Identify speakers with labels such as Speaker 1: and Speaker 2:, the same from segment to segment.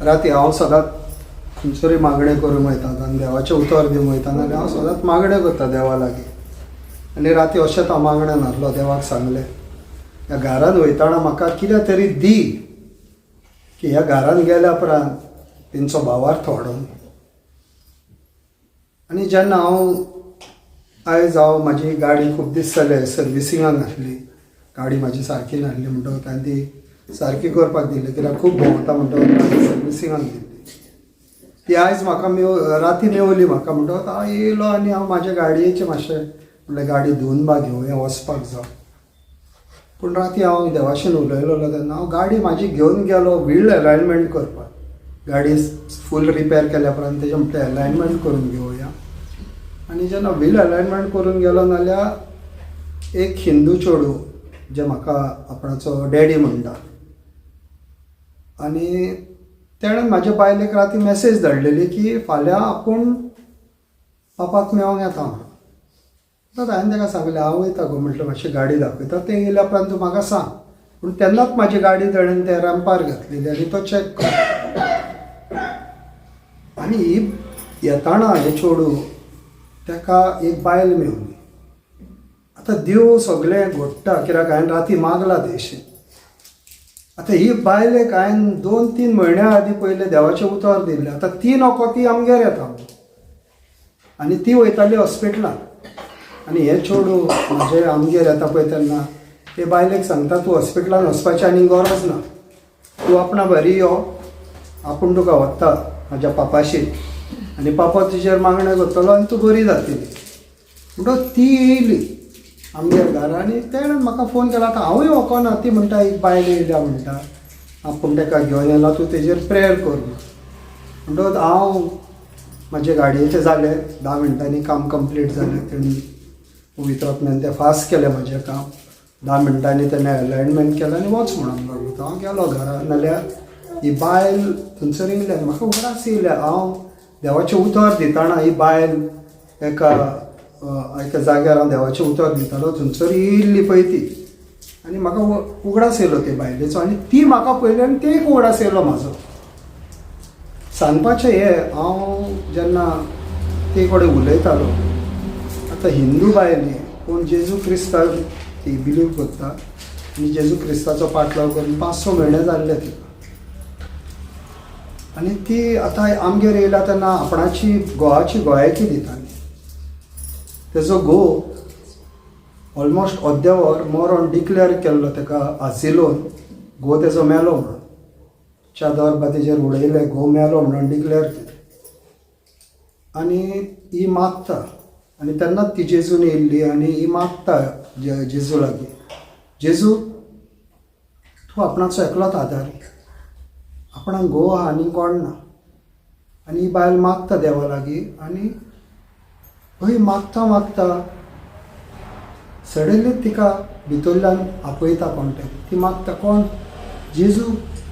Speaker 1: राती हांव सदांच खंयसरूय मागणें करूंक वयता आनी देवाचें उतर दिवंक वयता आनी हांव सदांच मागणें करता देवा लागीं. आनी राती अशेंच हांव मागणें नासलो, देवाक सांगलें, ह्या घरांत वयतना म्हाका कितें तरी दी की ह्या घरांत गेल्या उपरांत तेंचो भावार्थ वाडोवन. आनी जेन्ना हांव आयज हांव म्हाजी गाडी खूब दीस जाले सर्विसिंगाक नासली, गाडी म्हाजी सारकी नासली म्हणटकच हांवें ती सारकी करपाक दिली, कित्याक खूब भोंवता म्हणटकच सर्विसिंगाक दिल्ली. ती आयज म्हाका राती मेवली म्हाका, म्हणटकच हांव येयलो आनी हांव म्हाज्या गाडयेचें मातशें म्हणलें गाडी धुवन बा घेवया, वचपाक जावं. पूण राती हांव देवाशीन उलयलेलो तेन्ना हांव गाडी म्हाजी घेवन गेलो व्हील अलायनमेंट करपाक. गाडी फूल रिपेर केल्या उपरांत तेजें म्हटलें अलायनमेंट करून घेवया. आनी जेन्ना व्हील अलायनमेंट करून गेलो नाल्यार एक हिंदू चेडूं जें म्हाका आपणाचो डॅडी म्हणटा, आनी तेणें म्हाज्या बायलेक राती मॅसेज धाडलेली की फाल्यां आपूण पापाक मेळोंक येता म्हणून. आतां हांवें ताका सांगलें, हांव वयता गो म्हटलें, मातशी गाडी दाखयता, तें येयल्या उपरांत तूं म्हाका सांग. पूण तेन्नाच म्हाजी गाडी तेणें त्या रॅम्पार घातलेली आनी तो चॅक कर. आनी ही येताना हें चेडूं ताका एक बायल मेवली. आतां देव सगळें घडटा, कित्याक हांवें राती मागला तेशी. आतां ही बायलेक हांवें 2-3 म्हयन्या आदीं पयलें देवाचें उतर दिल्लें. आतां ती नको, ती आमगेर येता आनी ती वयताली हॉस्पिटलांत. आनी हें चेडूं म्हाजें आमगेर येता पळय तेन्ना ते बायलेक सांगता, तूं हॉस्पिटलांत वचपाची आनी गरज ना, तूं आपणा बरी यो, आपूण तुका व्हरता म्हाज्या पापाशी आनी पापा तुजेर मागणें करतलो आनी तूं बरी जातली. म्हणटकच ती येयली आमगेर घरा आनी तेणें म्हाका फोन केला. आतां हांवूय वळखना, ती म्हणटा एक बायल येयल्या म्हणटा, आपूण ताका घेवन येयला, तूं तेजेर प्रेयर कर. म्हणटकच हांव म्हाजे गाडयेचें जालें, 10 मिनटांनी काम कंप्लीट जालें. तेणी पवित्र आत्म्यान तें फास्ट केलें म्हाजें काम. 10 मिनटांनी तेणें अलायनमेंट केलें आनी वच म्हणून लागलो. हांव गेलो घरा, नाल्यार ही बायल थंयसर येयली आनी म्हाका उगडास येयल्या हांव देवाचें उतर दितना ही बायल एका एका जाग्यार हांव देवाचें उतर दितालो थंयसर येयल्ली पळय ती, आनी म्हाका उगडास येयलो ते बायलेचो. आनी ती म्हाका पळयली आनी ते एक उगडास येयलो म्हाजो. सांगपाचें हें, हांव जेन्ना ते कडेन उलयतालो, आतां हिंदू बायल ही, पूण जेजू क्रिस्ताक ती बिलीव करता आनी जेजू क्रिस्ताचो पाटलाव करून 5-6 म्हयने जाल्ले तिका. आनी ती आतां आमगेर येयल्या तेन्ना आपणाची घोवाची गोयाकी दिताली. तेजो घोव ऑलमोस्ट अर्दें वर मरोन डिक्लेअर केल्लो तेका आसिलोन, घोव तेजो मेलो म्हणून, चादर बा तेजेर उडयलें, घोव मेलो म्हणून डिक्लेअर केलें. आनी ही मागता, आनी तेन्नाच ती जेजून येयल्ली आनी ही मागता जेजू लागीं, जेजू तूं आपणाचो एकलोच आदारी, आपणाक घोव आहा आनी कोण ना. आनी ही बायल मागता देवा लागीं आनी हय मागता मागता सडनली तिका भितरल्यान आपयता कोण तरी. ती मागता कोण, जेजू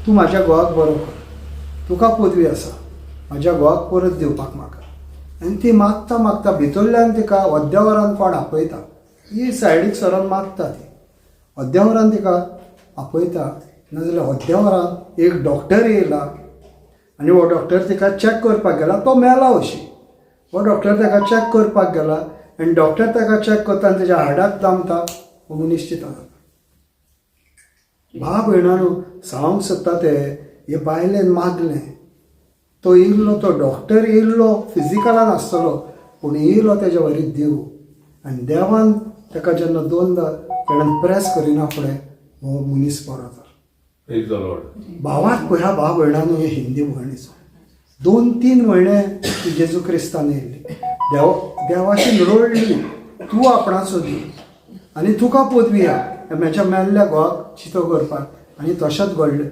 Speaker 1: तूं म्हाज्या घोवाक बरो कर, तुका पदवी आसा म्हाज्या घोवाक परत दिवपाक म्हाका. आनी ती मागता मागता भितरल्यान तिका अर्द्या वरान कोण आपयता, ही सायडीक सरोन मागता ती, अर्द्या वरान तिका आपयता. नाजाल्यार अर्द्या वरान एक डॉक्टर येयला आनी हो डॉक्टर तिका चॅक करपाक गेला, तो मेला अशी. हो डॉक्टर ताका चॅक करपाक गेला आनी डॉक्टर ताका चॅक करता आनी तेज्या हाडाक दामता, हो मनीस चिंता जाता. भाव भयणानो, सांगूंक सोदता ते हे बायलेन मागलें, तो येयल्लो, तो डॉक्टर येयल्लो फिजिकलान आसतलो, पूण येयलो तेज्या वरी देव. आनी देवान ताका जेन्ना दोनदा तेणेन प्रेस करिना फुडें हो मनीस बरो जालो.
Speaker 2: Praise the Lord.
Speaker 1: भावात पळया भाव भयणानो, हे हिंदी भयणीचो 2-3 म्हयने ती जेजू क्रिस्तान येयल्ली, देवाशी रडली, तूं आपणाचो देव आनी तुका पदवी आहा म्हाज्या मेल्ल्या घोवाक चितो करपाक. आनी तशेंच घडलें.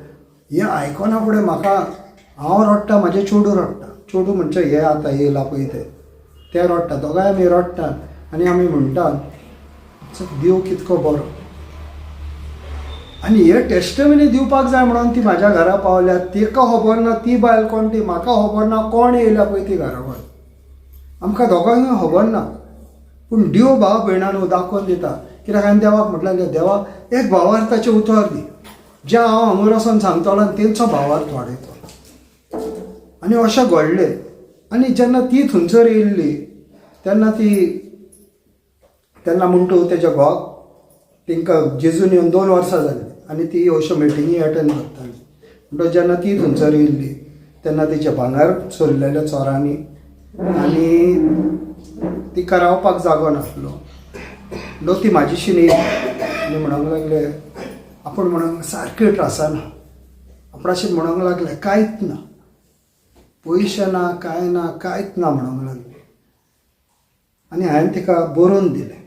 Speaker 1: हें आयकना फुडें म्हाका हांव रडटा, म्हाजें चेडूं रडटा. चेडूं म्हणजे हे आतां येयला पळय तें, तें रडटा, दोगांय आमी रडटात आनी आमी म्हणटात देव कितको बरो. आनी हे टेस्टमनी दिवपाक जाय म्हणून ती म्हाज्या घरा पावल्या. तिका खबर ना ती बायल कोण ती, म्हाका खबर ना कोण येयल्या पळय ती घराबर, आमकां दोगांकूय खबर ना. पूण देव भाव भयणानो दाखोवन दिता, कित्याक हांवें देवाक म्हटलें, देवा एक भावार्थाचें उतर दी, जें हांव हांगा वचोन सांगतलो आनी तेंचो भावार्थ वाडयतलो. आनी अशें घडलें. आनी जेन्ना ती थंयसर येयल्ली तेन्ना ती तेन्ना म्हणटा तेज्या घोवाक तांकां जेजून येवन 2 वर्सां जालीं आनी ती अश्यो मिटिंगी एटँड करताली. म्हणटकच जेन्ना ती थंयसर येयल्ली तेन्ना तिचें भांगर चोरलेलें चोरांनी आनी तिका रावपाक जागो नासलो. म्हणटकच ती म्हाजीशी येयली आनी म्हणूंक लागले, आपूण म्हणूंक सारकें त्रासान आहा, आपणाशी म्हणूंक लागलें कांयच ना, पयशे ना, कांय ना, कांयच ना म्हणूंक लागलें. आनी हांवें तिका बरोवन दिलें,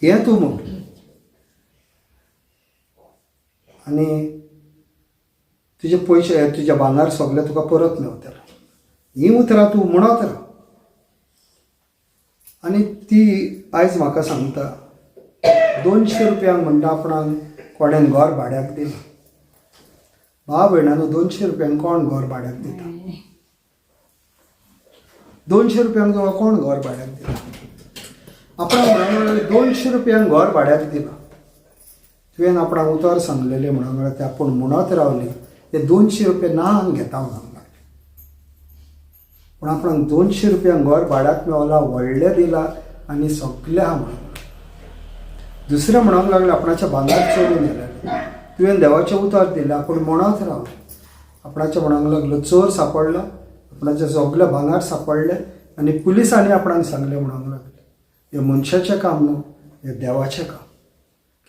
Speaker 1: हें तूं म्हण आनी तुजे पयशे तुज्या भांगर सगळें तुका परत मेवतलें, हीं उतरां तूं म्हणत राव. आनी ती आयज म्हाका सांगता 200 रुपयांक म्हणटा आपणाक कोणेन घर भाड्याक दिलां. भाव भयणांनो, 200 रुपयांक कोण घर भाड्याक दिता? 200 रुपयांक तुका कोण घर भाड्याक दिता? आपणाक म्हणूंक लागलें 200 रुपयांक घर भाड्याक दिलां, तुवें आपणाक उतर सांगलेलें म्हणूंक लागलें, तें आपूण म्हणत रावली, ते 200 रुपया ना घेता म्हणूंक लागलें. पूण आपणाक 200 रुपयांक घर भाड्याक मेवला, व्हडलें दिलां आनी सगळें आहा म्हणूंक लागलें. दुसरें म्हणूंक लागलें आपणाच्या भांगर चोरून येयलें, तुवें देवाचें उतर दिलें, आपूण म्हणत रावलें. आपणाचें म्हणूंक लागलो चोर सांपडलो, आपणाचें सगळें भांगर सांपडलें आनी पुलिसांनी आपणाक सांगलें म्हणूंक लागलें हें मनशाचें काम न्हू, हें देवाचें काम.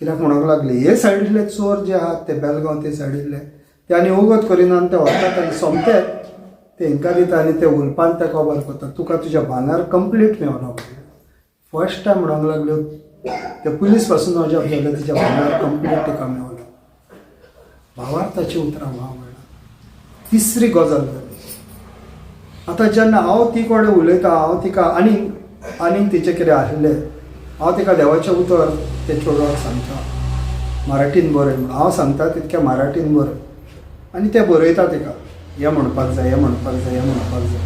Speaker 1: कित्याक म्हणूंक लागले हे सायडींतले चोर जे आहात ते बेलगांव ते सायडींतले ते आनी वगत करिना आनी ते व्हरतात आनी सोमतेच ते हेंकां दिता आनी ते उलपान ते कबर करतात, तुका तुज्या भांगर कंप्लीट मेवना. फर्स्ट टायम म्हणूंक लागल्यो ते पुलीस पासून अजाप जालें, तिच्या भांगर कंप्लीट तिका मेवलो. भावार्थाची उतरां भाव म्हणला. तिसरी गजाल जाली, आतां जेन्ना हांव ती कडेन उलयता, हांव तिका आनीक आनीक तिचें कितें आशिल्लें हांव तिका देवाचें उतर ते चेडवाक सांगता, मराठीन बरय म्हणून. हांव सांगता तितकें मराठीन बरय आनी तें बरयता तिका, हें म्हणपाक जाय, हें म्हणपाक जाय, हें म्हणपाक जाय.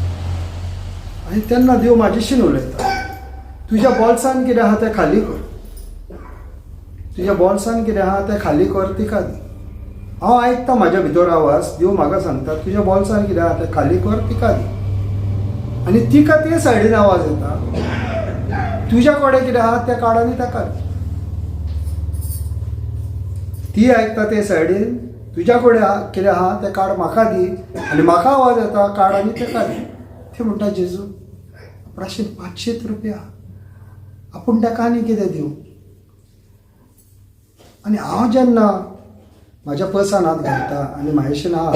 Speaker 1: आनी तेन्ना देव म्हाजेशीन उलयता, तुज्या बोल्सान कितें आहा तें खाली कर, तुज्या बोल्सान कितें आहा तें खाली कर, तिका दी. हांव आयकता म्हाज्या भितर आवाज, देव म्हाका सांगता तुज्या बोल्सान कितें आहा तें खाली कर, तिका दी. आनी तिका ते सायडीन आवाज येता, तुज्या कडेन कितें आहा तें काड आनी ताका दी. ती आयकता ते सायडीन, तुज्या कडेन कितें आहा तें काड म्हाका दी, आनी म्हाका आवाज येता काड आनी ताका दी. ते म्हणटा जेजू आपणाशे 500 रुपया, आपूण ताका आनी कितें दिवं. आनी हांव जेन्ना म्हाज्या पर्सान हात घालता आनी म्हाजेशीन आहा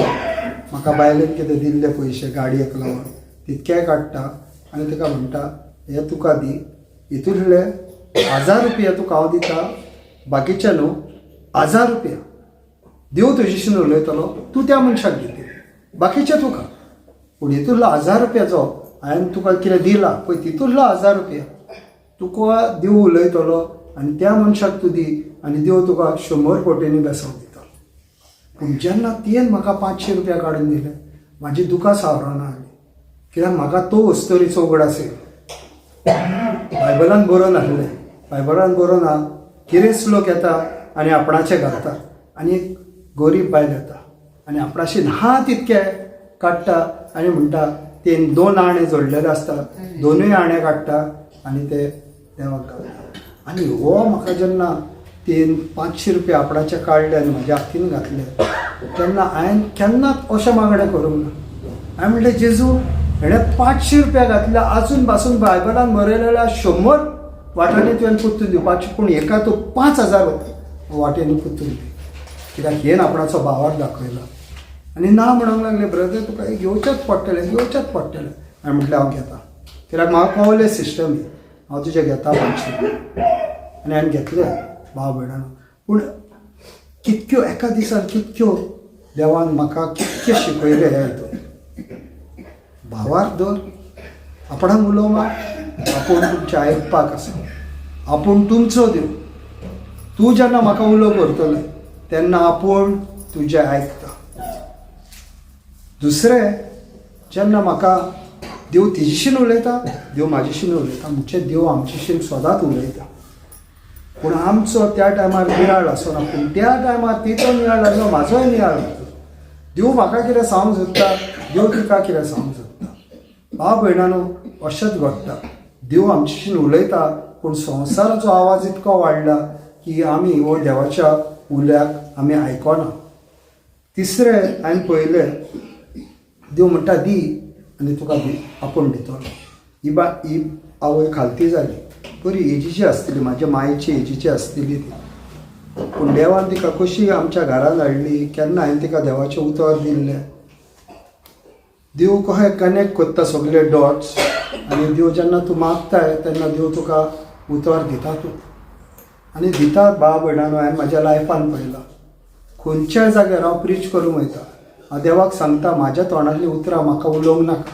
Speaker 1: म्हाका बायलेन कितें दिल्ले पयशे गाडयेक लागून तितकेय काडटा आनी ताका म्हणटा हे तुका दी, हितूंतले 1000 रुपया तुका हांव दिता, बाकीचे न्हू 1000 रुपया देव तुजेशीन उलयतलो, तूं त्या मनशाक दितली, बाकीचे तुका. पूण हितूंतलो 1000 रुपयाचो हांवें तुका कितें दिला पळय, तितूंतलो 1000 रुपया तुका देव उलयतलो आनी त्या मनशाक तूं दी आनी देव तुका 100 कोटींनी बेसांव दितलो. पूण जेन्ना तियेन म्हाका 500 रुपया काडून दिले, म्हाजी दुकां सावरना आसली, कित्याक म्हाका तो अस्तोरीचो उगडास येयलो. बायबलान बरोवन आसलें, बायबलान बरोवन आहा गिरेस्त लोक येता आनी आपणाचे घालता आनी एक गरीब बायल येता आनी आपणाशी ना तितके काडटा आनी म्हणटा ते 2 आणें जोडलेले आसता, 2 आणें काडटा आनी ते देवाक घालता. आनी हो म्हाका जेन्ना ते 500 रुपया आपणाचे काडले आनी म्हाज्या हातीन घातले तेन्ना हांवें केन्नाच अशें मागणें करूंक ना. हांवें म्हणलें जेजू हेणें 500 रुपया घातले, आजून पासून बायबलान बरयलेल्या 100 वाट्यांनी तुवें पुरतून दिवपाचें, पूण हेका तूं 5000 वाट्यांनी पुरतून दी, कित्याक हेन आपणाचो भावार दाखयला. आनी ना म्हणूंक लागले ब्रदर तुका हें घेवचेंच पडटलें, घेवचेंच पडटलें. हांवें म्हटलें हांव घेता, कित्याक म्हाका कळ्ळें सिस्टम ही, हांव तुजें घेता 500 रुपया. आनी हांवें घेतले भाव भयणांनो. पूण कितक्यो एका दिसान कितक्यो देवान म्हाका कितकें शिकयलें ह्या हितून. भावार दवर, आपणाक उलो मार, आपूण तुमचें आयकपाक आसा, आपूण तुमचो देव. तूं जेन्ना म्हाका उलो करतलें तेन्ना आपूण तुजें आयकता. दुसरें जेन्ना म्हाका देव तिजेशीन उलयता, देव म्हाजेशीन उलयता, म्हणजे देव आमचेशीन सदांच उलयता. पूण आमचो त्या टायमार नियाळ आसना, पूण त्या टायमार तिचो नियाळ आसलो, म्हाजोय नियाळ आसलो. देव म्हाका कितें सांगूंक सोदता, देव तिका कितें सांगूंक सोदता. भाव भयणानो, अशेंच घडटा. देव आमच्याशीन उलयता, पूण संवसाराचो आवाज इतको वाडला की आमी हो देवाच्या उल्याक आमी आयकना. तिसरें हांवें पळयलें, देव म्हणटा दी आनी तुका दी आपूण दितलो. ही बा ही आवय खालती जाली, बरी एजीची आसतली, म्हाज्या मायची एजीची आसतली ती. पूण देवान तिका कशी आमच्या घरान हाडली, केन्ना हांवें तिका देवाचें उतर दिल्लें. देव कशें कनेक्ट करता सगळे डॉट्स, आनी देव जेन्ना तूं मागताय तेन्ना देव तुका उतर दिता तूं आनी दितात. भाव भयणानो, हांवें म्हाज्या लायफान पळयलां, खंयच्याय जाग्यार हांव प्रीच करूंक वयता, हांव देवाक सांगता म्हाज्या तोंडांतलीं उतरां म्हाका उलोवंक नाका,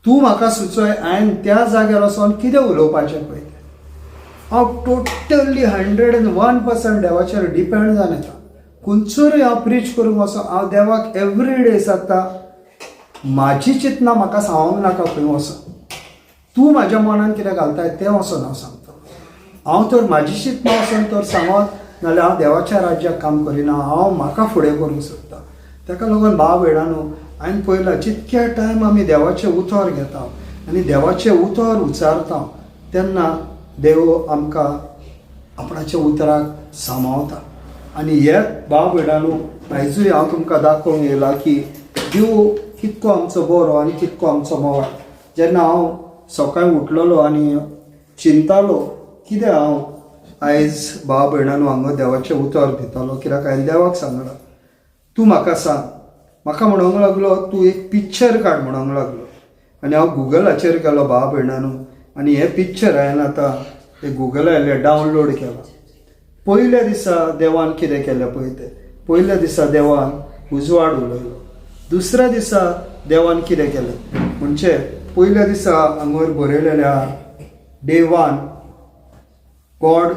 Speaker 1: तूं म्हाका सुचय हांवें त्या जाग्यार वचोन कितें उलोवपाचें पळय तें. हांव टोटली 101% देवाचेर डिपेंड जावन येता. खंयसरूय हांव प्रीच करूंक वचो, हांव देवाक एवरी डे सांगता म्हाजी चिंतना म्हाका सांगूंक नाका खंय वचोन, तूं म्हाज्या मनान कितें घालताय तें वचोन हांव सांगता. हांव तर म्हाजी चिंतना वचोन तर सांगत नाल्यार हांव देवाच्या राज्याक काम करिना, हांव म्हाका फुडें करूंक सोदता. ताका लागून भाव भयणानो, हांवें पळयलां जितक्या टायम आमी देवाचें उतर घेता आनी देवाचें उतर उच्चारता तेन्ना देव आमकां आपणाच्या उतराक सांबाळता. आनी हे भाव भयणानो, आयजूय हांव तुमकां दाखोवंक येयला की देव कितको आमचो बरो आनी कितको आमचो मोगाळ. जेन्ना हांव सकाळीं उठलेलो आनी चिंतालो कितें हांव आयज भाव भयणानो हांगा देवाचें उतर दितालो, कित्याक हांवें देवाक सांगलां तूं म्हाका सांग. म्हाका म्हणूंक लागलो तूं एक पिक्चर काड म्हणूंक लागलो, आनी हांव गुगलाचेर गेलो भाव भयणानो, आनी हें पिक्चर हांवें आतां हें गुगलार डावनलोड केलां. पयल्या दिसा देवान कितें केलें पळय तें, पयल्या दिसा देवान उजवाड उलयलो, दुसऱ्या दिसा देवान कितें केलें म्हणजे पयल्या दिसा हांगर बरयलेलें आहा, day one God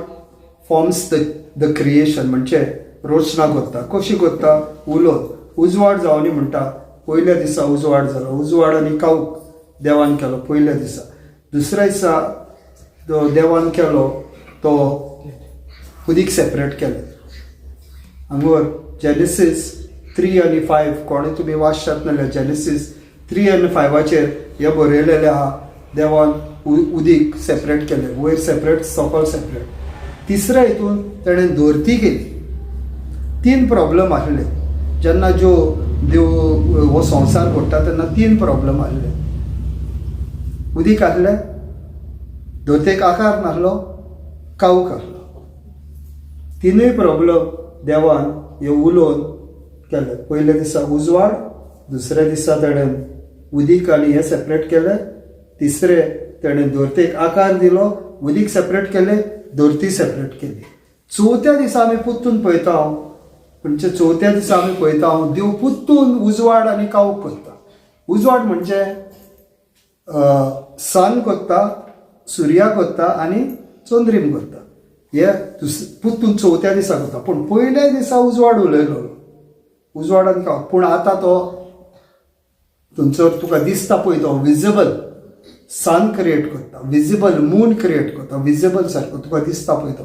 Speaker 1: forms the creation, म्हणजे रचना करता. कशी करता? उलोवन उजवाड जावनी म्हणटा. पयल्या दिसा उजवाड जालो, उजवाड आनी कावक देवान केलो पयल्या दिसा. दुसऱ्या दिसा देवान केलो तो उदीक सेपरेट केलें. हांगर जेनेसीस 3 आनी 5 कोणें तुमी वाचशात नाल्यार जेनेसीस 3 आनी 5 हें बरयलेलें आहा, देवान उदीक सेपरेट केलें, वयर सेपरेट सकयल सेपरेट. तिसऱ्या हितून तेणें धरती केली. 3 प्रॉब्लम आसले जेन्ना ज्यो देव हो संवसार घडटा तेन्ना, 3 प्रॉब्लम आसले. उदीक आसलें, धरतेक आकार नासलो, कावक आसलो. तिनूय प्रॉब्लम देवान हे उलोवन केले. पयल्या दिसा उजवाड, दुसऱ्या दिसा तेणें उदीक आनी हें सेपरेट केलें, तिसरें तेणें धरतेक आकार दिलो, उदीक सेपरेट केलें, धरती सेपरेट केली. चवथ्या दिसा आमी पुत्तून पळयता, म्हणजे चवथ्या दिसा आमी पळयता देव पुत्तून उजवाड आनी कावक करता. उजवाड म्हणजे सन करता, सुर्या करता आनी चंद्रीम करता. हे पुत्तून चवथ्या दिसा करता. पूण पयल्या दिसा उजवाड उलयलो, उजवाड आनी कावक. पूण आतां तो थंयसर तुका दिसता पळय, तो विजिबल सन क्रिएट करता, विजिबल मून क्रिएट करता, विजिबल सारको तुका दिसता पळय तो.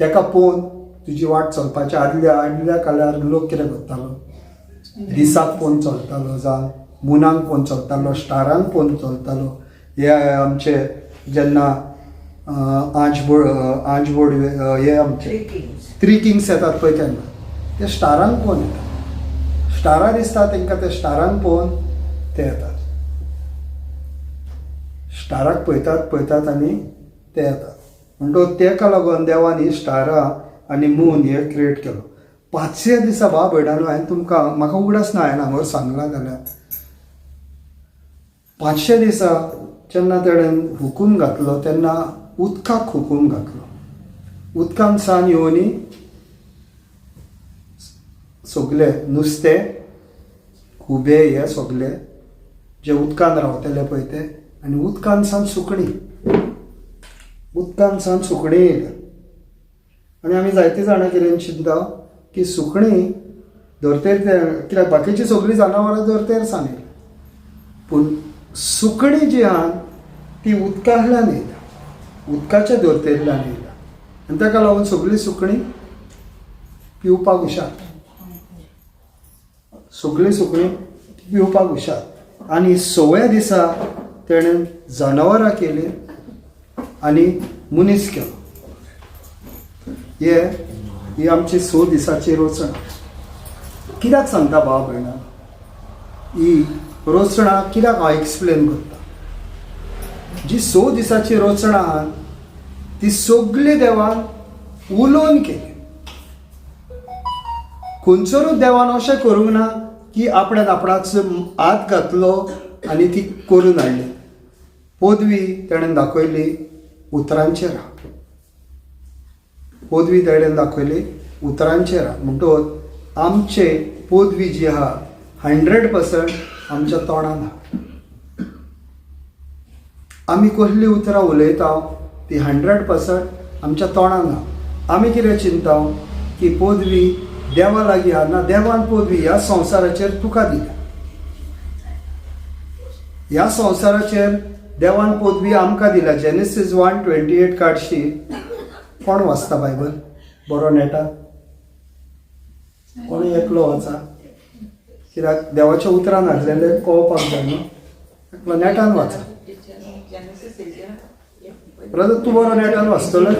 Speaker 1: तेका पळोवन तुजी वाट चलपाच्या. आदल्या आदल्या काळार लोक कितें करतालो, दिसाक पळोवन चलतालो, जावं मुनाक पळोवन चलतालो, स्टारांक पळोवन चलतालो. हे आमचे जेन्ना आंज बोर्ड हे आमचे थ्री किंग्स येतात पळय तेन्ना ते स्टारांक पळोवन येतात. स्टारां दिसता तांकां, ते स्टारांक पळोवन ते येतात. स्टाराक पळयतात पळयतात आनी ते येतात. म्हणटकच तेका लागून देवान ही स्टारां आनी मून हे क्रिएट केलो. पांचव्या दिसा, भाव भयणानो, हांवें तुमकां म्हाका उगडास ना हांवें हांगार सांगलां जाल्यार, पांचव्या दिसा जेन्ना तेणें हुकूम घातलो तेन्ना उदकाक हुकूम घातलो. उदकान सान येवनी सगले नुस्तें, खुबे, हे सगले जे उदकान रावतले पळय ते, आनी उदकान सान सुकणीं, उदकान सान सुकणीं येयल्या. आनी आमी जायते जाणां कितें चिंता की सुकणीं धरतेर ते कित्याक, बाकीचीं सगळीं जनावरां धरतेर सान येयल्या, पूण सुकणीं जी आहा ती उदकांतल्यान येयल्या, उदकाच्या धरतेंतल्यान येयल्या. आनी ताका लागून सगळीं सुकणीं पिवपाक हुशार, सगळीं सुकणीं पिवपाक हुशार. आनी सव्या दिसा तेणें जनावरां केलीं आनी मनीस केलो. हे ही आमची 6 दिसाची रचणा. कित्याक सांगता भाव भयणा ही रचणा, कित्याक हांव एक्सप्लेन करता? जी 6 दिसाची रचणा आहा ती सगळी देवान उलोवन केली. खंयसरूच देवान अशें करूंक ना की आपणें आपणाचो हात घातलो आनी ती करून हाडली. पदवी तेणें दाखयली उतरांचेर आहा, पदवी तेणें दाखयली उतरांचेर आहा. म्हणटकच आमचे पदवी जी आहा 100% आमच्या तोंडान आहा. आमी कसलीं उतरां उलयता ती 100% आमच्या तोंडान आहा. आमी कितें चिंता की पदवी देवा लागीं आहा ना, देवान पदवी ह्या संवसाराचेर तुका दिल्या. ह्या संवसाराचेर देवान पदवी आमकां दिल्या. जेनेसीस 1:28 काडशी. कोण वाचता बायबल बरो नेटा? कोण एकलो वाचा, कित्याक देवाच्या उतरान हाडलेलें कळपाक जाय न्हू. एकलो नेटान वाचा. ब्रदर तूं बरो नेटान वाचतलो?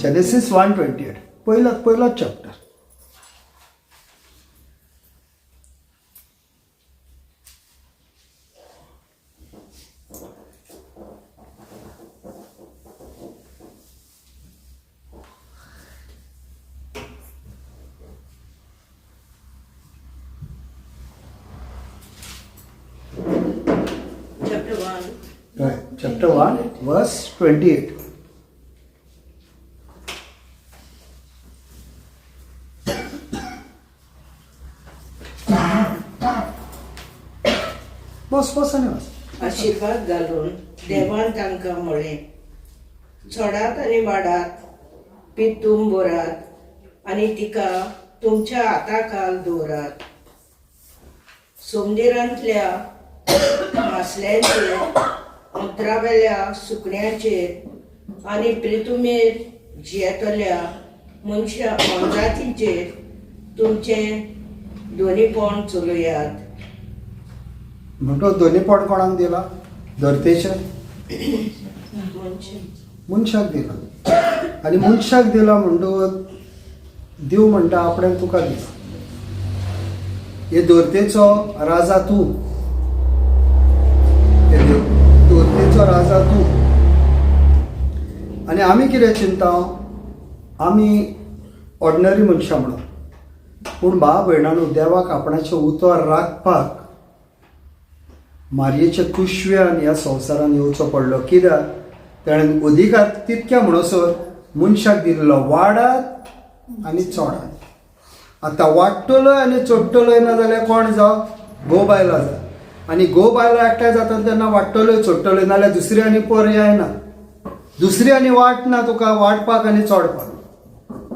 Speaker 1: जेनेसीस 1:28 पयलो पयलोच चॅप्टर.
Speaker 2: Chapter 1.
Speaker 1: हय, चॅप्टर 1 वर्स 28. बस बस आनी बस.
Speaker 2: आशिर्वाद घालून देवान तांकां म्हळें, चडात आनी वाडात, पितूम भरात आनी तिका तुमच्या हाता खाल दवरात. सोमदिरांतल्या मासल्यांचेर, उतरावेल्या सुकण्यांचेर आनी प्रितुमेर जियेतल्या मनशा मोनजातींचेर तुमचें दोनीपण चलयात.
Speaker 1: म्हणटो दोनीपण कोणाक दिला? धरतेचेर मनशाक दिला. आनी मनशाक दिला म्हणटकच देव म्हणटा आपणें तुका दिला. हे धरतेचो राजा तूं, हे धरतेचो राजा तूं. आनी आमी कितें चिंता, आमी ऑर्डिनरी मनशां म्हणून. पूण भाव भयणांनो, देवाक आपणाचें उतर राखपाक मारयेच्या कुशव्यान ह्या संवसारान येवचो पडलो. कित्याक ताणें अधिकार तितक्या म्हणसर मनशाक दिल्लो, वाडात आनी चोडात. आतां वाडटलोय आनी चोडटलोय ना जाल्यार कोण जावं, घोव बायलां जा. आनी घोव बायलां एकठांय जाता तेन्ना वाडटलोय चोडटलोय, नाल्यार दुसरी आनी पर्याय ना, दुसरी आनी वाट ना तुका वाडपाक आनी चोडपाक.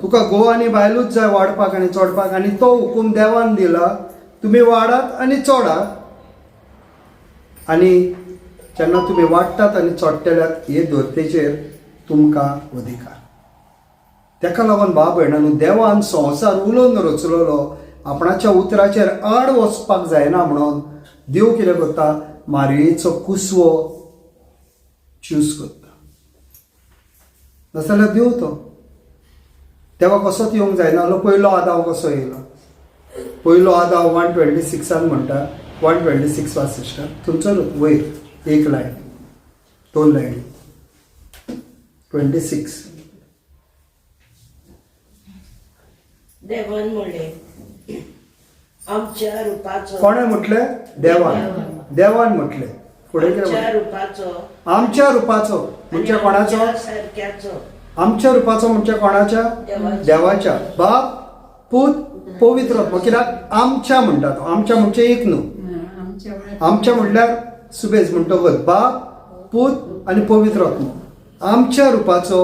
Speaker 1: तुका घोव आनी बायलूच जाय वाडपाक आनी चोडपाक. आनी तो हुकूम देवान दिला, तुमी वाडात आनी चोडात. आनी जेन्ना तुमी वाडटात आनी चोडटल्यात हे धरतेचेर तुमकां अधिकार. ताका लागून भाव भयणांनो, देवान संवसार उलोवन रचलेलो, आपणाच्या उतराचेर आड वचपाक जायना म्हणून देव कितें करता, मारयेचो कुसवो चूज करता. नाजाल्यार देव तो देवा कसोच येवंक जायना. पयलो आदाव कसो येयलो? पयलो आदाव 126 म्हणटा, 126 वाच सिस्टर, थंयसर वयर एक लायन 2 लायनी 26.
Speaker 2: देवान म्हणलें, आमच्या रुपाचो.
Speaker 1: कोणें म्हटलें? देवान. देवान म्हटलें. फुडें कितें?
Speaker 2: आमच्या रुपाचो.
Speaker 1: आमच्या रुपाचो म्हणजे कोणाचो?
Speaker 2: सारक्याचो.
Speaker 1: आमच्या रुपाचो म्हणजे कोणाच्या? देवाच्या. बाप पूत पवित्र आत्मा. कित्याक आमच्या म्हणटा तो? आमच्या म्हणजे एक न्हू, आमच्या म्हणल्यार सुबेज. म्हणटकच बाप पूत आनी पवित्र आत्मा. आमच्या रुपाचो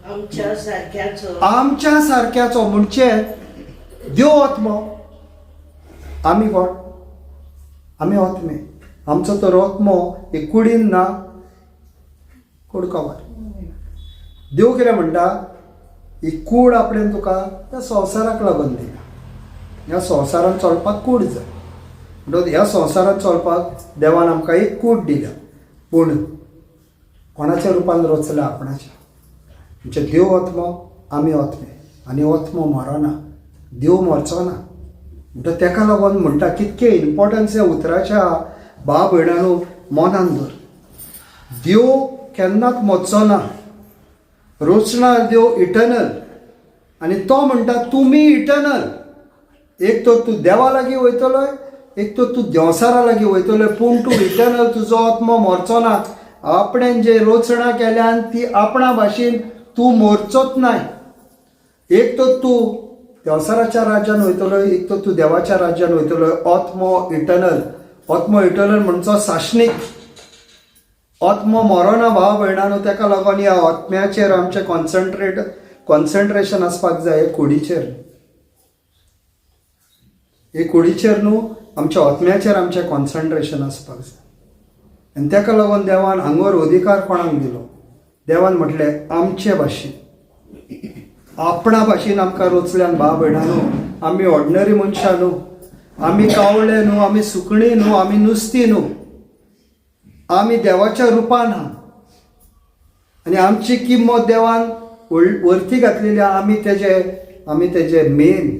Speaker 2: आमच्या सारक्याचो.
Speaker 1: आमच्या सारक्याचो म्हणजे देव आत्मो. आमी कोण? आमी आत्मे. आमचो तर आत्मो एक कुडीन ना, कुडकावर. देव कितें म्हणटा, ही कूड आपणें तुका त्या संवसाराक लागून दिल्या. ह्या संवसारान चलपाक कूड जाय. म्हणटकच ह्या संवसारांत चलपाक देवान आमकां एक कूड दिल्या, पूण कोणाच्या रुपान रचल्या? आपणाच्या. म्हणजे देव आत्मो, आमी आत्मे, आनी आत्मो मरना, देव मरचो ना. म्हणटा तेका लागून म्हणटा कितकें इम्पोर्टन्स ह्या उतराच्या भाव भयणांनो मनान धर. देव केन्नाच मरचो ना. रचणार देव इटर्नल, आनी तो म्हणटा तुमी इटर्नल. एक तर तूं देवा लागीं वयतलोय, एक तर तूं देंवसारा लागीं वयतलोय, पूण तूं इटर्नल, तुजो आत्मो मरचो ना. आपणें जे रचणा केल्यान ती आपणा भाशेन तूं मरचोच नाय. एक तर तूं देंवसाराच्या राज्यान वयतलो, एक तर तूं देवाच्या राज्यान वयतलो. आत्मो इटर्नल. आत्मो इटर्नल म्हणचो साशनीक. आत्मो मरोना भाव भयणानो. तेका लागून ह्या आत्म्याचेर आमचें कॉन्संट्रेशन आसपाक जाय. हे कुडीचेर, हे कुडीचेर न्हू, आमच्या आत्म्याचेर आमचें कॉन्संट्रेशन आसपाक जाय. आनी तेका लागून देवान हांगार अधिकार कोणाक दिलो? देवान म्हटलें आमचे भाशेन, आपणा भाशेन आमकां रचल्यान. भाव भयणानो, आमी ऑर्डिनरी मनशां न्हू, आमी कावळे न्हू, आमी सुकणीं न्हू, आमी नुस्तीं न्हू, आमी देवाच्या रुपान आहा आनी आमची किंमत देवान वरती घातलेली आहा. आमी तेजे मेन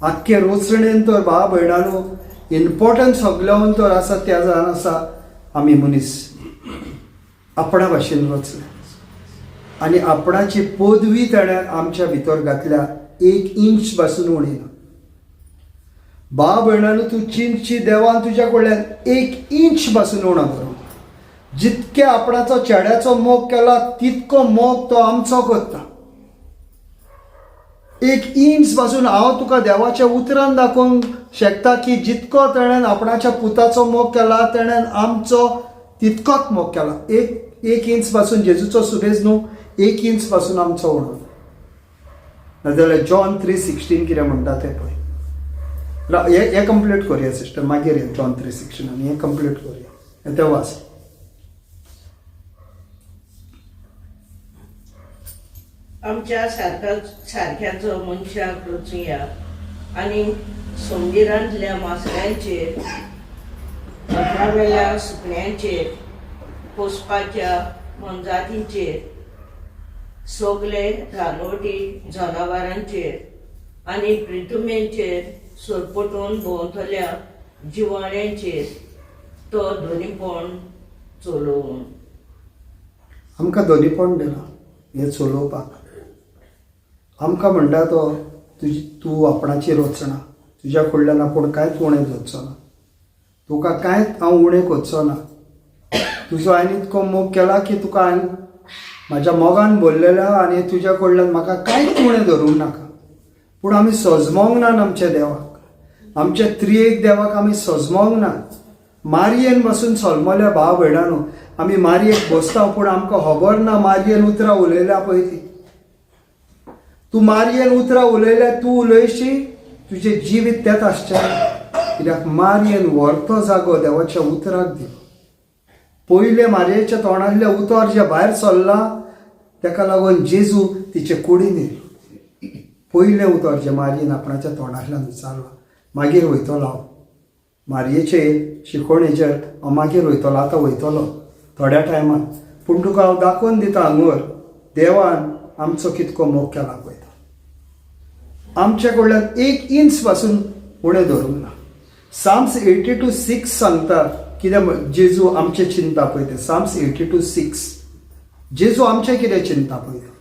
Speaker 1: आख्खे रोचणेन तर भाव भयणानो इम्पोर्टंट सगल्याहून तर आसा त्या जावन आसा आमी मनीस आपणा भाशेन रचले आनी आपणाची पदवी ताणें आमच्या भितर घातल्या, एक इंच पासून उणी ना. भाव भयणानो, तूं चिंतची, देवान तुज्या कडल्यान एक इंच पासून उणो करूंक. जितके आपणाचो चेड्याचो मोग केला तितको मोग तो आमचो करता. एक इंच पासून हांव तुका देवाच्या उतरान दाखोवंक शकता की जितको ताणें आपणाच्या पुताचो मोग केला, ताणें आमचो तितकोच मोग केला. एक एक इंच पासून जेजूचो सुबेज न्हू, एक इंच पासून आमचो उणो. नाजाल्यार जॉन 3:16 कितें म्हणटा तें पळय. हें हें कंप्लीट करुया सिस्टर, मागीर हें जॉन 3:16 आनी हें कंप्लीट करुया. तें वाच.
Speaker 2: आमच्या सारक्याचो मनशाक रचुया आनी सोमगिरांतल्या मासळ्यांचेर, धोंपरावेल्या सुकण्यांचेर, पोसपाच्या मोनजातींचेर, सगळे रानवटी जनावरांचेर आनी प्रितुमेचेर सोरपटून भोंवतल्या जिवाण्यांचेर तो धनीपण चलोवन.
Speaker 1: आमकां धनीपण दिलां हें चलोवपाक. आमकां म्हणटा तो, तुजी तूं आपणाची रचणा, तुज्या कडल्यान आपूण कांयच उणें जावचो ना, तुका कांयच हांव उणें करचो ना. तुजो हांवें इतको मोग केला की तुका हांवें म्हाज्या मोगान भरलेल्या आनी तुज्या कडल्यान म्हाका कांयच उणें धरूंक नाका. पूण आमी सजमोंक ना आमच्या देवाक, आमच्या त्रिएक देवाक आमी सजमोंक ना. मारयेन बसून सलमल्या. भाव भयणानो, आमी मारयेक बसता पूण आमकां खबर ना मारयेन उतरां उलयल्या पळय ती. तूं मारयेन उतरां उलयल्या, तूं उलयशी, तुजें जिवीत तेंच आसचें. कित्याक मारयेन व्हरतो जागो देवाच्या उतराक दिलो. पयलें मारयेच्या तोंडांतलें उतर जें भायर सरलां, तेका लागून जेजू तिचे कुडीन येयलो. पयलें उतर जें मारयेन आपणाच्या तोंडांतल्यान उच्चारलां. मागीर वयतलो हांव मारयेचे शिकवणेचेर, हांव मागीर वयतलो, आतां वयतलो थोड्या टायमान, पूण तुका हांव दाखोवन दिता हांगर देवान आमचो कितको मोग केला पळय तो. आमच्या कडल्यान एक इंच पासून उणें धरूंक ना. साम्स 82:6 सांगता कितें जेजू आमचें चिंता पळय तें. साम्स 82:6, जेजू आमचें कितें चिंता पळय तें.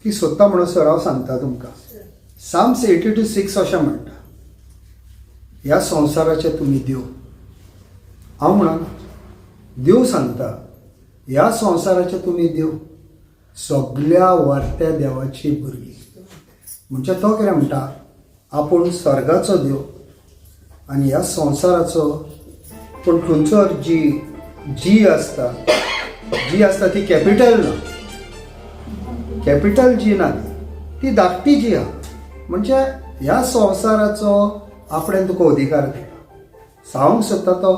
Speaker 1: ती सोदता म्हणसर हांव सांगता तुमकां. साम्स 82:6 अशें म्हणटा, ह्या संवसाराचे तुमी देव. हांव म्हणना, देव सांगता, ह्या संवसाराचे तुमी देव, सगल्या वर्त्या देवाची भुरगीं. म्हणजे तो कितें म्हणटा, आपूण स्वर्गाचो देव आनी ह्या संवसाराचो. पूण थंयसर जी जी आसता, जी आसता ती कॅपिटल ना, कॅपिटल जी ना, ती धाकटी जी आहा. म्हणजे ह्या संवसाराचो आपणें तुका अधिकार दिला. सांगूंक सोदता तो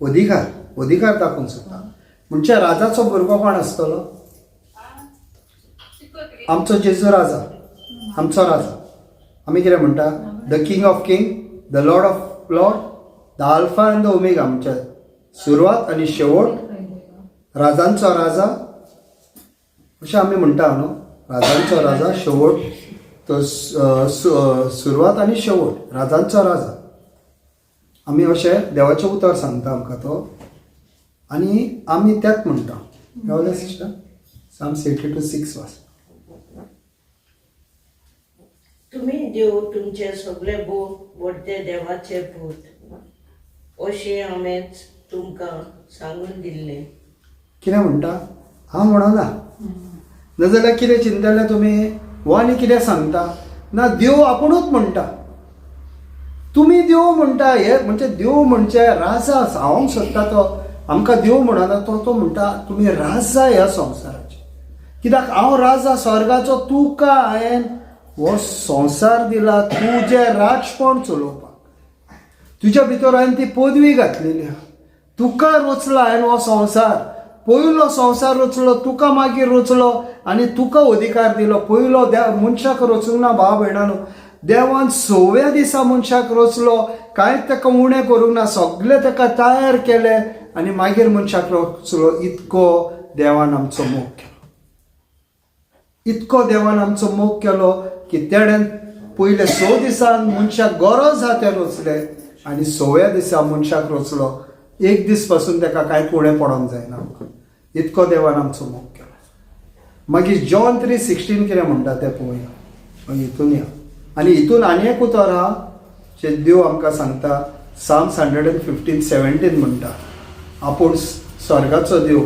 Speaker 1: अधिकार, अधिकार दाखोवंक सोदता. म्हणजे राजाचो भुरगो कोण आसतलो? आमचो जेजू राजा, आमचो राजा. आमी कितें म्हणटा? The king of king, the lord of lord, the alpha and the omega. आमच्या सुरवात आनी शेवट, राजांचो राजा अशें आमी म्हणटा न्हू. राजांचो राजा, शेवट तो, सुरवात आनी शेवट, राजांचो राजा. आमी अशें देवाचें उतर सांगता आमकां तो आनी आमी तेंच म्हणटा. गावलें सिस्टर? साम्स 82:6 वाच.
Speaker 2: तुमी देव तुमचे सगळे भोव व्हडते देवाचे पूत अशें हांवेंच तुमकां सांगून दिल्लें.
Speaker 1: कितें म्हणटा? हांव म्हणना. नाजाल्यार कितें चिंतले तुमी, हो आनी कितें सांगता? ना, देव आपुणूच म्हणटा, तुमी देव म्हणटा. हे म्हणजे देव म्हणजे राजा सांगूंक सोदता तो आमकां. देव म्हणना तो, तो म्हणटा तुमी राजा ह्या संवसाराचे, कित्याक हांव राजा स्वर्गाचो. तुका हांवें हो संवसार दिला तुजें राजपण चलोवपाक. तुज्या भितर हांवें ती पदवी घातलेली आहा. तुका रचला हांवें हो संवसार. पयलो संवसार रचलो तुका, मागीर रचलो आनी तुका अधिकार दिलो. पयलो देव मनशाक रचूंक ना भाव भयणानो. देवान सव्या दिसा मनशाक रचलो. कांयच ताका उणें करूंक ना, सगळें ताका तयार केलें आनी मागीर मनशाक रचलो. इतको देवान आमचो मोग केलो, इतको देवान आमचो मोग केलो की तेणेन पयले 6 दिसान मनशाक गरज आहा तें रचलें आनी सव्या दिसा मनशाक रचलो. एक दीस पासून ताका कांय उणें पडोंक जायना आमकां. इतको देवान आमचो मोग केलो. मागीर जॉन 3:16 कितें म्हणटा तें पळोवया. मागीर हितून या आनी हितून आनी एक उतर आहा जें देव आमकां सांगता. साम्स 115:17 म्हणटा, आपूण स्वर्गाचो देव,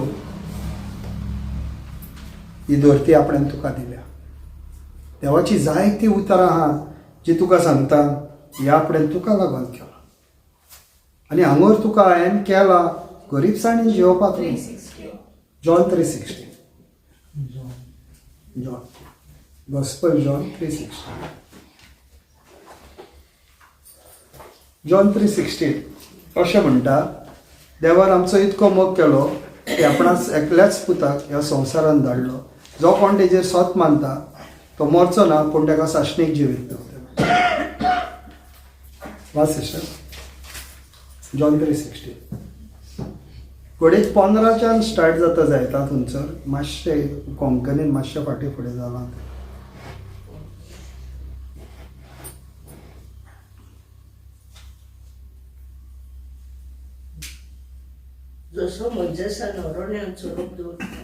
Speaker 1: ही धरती आपणें तुका दिल्या. देवाची जायती उतरां आहा जी तुका सांगता, ह्या आपणें तुका लागून केला आनी हांगर तुका हांवें केला गरीबसाणी जियोवपाक न्हू. John 3:16, John, gospel John 3:16, John 3:16 अशें म्हणटा, देवान आमचो इतको मोग केलो की आपणास एकल्याच पुताक ह्या संवसारान धाडलो. जो कोण तेजेर सोत मानता तो मरचो ना, पूण ताका सासणीक जिवीत मेळटलें. वाच सिस्टर, जॉन 3:16. घडये 15च्यान स्टार्ट जाता जायता थंयसर. मातशें कोंकणीन मातशें फाटीं फुडें जालां तें.
Speaker 2: जसो मोयजेसान अरण्यांत सोरोप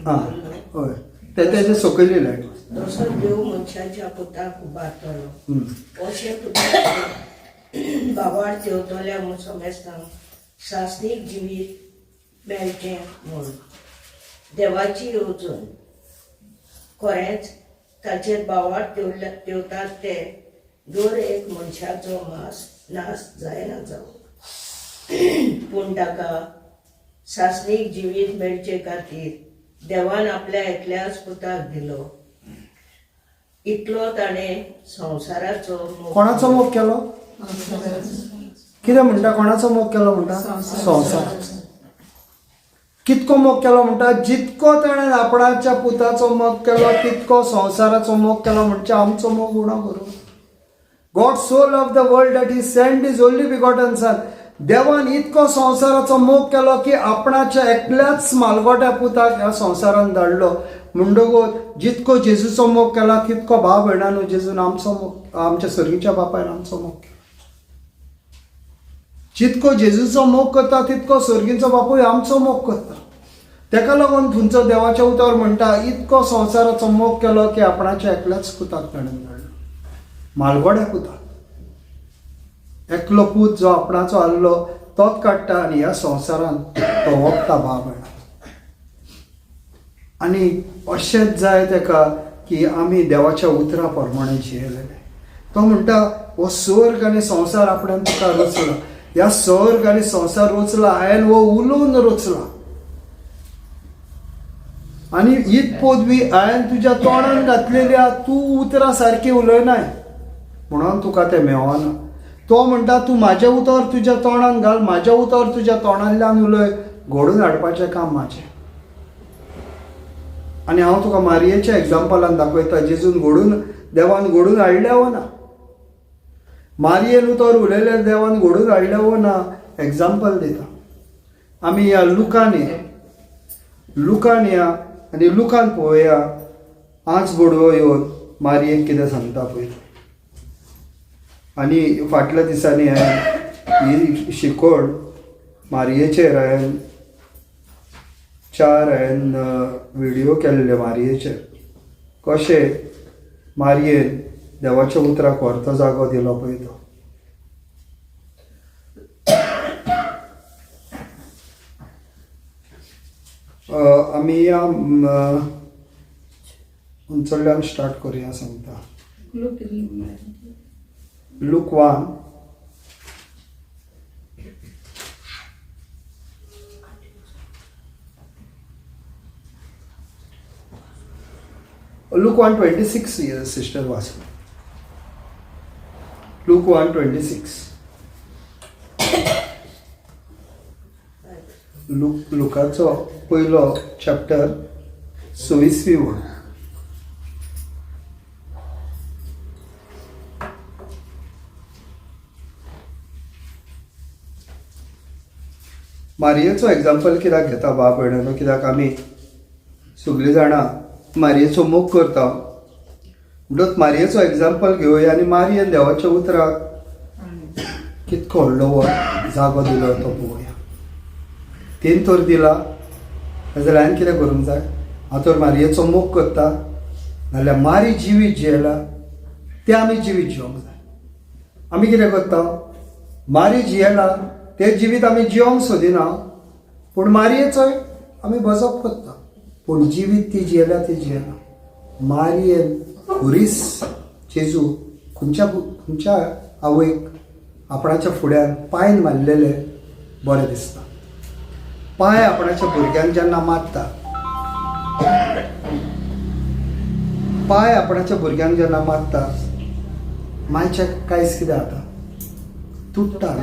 Speaker 1: आं
Speaker 2: दवरलो,
Speaker 1: हय, ते तेजे सकयल येयले.
Speaker 2: तसो देव मनशाच्या पुताक उबारतलो, अशें तुका बाबार तेवतल्या म्हूण समेस्तांक सासणीक जिवीत मेळचें म्हूण देवाची येवजण. खरेंच ताचेर बावार तेवतात ते दर एक मनशाचो मास नाश जायना जावं, पूण ताका सासणीक जिवीत मेळचे खातीर देवान आपल्या एकल्याच पुताक दिलो. इतलो ताणें संवसाराचो मोग
Speaker 1: कोणाचो मोग केलो? कितें म्हणटा? कोणाचो मोग केलो म्हणटा? संवसार. कितको मोग केलो म्हणटा? जितको ताणें आपणाच्या पुताचो मोग केलो तितको संवसाराचो मोग केलो. म्हणजे आमचो मोग उणो करूं. God so loved the world that he sent his only begotten son. देवान इतको संवसाराचो मोग केलो की आपणाच्या एकल्याच मालगोट्या पुताक ह्या संवसारान धाडलो. म्हणटकूच जितको जेजूचो मोग केला तितको भाव भयणांनो जेजून आमचो मोग, आमच्या सर्गीच्या बापायन आमचो मोग केलो. जितको जेजूचो मोग करता तितको सर्गीचो बापूय आमचो मोग करता. तेका लागून थंयचो देवाच्या उतर म्हणटा, इतको संवसाराचो मोग केलो की आपणाच्या एकल्याच पुताक ताणें धाडलो, मालगोड्या पुताक. एकलो पूत जो आपणाचो आहलो तोच काडटा आनी ह्या संवसारांत तो वखता भाव भयणा. आनी अशेंच जाय तेका की आमी देवाच्या उतरा प्रमाणे जियेलेले. तो म्हणटा, हो स्वर्ग आनी संवसार आपणान तुका रचला, ह्या स्वर्ग आनी संवसार रचला हांवें, हो उलोवन रचला, आनी हीच पदवी हांवें तुज्या तोंडान घातलेली आहा, तूं उतरां सारकी उलयनाय म्हणून तुका तें मेवना. तो म्हणटा, तूं म्हाजें उतर तुज्या तोंडान घाल, म्हाजें उतर तुज्या तोंडांतल्यान उलय, घडोवन हाडपाचें काम म्हाजें. आनी हांव तुका मारयेच्या एग्जाम्पलान दाखयता, जेजून घडून, देवान घडून हाडलें वो ना, मारयेन उतर उलयल्यार देवान घडून हाडलें वो ना, एग्जाम्पल दिता. आमी ह्या लुकान या, लुकान या आनी लुकान पळोवया आज बोडवो येवन मारयेक कितें सांगता पळय. आनी फाटल्या दिसांनी हांवें ही शिकवण मारयेचेर हांवें 4 हांवें व्हिडियो केल्ले मारयेचेर, कशें मारयेन देवाच्या उतराक व्हरतो जागो दिलो पळय तो. आमी ह्या हुंचडल्यान स्टार्ट करुया सांगता. Luke 1 Luke 1:26 sister वाच. लूक 1:26. लुकाचो पयलो चॅप्टर 26वी वळ. मारयेचो एग्जाम्पल कित्याक घेता बाप भयणांनो, कित्याक आमी सगळीं जाणां मारयेचो मोग करता, म्हणटच मारयेचो एग्जाम्पल घेवया आनी मारयेन देवाच्या उतराक कितको व्हडलो हो जागो दिलो तो पळोवया. तेन तर दिला नाजाल्यार हांवें कितें करूंक जाय, हांव तर मारयेचो मोग करता नाजाल्यार मारी जिवीत जियेला तें आमी जिवीत जिवंक जाय. आमी कितें करता, मारी जियेला तें जिवीत आमी जिवंक सोदिना, पूण मारयेचोय आमी बजप करता, पूण जिवीत ती जियेला ती जियेना. मारयेन खुरीस जेजू खंयच्या खंयच्या आवयक आपणाच्या फुड्यान पांयन मारलेले बरें दिसता. पांय आपणाच्या भुरग्यांक जेन्ना मारता, पांय आपणाच्या भुरग्यांक जेन्ना मारता, मायच्या कांयच कितें जाता, तुट्टा.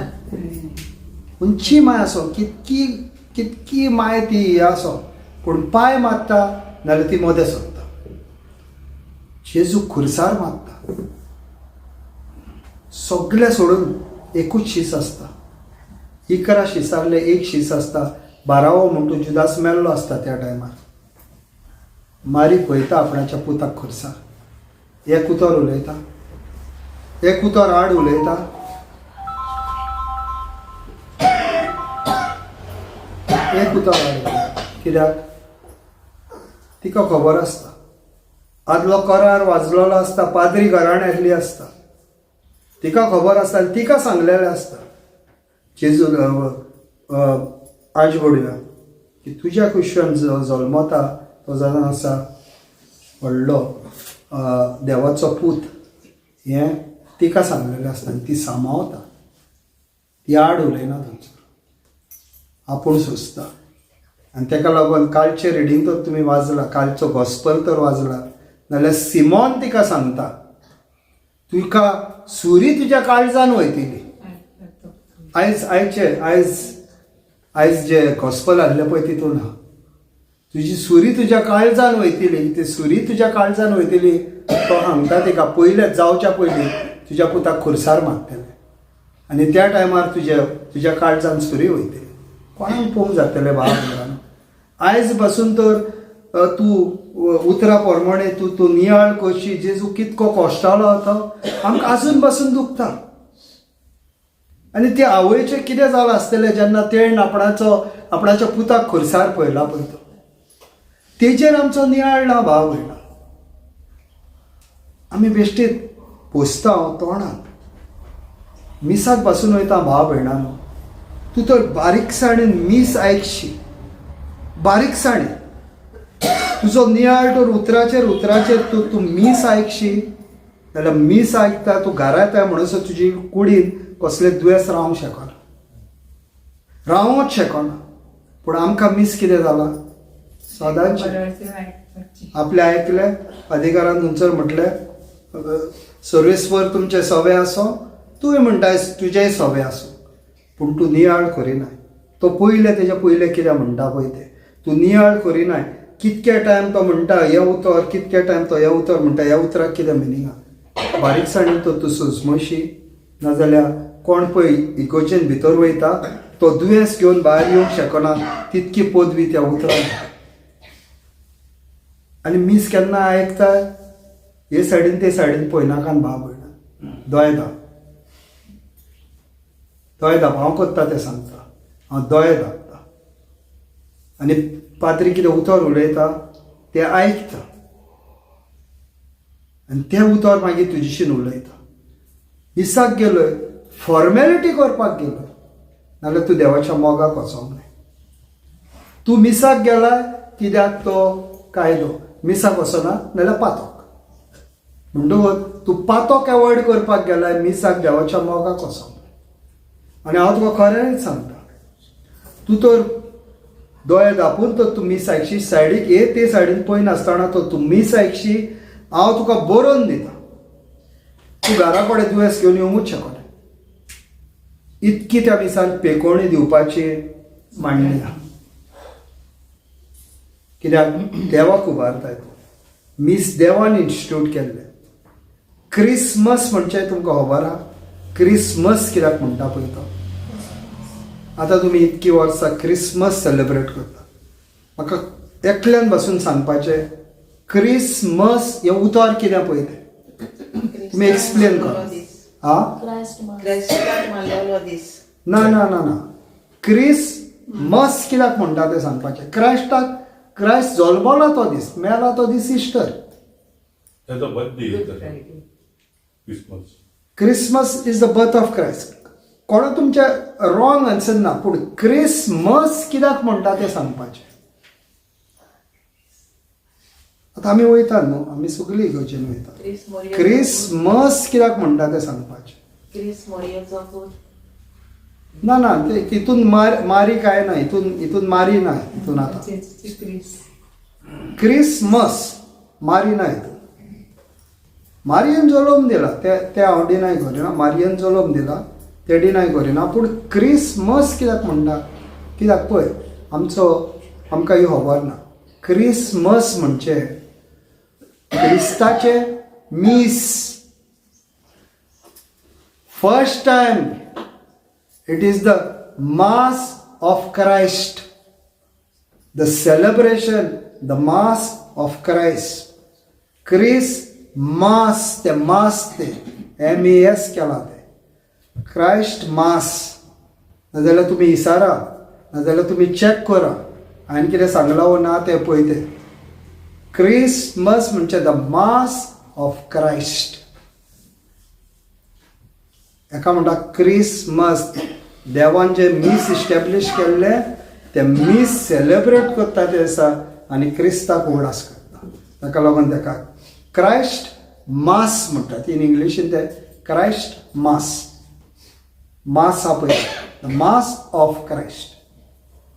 Speaker 1: खंयची माय आसो, कितकी कितकी माय ती हे आसो, पूण पांय मारता नाल्यार ती मदें सोदता. जेजू खुरसार मारता, सगळें सोडून एकूच शीस आसता. 11 शिसांतलें एक शीस आसता, 12वो म्हणटू जुदास मेल्लो आसता त्या टायमार. मारी पळयता आपणाच्या पुताक खुरसार, एक उतर उलयता, एक उतर आड उलयता, एक उतर आड उलयता, कित्याक तिका खबर आसता आदलो करार वाजलेलो आसता, पाद्री घराण्यांतली आसता, तिका खबर आसता आनी तिका सांगलेलें आसता जेजू आज बडुया की तुज्या कुशान जल्मता तो जावन आसा व्हडलो देवाचो पूत, हें तिका सांगलेलें आसता आनी ती सांबावता, ती आड उलयना थंयसर, आपूण सोंसता. आनी तेका लागून कालचें रिडींग तर तुमी वाजला, कालचो गॉस्पल तर वाजला, नाल्यार सिमोन तिका सांगता तुका सुरी तुज्या काळजान वयतली. आयज आयचे आयज आयज जे गॉस्पल आहलें पळय तितून आहा, तुजी सुरी तुज्या काळजान वयतली, ती सुरी तुज्या काळजान वयतली. तो सांगता तिका पयलें जावच्या पयलीं तुज्या पुताक खुरसार मारतले आनी त्या टायमार तुज्या काळजान सुरी वयतली. कोणाक पळोवंक जातलें बाबा भुरग्यांनो. आयज पासून तर तूं उतरा प्रमाणे तूं नियाळ करशी. जेजू कितको कश्टालो तो आमकां आजून पासून दुखता. आनी ते आवयचें कितें जालां आसतलें जेन्ना तेणें आपणाच्या पुताक खुरसार पळयला पळय तो. तेजेर आमचो नियाळ ना भाव भयणा. आमी बेश्टीत पोसता तोंडान, मिसाक पासून वयता भाव भयणानो. तूं तर बारीकसाणेन मीस आयकशी, बारीकसाणेन तुजो नियाळ तर उतराचेर उतराचेर तूं तूं मीस आयकशी जाल्यार मीस आयकता तूं घरा येता म्हणसर तुजी कुडीन कसलें दुयेंस रावंक शकना, रावंक शकना. पूण आमकां मीस कितें जालां सदांचें आपलें आयकलें, अधिकारान थंयसर म्हटलें सर्वेस्वर तुमचें सवे आसो, तूंय म्हणटाय तुजेंय सवे आसूं, पूण तूं नियाळ करिनाय. तो पयलें तेज्या पयलें कितें म्हणटा पळय तें तूं नियाळ करिनाय. कितके टायम तो म्हणटा हें उतर, कितके टायम तो हें उतर म्हणटा, ह्या उतराक कितें मिनींग आहा बारीकसाणेन तो तूं सोजमशी. नाजाल्यार कोण पळय इगोजेन भितर वयता तो दुयेंस घेवन भायर येवंक शकना तितकी पदवी त्या उतरान. आनी मीस केन्ना आयकता हे सायडीन ते सायडीन पळयनाकान भाव भयणा, दोळे धांप, दोळे धांप. हांव करता तें सांगता, हांव दोळे धांपता आनी पाद्री कितें उतर उलयता तें आयकता आनी तें उतर मागीर तुजेशीन उलयता. मिसाक गेलोय फॉर्मेलिटी करपाक गेलोय नाल्यार तूं देवाच्या मोगाक वचोंक नाय. तूं मिसाक गेलाय कित्याक तो कायदो, मिसाक वचना नाल्यार पातोक, म्हणटकूच तूं पातोक एवॉयड करपाक गेलाय, मिसाक देवाच्या मोगाक वचोंक नाय. आनी हांव तुका खऱ्यांनीच सांगता, तूं तर दोळे धांपून तर तूं मीस आयकशी, सायडीक हे ते सायडीन पळयनासतना तो तूं मीस आयकशी, हांव तुका बरोवन दिता, तूं घरा कडेन दुयेंस घेवन येवंकूच शकना. इतकी त्या मिसान पेकोवणी दिवपाची मांडणी आहा. कित्याक देवाक उबारताय तूं, मीस देवान इन्स्टिट्यूट केल्लें. क्रिसमस म्हणजे तुमकां खबर आहा क्रिसमस कित्याक म्हणटा पळय तो. आतां तुमी इतकी वर्सां क्रिसमस सेलेब्रेट करता, म्हाका एकल्यान बसून सांगपाचें क्रिसमस हें उतर कितें पळय तें तुमी एक्सप्लेन करा. हा, ना ना ना ना, क्रिसमस कित्याक म्हणटा तें सांगपाचें. क्रायस्टाक, क्रायस्ट जल्मला तो दीस, मेला तो दीस इस्टर.
Speaker 3: त्याचा birthday. Christmas.
Speaker 1: Christmas is the birth of Christ. कोणा तुमचें रॉंग आन्सर ना, पूण क्रिसमस कित्याक म्हणटा तें सांगपाचें. आतां आमी वयता न्हू, आमी सगळीं इगर्जेन वयता, क्रिसमस कित्याक म्हणटा तें सांगपाचें. ना ना, ते तितून मारी काय ना, हितून हितून मारी ना, हितून आतां क्रिसमस मारी ना, हितून मारियन जलोम दिला ते ते हांव डिनाय करिना, मारियन जलोम दिला ते डिनाय करिना, पूण क्रिसमस कित्याक म्हणटा कित्याक पळय आमचो आमकां ही खबर ना. क्रिसमस म्हणजे क्रिस्ताचें मीस. First time it is the mass of Christ, the celebration, the mass of Christ. Chris mass, ते मास ते MAS केला ते क्रायस्ट मास. नाजाल्यार तुमी इसारा, नाजाल्यार तुमी चॅक करा हांवें कितें सांगलां वो ना तें पळय तें. क्रिसमस म्हणजे the mass of Christ. हेका म्हणटा क्रिसमस. देवान जे मीस इस्टॅब्लीश केल्लें तें मीस सेलेब्रेट करता ते दिसा आनी क्रिस्ताक उगडास करता, ताका लागून ताका क्रायस्ट मास म्हणटात. इन इंग्लिशीन ते क्रायस्ट मास, मास आहा पळय, the mass of Christ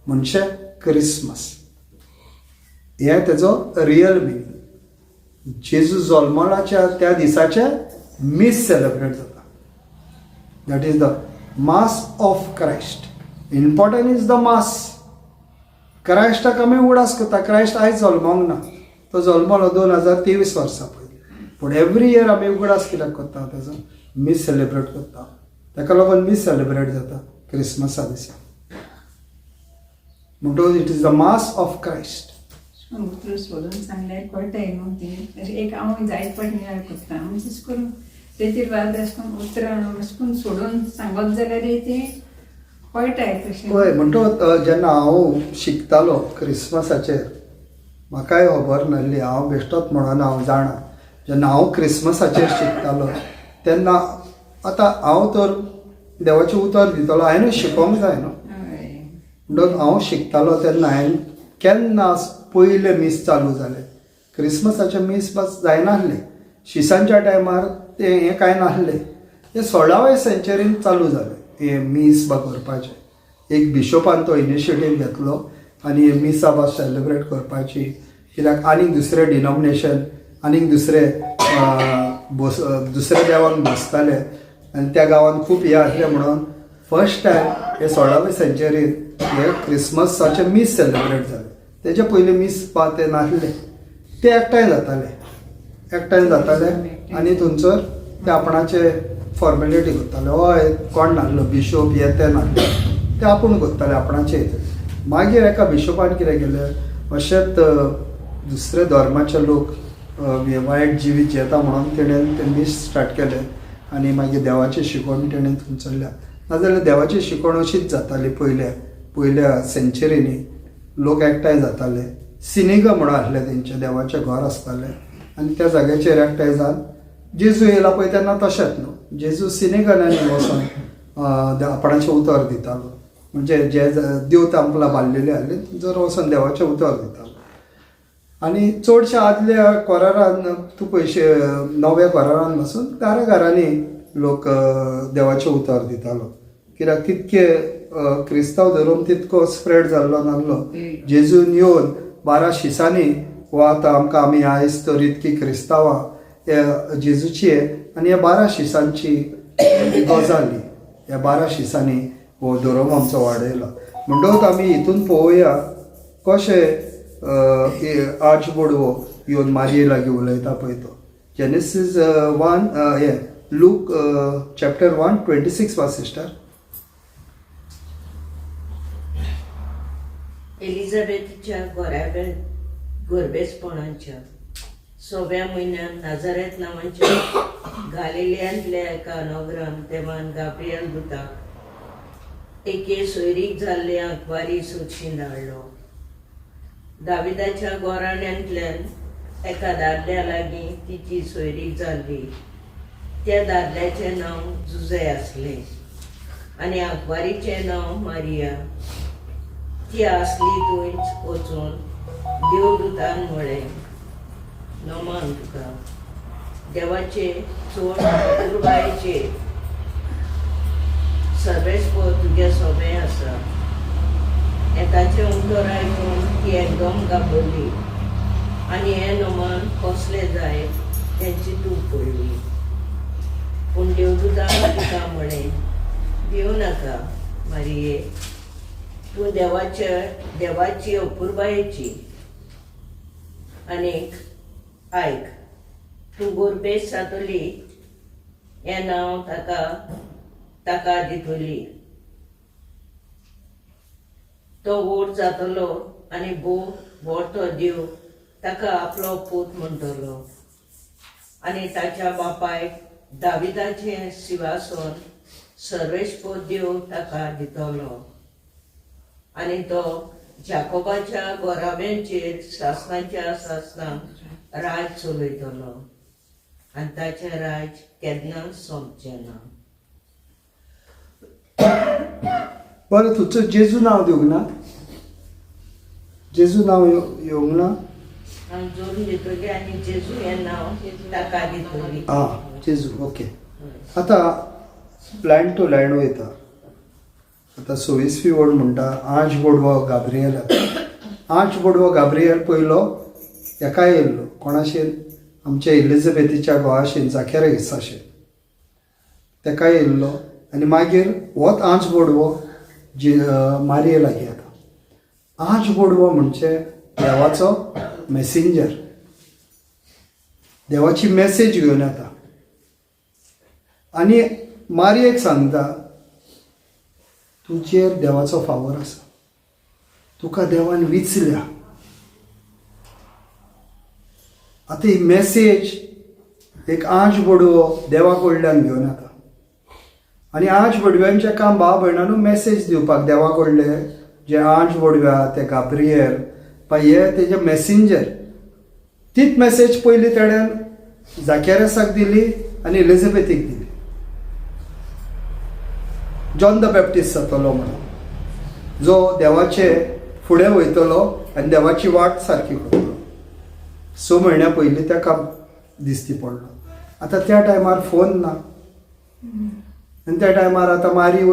Speaker 1: म्हणजे क्रिसमस. हें तेजो रियल मिनींग. जेजू जल्मलाच्या त्या दिसाचें मीस सेलेब्रेट जाता. That is the mass of Christ. Important is the mass. क्रायस्टाक आमी उगडास करता. क्रायस्ट आयज जल्मोंक ना, तो जल्मलो 2023 वर्सां पयलीं, पूण एवरी इयर आमी उगडास कित्याक करता तेजो? मीस सेलेब्रेट करता, ताका लागून मीस सेलेब्रेट जाता क्रिसमसा दिसा. म्हणटकूच it is the mass of Christ.
Speaker 4: उतर सोडून सांगल्यार कळटाय न्हू तें. अशें एक हांव जायत फावटी नियाळ करता, म्हणजे अशें करून तेजेर वाद अशें करून उतरां अशें करून सोडून सांगत जाल्यार तें कळटाय तशें.
Speaker 1: हय, म्हणटकूच जेन्ना हांव शिकतालो क्रिसमसाचेर म्हाकाय खबर नासली. हांव बेश्टोच म्हणून हांव जाणा, जेन्ना हांव क्रिसमसाचेर शिकतालो तेन्ना, आतां हांव तर देवाचें उतर दितलो, हांवें शिकोंक जाय न्हू.
Speaker 4: हय.
Speaker 1: म्हणून हांव शिकतालो तेन्ना हांवें केन्ना पयलें मीस चालू जालें, क्रिसमसाचें मीस बस जायनासलें. शिसांच्या टायमार तें हें कांय नासलें. तें 16व्या सेंचुरीन चालू जालें हें मीस बा करपाचें. एक बिशोपान तो इनिशिएटीव घेतलो आनी हे मिसां बा सेलिब्रेट करपाची, कित्याक आनीक दुसरें डिनॉमिनेशन, आनीक दुसरे बोस दुसऱ्या देवांक बसताले आनी त्या गांवांत खूब हें आसलें. म्हणून फर्स्ट टायम हे 16व्या सेंचुरीन हे क्रिसमसाचें मीस सेलिब्रेट जालें. तेच्या पयलीं मीस पा ते नासले. ते एकठांय जाताले, एकठांय जाताले आनी थंयसर ते आपणाचे फॉर्मेलिटी करताले. हय, कोण नासलो बिशोप हे ते नासले, ते आपूण करताले आपणाचे हितून. मागीर एका बिशोपान कितें केलें, अशेंच दुसरे धर्माचे लोक वायट जिवीत जियेता म्हणून तेणेन ते मीस स्टार्ट केलें आनी मागीर देवाची शिकवण तेणेन थंयसरल्या. नाजाल्यार देवाची शिकवण अशीच जाताली. पयल्या पयल्या सेंचुरींनी लोक एकठांय जाताले, सिनेगा म्हणून आसलें तेंचें देवाचें घर आसतालें आनी त्या जाग्याचेर एकठांय जावन जेजू येयला पळय तेन्ना तशेंच न्हू, जेजू सिनेगांनी वचोन आपणाचें उतर दितालो. म्हणजे जे देव तांपला बांदलेले आसले थंयसर वचोन देवाचें उतर दितालो. आनी चडश्या आदल्या कोरारान तूं पयशे नव्या कोरारान पासून घरा घरांनी लोक देवाचें उतर दितालो, कित्याक तितके क्रिस्तांव धर्म तितको स्प्रेड जाल्लो नासलो. जेजून येवन 12 शिसांनी हो आतां आमकां आमी आयज तर इतकी क्रिस्तांवां हे जेजूची आनी ह्या 12 शिसांची गजाल ही. ह्या 12 शिसांनी हो धर्म आमचो वाडयलो. म्हणटकूच आमी हितून पळोवया कशें आर्च बोडवो येवन मारये लागीं उलयता पळय तो. जेनेसीस 1 हे लूक चॅप्टर 1 26 वा सिस्टर.
Speaker 2: एलिझाबेथीच्या गोऱ्याबे गोरबेसपणाच्या 6व्या म्हयन्यात नाझारेत नांवाच्या गालिलियांतल्या एका नगरान देवान गाब्रियल दुताक एके सोयरीक जाल्ले आंकवारी सोदशी धाडलो. दाविदाच्या गोराण्यांतल्यान एका दादल्या लागीं तिची सोयरीक जाल्ली. त्या दादल्याचें नांव जुजे आसलें आनी आंकवारीचें नांव मारिया. ती आसली थंयच वचून देवदूतान म्हळें, नमान तुका, देवाचे चड अपुरबायेचे, सर्वेस्पर तुज्या सोबें आसा. हें ताचें उतर आयकून ती एकदम घाबरली आनी हें नमन कसलें जायत तें चिंतूंक पडली. पूण देवदूतान तिका म्हळें, भिवू नाका मारिये, तूं देवाच्या देवाची अपुरबायेची. आनीक आयक, तूं गोरबेज जातली, हें नांव ताका ताका दितली. तो व्हड जातलो आनी भोव व्हड देव ताका आपलो पूत म्हणटलो आनी ताच्या बापायक दाविदाचें सिंवासन सर्वेस्पर देव ताका दितलो आनी तो जाकोबाच्या गोराब्यांचेर सासणाच्या सासणाक राज चलयतलो आनी ताचें राज केन्ना सोंपचें ना.
Speaker 1: बरें, तुमचो जेजू नांव दिवंक ना? जेजू नांव येवंक ना?
Speaker 2: हांव जोडून दितली आनी जेजू हें नांव ताका दितली.
Speaker 1: आं, जेजू, ओके. आतां लायन टू लायन वयता. आतां 26वी ओळ म्हणटा, आंज बोडवो गाब्रियल. आंज बोडवो गाब्रियल पयलो हेका येयल्लो, कोणाशेन? आमच्या एलिझाबेथीच्या घोवाशेन, जाखेरेसाशेन तेका येयल्लो. आनी मागीर होच आंज बोडवो जे मारये लागीं येता. आंज बोडवो म्हणजे देवाचो मॅसेंजर, देवाची मॅसेज घेवन येता आनी मारयेक सांगता, तुजेर देवाचो फावोर आसा, तुका देवान विचल्या. आतां ही मॅसेज एक आंज बोडवो देवा कडल्यान घेवन येता आनी आंज बोडव्यांचें काम, भाव भयणांनो, मॅसेज दिवपाक. देवा कडले जे आंज बोडव्या, ते गाब्रियल पळय हे तेजे मॅसेंजर. तीच मॅसेज पयली तेणेन जाकेरसाक दिली आनी एलिझाबेथीक दिली, जॉन the Baptist जातलो म्हणून, जो देवाचे फुडें वयतलो आनी देवाची वाट सारकी करतलो. 6 म्हयन्या पयलीं ताका दिसती पडलो. आतां त्या टायमार फोन ना आनी त्या टायमार आतां मारी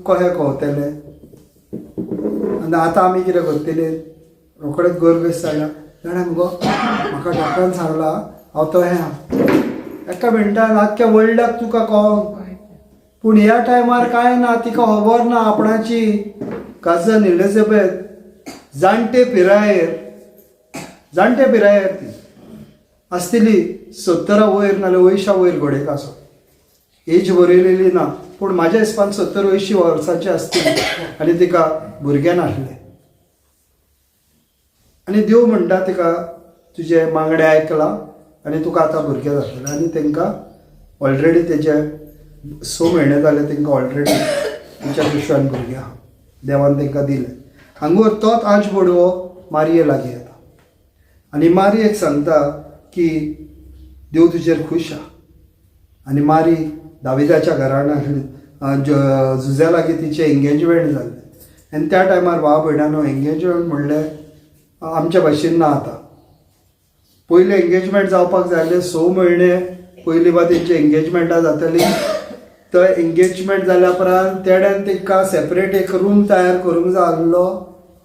Speaker 1: कशें कळतलें? आनी आतां आमी कितें करतले? रोखडेच गर्भेस जाल्या जाणा मुगो, म्हाका डॉक्टरान सांगलां हांव तो हें आहा. एका मिनटान आख्ख्या वर्ल्डाक तुका कळोंक. पूण ह्या टायमार कांय ना, तिका खबर ना आपणाची कजन एलिझाबेथ जाणटे पिरायेर, जाणटे पिरायेर ती आसतली 70 वयर नाल्यार 80 वयर घोडेक आसो. एज बरयलेली ना, पूण म्हाज्या हिसपान 70-80 वर्सांची आसतली आनी तिका भुरगें नासलें. आनी देव म्हणटा तिका, तुजें मागणें आयकलां आनी तुका आतां भुरगें जातलें. आनी तांकां ऑलरेडी तेजे 6 म्हयने जाले, तांकां ऑलरेडी तिच्या दुसऱ्यान भुरगें आहा, देवान तांकां दिलें. हांगोर तोच आंज बोडवो मारये लागीं येता आनी मारयेक सांगता की देव तुजेर खूश आहा. आनी मारी दाविदाच्या घरान आसली, जुझ्या लागीं तिचें एंगेजमेंट जाल्लें. आनी त्या टायमार भाव भयणानो एंगेजमेंट म्हणलें आमच्या भाशेन ना. आतां पयलें एंगेजमेंट जावपाक जाय जाल्यार 6 म्हयने पयलीं बा तेंची एंगेजमेंटां जातली. तर एंगेजमेंट जाल्या उपरांत तेड्यान तांकां सेपरेट एक रूम तयार करूंक जाय आसलो,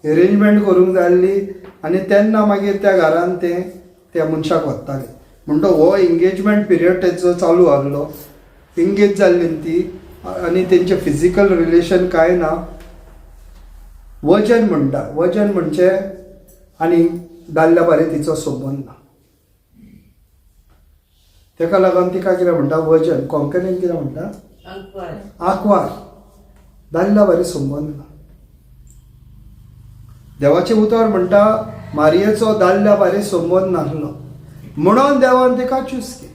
Speaker 1: एरेंजमेंट करूंक जाय आसली आनी तेन्ना मागीर त्या घरान ते त्या मनशाक वताले. म्हणटो हो एंगेजमेंट पिरियड तेचो चालू आसलो. एंगेज जाल्ली ती आनी तेंचें फिजिकल रिलेशन कांय ना. वजन म्हणटा, वजन म्हणजे आनी दादल्या बारे तिचो संबंद ना. तेका लागून तिका कितें म्हणटा? वजन. कोंकणीन कितें म्हणटा?
Speaker 2: आंकवार.
Speaker 1: आंकवार, दादल्या बारे संबंद ना. देवाचें उतर म्हणटा मारयेचो दादल्या बारे संबंद नासलो म्हणून देवान तिका चूज केली,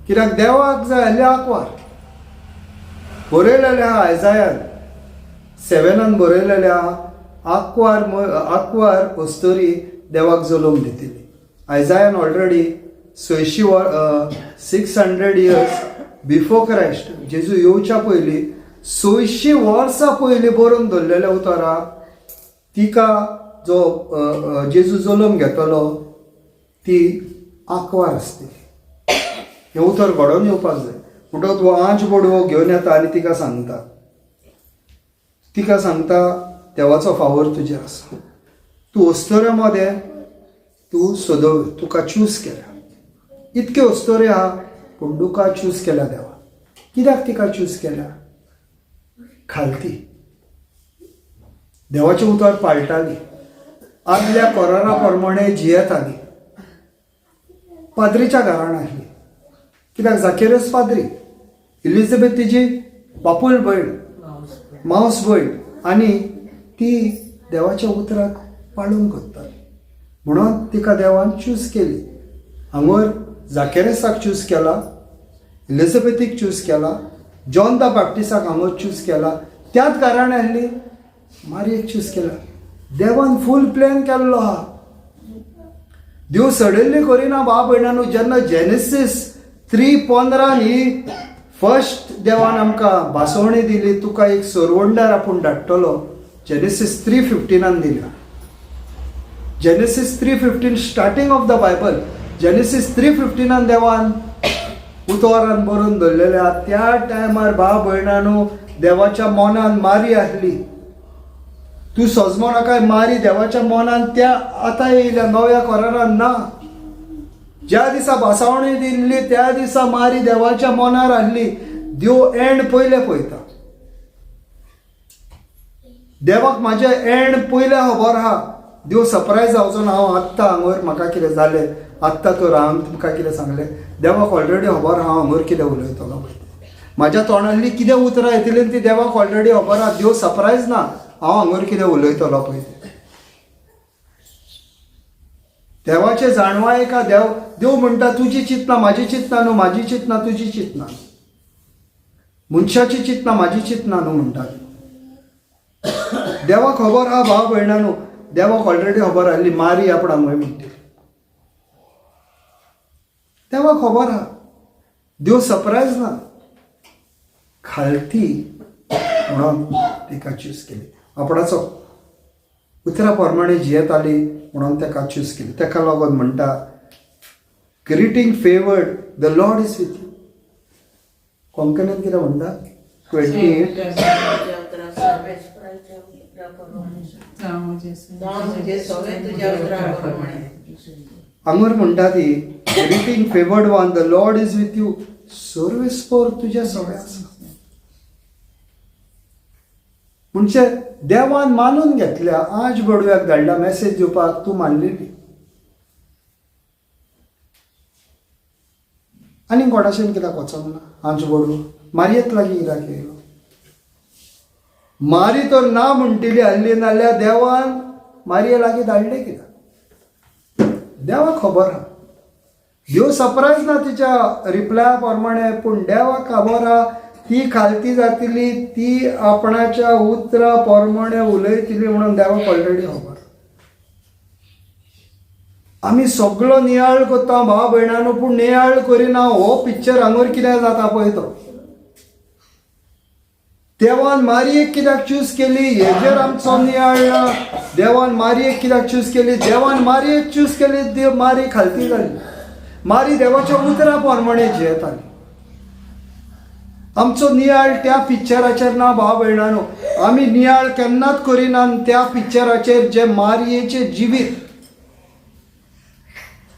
Speaker 1: कित्याक देवाक जाय आसले आंकवार. बरयलेलें आहा आयजायान 7 बरयलेलें आहा, आंकवार आंकवार अस्तुरी देवाक जल्म दितली. आयजायान ऑलरेडी 600 वर 600 इयर्स बिफोर क्रायस्ट, जेजू येवच्या पयलीं 600 वर्सां पयलीं बरोवन दवरलेलें उतर आहा. तिका जो जेजू जल्म घेतलो ती आंकवार आसतली. हें उतर घडोवन येवपाक जाय. म्हणटकच हो आंज बोडवो घेवन येता आनी तिका सांगता, तिका सांगता देवाचो फावोर तुजेर आसा, तूं अस्तुऱ्या मदें तूं सदव तुका चूज केल्या. इतक्यो अस्तुऱ्यो आहा पूण तुका चूज केल्या देवा. कित्याक तिका चूज केल्या? खालती देवाचें उतर पाळटाली, आदल्या कोरारा प्रमाणे जियेताली, पाद्रीच्या घरान आसली, कित्याक जाकेरस पाद्री, इलिझाबेथ तिजी बापूल भयण, मावस भयण, आनी ती देवाच्या उतराक पाळूंक कोत्ताली म्हणून तिका देवान चूज केली. हांगर जाकेरसाक चूज केला, इलिझाबेथीक चूज केला, जॉन the बाप्टिसाक हांगर चूज केला, त्याच घरान आसली मारयेक चूज केला. देवान फूल प्लॅन केल्लो आहा. देव सडनली करिना भाव भयणांनो. जेन्ना जेनेसीस 3:15 ही फर्स्ट देवान आमकां भासवणी दिली, तुका एक सरवंडार आपूण धाडटलो, जेनेसीस 3:15 दिल्या. Genesis 3:15, starting of the Bible, Genesis 3:15 देवान उतरान बरोवन दवरलेलें आहा. त्या टायमार भाव भयणांनो देवाच्या मनान मारी आसली. तूं सजमो नाका, मारी देवाच्या मनान त्या आतां येयल्या नव्या कोरारान ना. ज्या दिसा भासावणी दिल्ली त्या दिसा मारी देवाच्या मनार आसली. देव एंड पयले पळयता. देवाक म्हाजें एंड पयलें खबर आहा. देव सरप्रायज जावचो ना, हांव आत्तां हांगर म्हाका कितें जालें, आत्तां तर हांव तुमकां कितें सांगलें. देवाक ऑलरेडी खबर आहा हांव हांगर कितें उलयतलो पळय तें. म्हाज्या तोंडांतली कितें उतरां येतलीं ती देवाक ऑलरेडी खबर आहा. देव सरप्रायज ना हांव हांगर कितें उलयतलो पळय तें. देवाचें जाणवाय का देव देव म्हणटा तुजी चिंतना म्हाजी चिंतना न्हू, म्हाजी चिंतना तुजी चिंतना, मनशाची चिंतना म्हाजी चिंतना न्हू म्हणटा. देवाक खबर आहा भाव भयणांनो. देवाक ऑलरेडी खबर आसली मारी आपणाक खंय म्हणटली. देवाक खबर आहा, देव सरप्रायज ना. खालती म्हणून तिका चूज केली, आपणाचो उतरा प्रमाणे जियेताली म्हणून ताका चूज केली. ताका लागून म्हणटा, greeting favoured, the Lord is with you. कोंकणीत कितें म्हणटा? 28.
Speaker 2: तुज्या उतरा सर्वेस्पराच्या उतरा प्रमाणे.
Speaker 4: जावं जेजू.
Speaker 2: जावं म्हजें सगळें तुज्या उतरा प्रमाणे.
Speaker 1: हांगर म्हणटा ती, greeting favoured one, the Lord is with you. सर्वेस्पर तुज्या सगळें आसा. म्हणजे देवान मानून घेतल्या, आज बडव्याक धाडला मॅसेज दिवपाक, तूं मानलेली. आनी कोणाशेन कित्याक वचोंक ना आंज बडवो मारयेत लागीं कित्याक येयलो? मारी तर ना म्हणटली आहली, नाल्यार देवान मारये लागीं धाडले कित्याक? देवाक खबर आहा, देव सरप्रायज ना तिच्या रिप्लाया प्रमाणे, पूण देवाक खबर आहा ती खालती जातली, ती आपणाच्या उतरा प्रमाणे उलयतली म्हणून देवाक ऑलरेडी खबर. आमी सगलो नियाळ करता भाव भयणानो, पूण नियाळ करिना हो पिक्चर हांगर कितें जाता पळय तो. देवान मारयेक कित्याक चूज केली हेजेर आमचो नियाळ ना. देवान मारयेक कित्याक चूज केली? देवान मारयेक चूज केली, देव मारी खालती जाली, मारी देवाच्या उतरा प्रमाणे जियेताली. आमचो नियाळ त्या पिक्चराचेर ना भाव भयणानो. आमी नियाळ केन्नाच करिना त्या पिक्चराचेर जे मारयेचें जिवीत.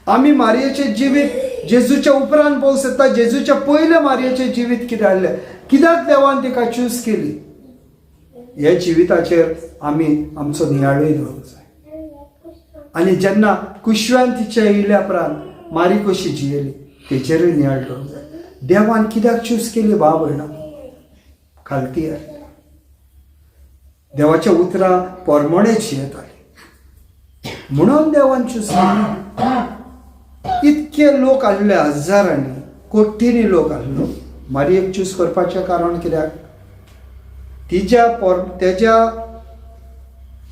Speaker 1: आमी मारयेचें जिवीत जेजूच्या उपरांत पळोवंक शकता. जेजूच्या पयलें मारयेचें जिवीत कितें आहलें, कित्याक देवान तिका चूज केली, हे जिविताचेर आमी आमचो नियाळूय दवरूंक जाय. आनी जेन्ना कुशव्यान तिच्या येयल्या उपरांत मारी कशी जियेली तेचेरूय नियाळ दवरूंक जाय. देवान कित्याक चूज केली भाव भयणा? खालती आयली, देवाच्या उतरां परमणे जियेताली म्हणून देवान चूज केली. इतके लोक आहले, हजारांनी कोटींनी लोक आहलो, मारयेक चूज करपाचें कारण कित्याक? तिच्या पर तेज्या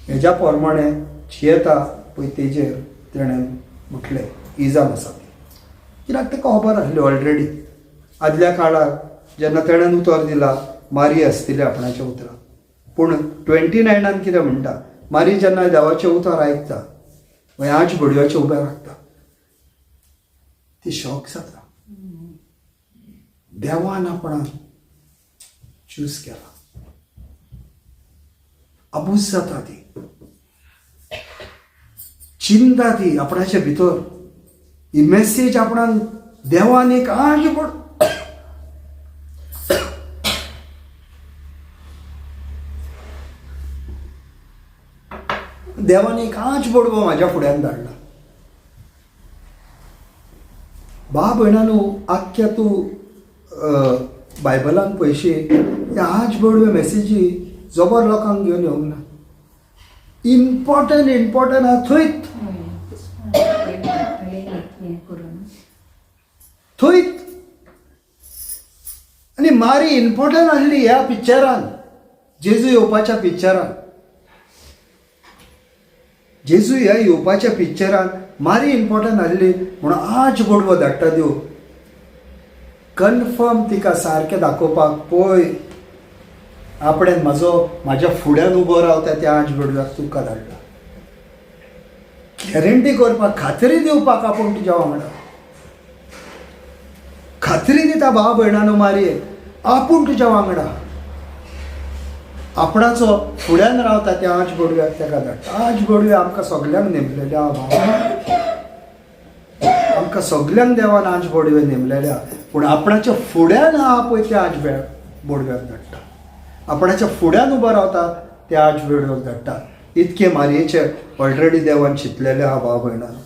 Speaker 1: हेज्या प्रमाणे जियेता पळय तेजेर तेणें म्हटलें इजाम आसा ती. कित्याक ताका खबर आसली ऑलरेडी आदल्या काळार जेन्ना तेणें उतर दिला मारी आसतली आपणाच्या उतरां. पूण 29 कितें म्हणटा, मारी जेन्ना देवाचें उतर आयकता मागीर आज बडव्याचें उबें राखता, ती शॉक जाता. देवान आपणाक चूज केला. आबूज जाता ती, चिंता ती आपणाच्या भितर. ही मेसेज आपणाक देवान एक आज पड देवान एक आंच बडवो म्हाज्या फुड्यान धाडला. बा भयणानो, आख्ख्या तूं बायबलान पयशे ते आज बडवे मेसेजी जबर लोकांक घेवन येवंक ना. इम्पॉर्टंट इम्पॉर्टंट आहा थंयच
Speaker 4: हें करून
Speaker 1: थंयच. आनी मारी इम्पॉर्टंट आहली ह्या पिक्चरान, जेजू येवपाच्या पिक्चरान, जेजू ह्या येवपाच्या पिक्चरान मारी इम्पॉर्टंट आहली म्हणून आज बडवो धाडटा देव कन्फर्म तिका सारकें दाखोवपाक, पळय आपणें म्हाजो म्हाज्या फुड्यान उबो रावता त्या आज बडव्याक तुका धाडला, गॅरंटी करपाक, खात्री दिवपाक आपूण तुज्या वांगडा. खात्री दिता भाव भयणानो मारये, आपूण तुज्या वांगडा, आपणाचो फुड्यान रावता त्या आज बडव्याक ताका धाडटा. आज बडवे आमकां सगल्यांक नेमलेले आहा भाव, आमकां सगल्यांक देवान आज बडवे नेमलेले आहा, पूण आपणाच्या फुड्यान आहा पळय त्या आज बोडव्याक धाडटा, आपणाच्या फुड्यान उबो रावता त्या आज बडव्याक धाडटा. इतके मारयेचे ऑलरेडी देवान चिंतलेले आहा भाव भयणानो,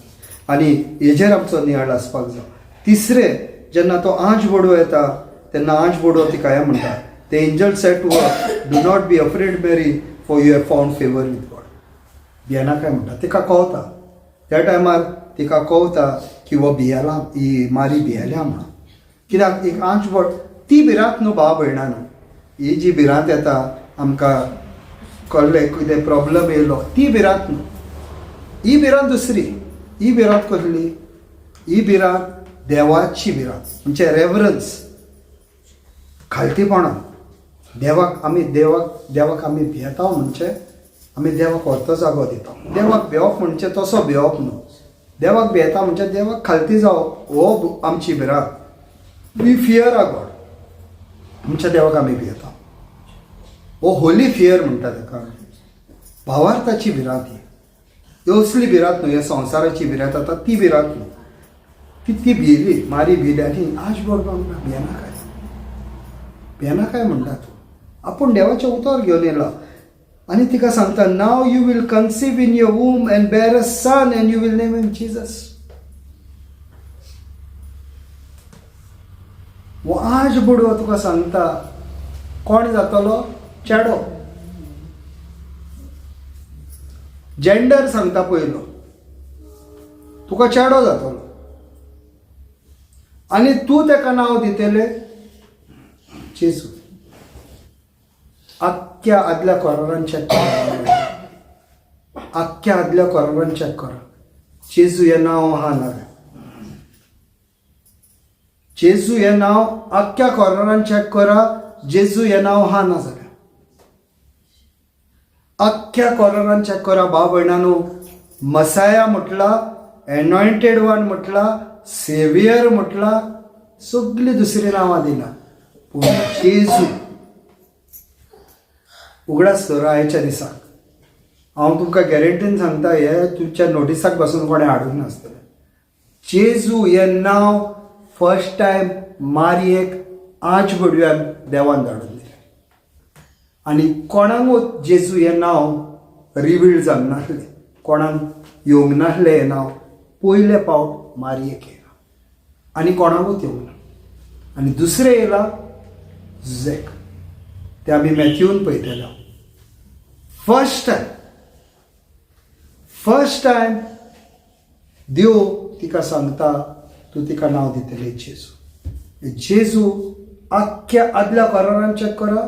Speaker 1: आनी हेजेर आमचो नियाळ आसपाक जाय. तिसरें, जेन्ना तो आंज बोडवो येता तेन्ना आंज बोडवो तिका हें म्हणटा, the angel said to her, do not be afraid Mary, for you have found favour with God. भियेना काय म्हणटा, तिका कवता त्या टायमार, तिका कवता की हो भियेला, ही मारी भियेल्या म्हणून. कित्याक एक आंच बोट ती भिरांत न्हू भाव भयणा न्हू, ही जी भिरांत येता आमकां कळ्ळें कितें प्रॉब्लम येयलो ती भिरांत न्हू. ही भिरांत दुसरी. ही भिरांत कसली? ही भिरांत देवाची भिरांत, म्हणजे रेवरन्स, खालतीपणान देवाक आमी देवाक देवाक आमी भियेता, म्हणजे आमी देवाक व्हरतो जागो दिता. देवाक भिवप म्हणजे तसो भिवप न्हू, देवाक भियेता म्हणजे देवाक खालती जावप, हो आमची भिरांत. We fear a God, आमच्या देवाक आमी भियेता. हो होली फियर म्हणटा ताका आमी. भावार्थाची भिरांत ही, ही असली भिरांत न्हू, ह्या संवसाराची भिरांत आतां ती भिरांत न्हू. ती ती भियेली, मारी भियेली आनी आज बरोबर म्हणटा भियेनाकाय, भियेनाकाय म्हणटा तूं. आपूण देवाचें उतर घेवन येयला आनी तिका सांगता, now you will conceive in your womb and bear a son and you will name him Jesus. हो आज बुडवा तुका सांगता कोण जातलो? चेडो. जेंडर सांगता पयलो, तुका चेडो जातलो आनी तूं तेका नांव दितले जेजू. आख्ख्या आदल्या कोरारान चॅक करा, आख्ख्या आदल्या कोरारान चॅक करा, जेजू हें नांव आहा ना. जेजू हें नांव आख्ख्या कोरारान चॅक करा, जेजू हें नांव आहा ना जाल्यार आख्ख्या कोरारान चॅक करा. भाव भयणानो, मसाया म्हटला, एनॉयंटेड वन म्हटला, सेवियर म्हटला, सगळीं दुसरीं नांवां दिला, पूण जेजू उगडास दवरा. आयच्या दिसाक हांव तुमकां गॅरंटीन सांगता, हे तुमच्या नोटिसाक बसून कोणें हाडूंक नासतलें. जेजू हें नांव फर्स्ट टायम मारयेक आज बडव्यान देवान धाडून दिलें आनी कोणाकूच जेजू हें नांव रिवील जावंक नासलें, कोणाक येवंक नासलें हें नांव. पयले पावट मारयेक येयलां आनी कोणाकूच येवंक ना. आनी दुसरें येयलां झेक, तें आमी मॅथ्यून पळयतले. फर्स्ट टायम, फर्स्ट टायम देव तिका सांगता, तूं तिका नांव दितले जेजू. जेजू आख्ख्या आदल्या करारान चॅक करा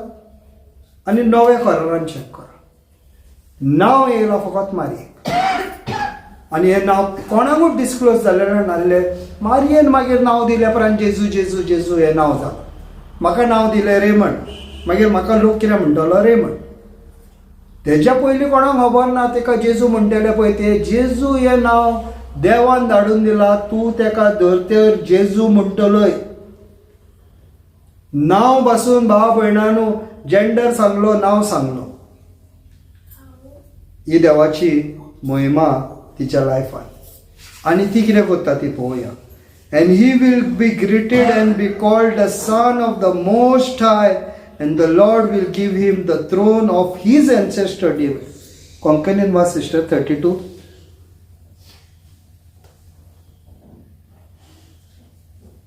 Speaker 1: आनी नव्या करारान चॅक करा, नांव येयलां फकत मारयेक. आनी हें नांव कोणाकूच डिस्क्लोज जालें नासलें. मारयेन मागीर नांव दिल्या उपरांत जेजू जेजू जेजू हें नांव जालां. म्हाका नांव दिलें रेमंड, मागीर म्हाका लोक कितें म्हणटलो? रेमंड. तेज्या पयलीं कोणाक खबर ना तेका जेजू म्हणटले पळय, ते जेजू हें नांव देवान धाडून दिलां, तूं तेका धरतेर जेजू म्हणटलोय. नांव पासून भाव भयणानू जेंडर सांगलो, नांव सांगलो. ही देवाची महिमा तिच्या लायफान. आनी ती कितें करता ती पळोवया. And he will be great and be called the Son of the Most High, and the Lord will give him the throne of his ancestor David. कोंकणीन वाच सिस्टर, 32.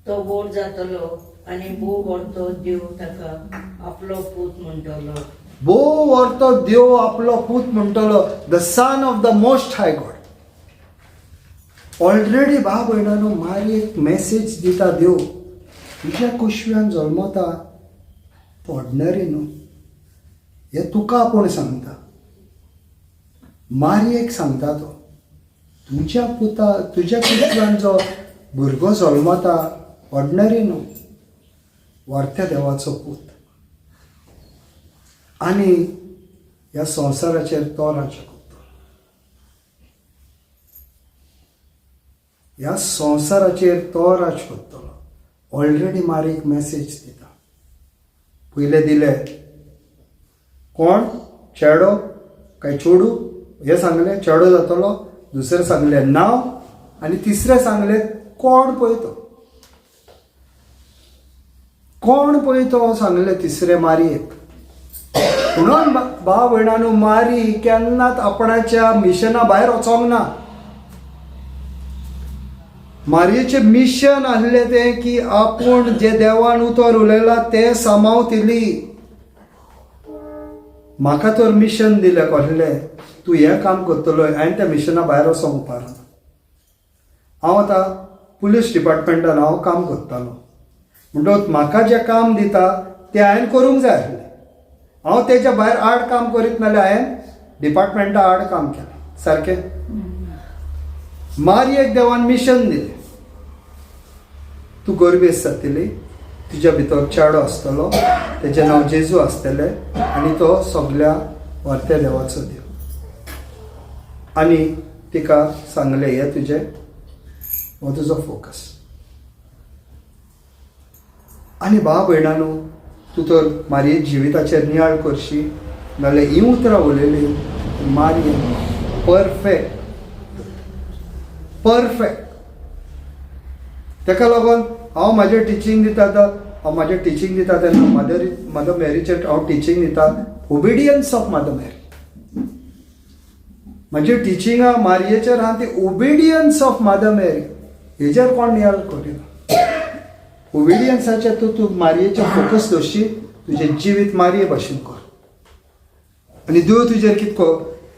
Speaker 2: तो व्हड जातलो आनी भोव व्हडतो देव ताका आपलो पूत म्हणटलो.
Speaker 1: भोव व्हडतो देव आपलो पूत म्हणटलो, the Son of the Most High God. Already भा भयणानो मारी एक मॅसेज दिता देव, तुज्या कुशव्यान जल्मता तो ऑर्डनरी न्हू, हें तुका आपूण सांगता. मारयेक सांगता तो, तुज्या पुता तुज्या कुशव्यान जो भुरगो जल्मता ऑर्डनरी न्हू, व्हरत्या देवाचो पूत आनी ह्या संवसाराचेर तो राज्य करता, ह्या संवसाराचेर तो राज करतलो. ऑलरेडी मारीक मॅसेज दिता. पयले दिले कोण? चेडो काय चेडू हें सांगलें, चेडो जातलो. दुसरें सांगलें नांव आनी तिसरें सांगलें कोण पळय तो, कोण पळय तो सांगलें तिसरें मारयेक. म्हणून भाव भयणानू मारी केन्नाच आपणाच्या मिशना भायर वचोंक ना. मारयेचें मिशन आसलें तें की आपूण जे देवान उतर उलयलां तें सामावतली. म्हाका तर मिशन दिलें कसलें, तूं हें काम करतलो, हांवें त्या मिशना भायर वचोंक उपारना. हांव आतां पुलीस डिपार्टमेंटान हांव काम करतालो, म्हणटकच म्हाका जें काम दिता तें हांवें करूंक जाय आसलें. हांव तेच्या भायर आड काम करीत नाल्यार हांवें डिपार्टमेंटा आड काम केलें सारकें. मारयेक देवान मिशन दिलें, तूं गर्भेस्त जातली, तुज्या भितर चेडो आसतलो, तेजें नांव जेजू आसतलें आनी तो सगल्या व्हरत्या देवाचो देव. आनी तिका सांगलें हें तुजें, हो तुजो फोकस. आनी भाव भयणानो, तूं तर मारये जिविताचेर नियाळ करशी नाल्यार हीं उतरां उलयलीं मारये परफेक्ट परफेक्ट. ताका लागून हांव म्हाजें टिचींग दिता, आतां हांव म्हाजें टिचींग दिता तेन्ना मदर मॅरीचेर हांव टिचींग दिता, ओबिडियन्स ऑफ मदर मॅरी. म्हाजी टिचिंगां मारयेचेर आहा ती ओबिडियन्स ऑफ मदर मॅरी, हेजेर कोण नियाळ करिना. ओबिडियन्साचेर तूं तूं मारयेचेर फोकस दवरशी, तुजें जिवीत मारये भाशेन कर आनी देव तुजेर कितको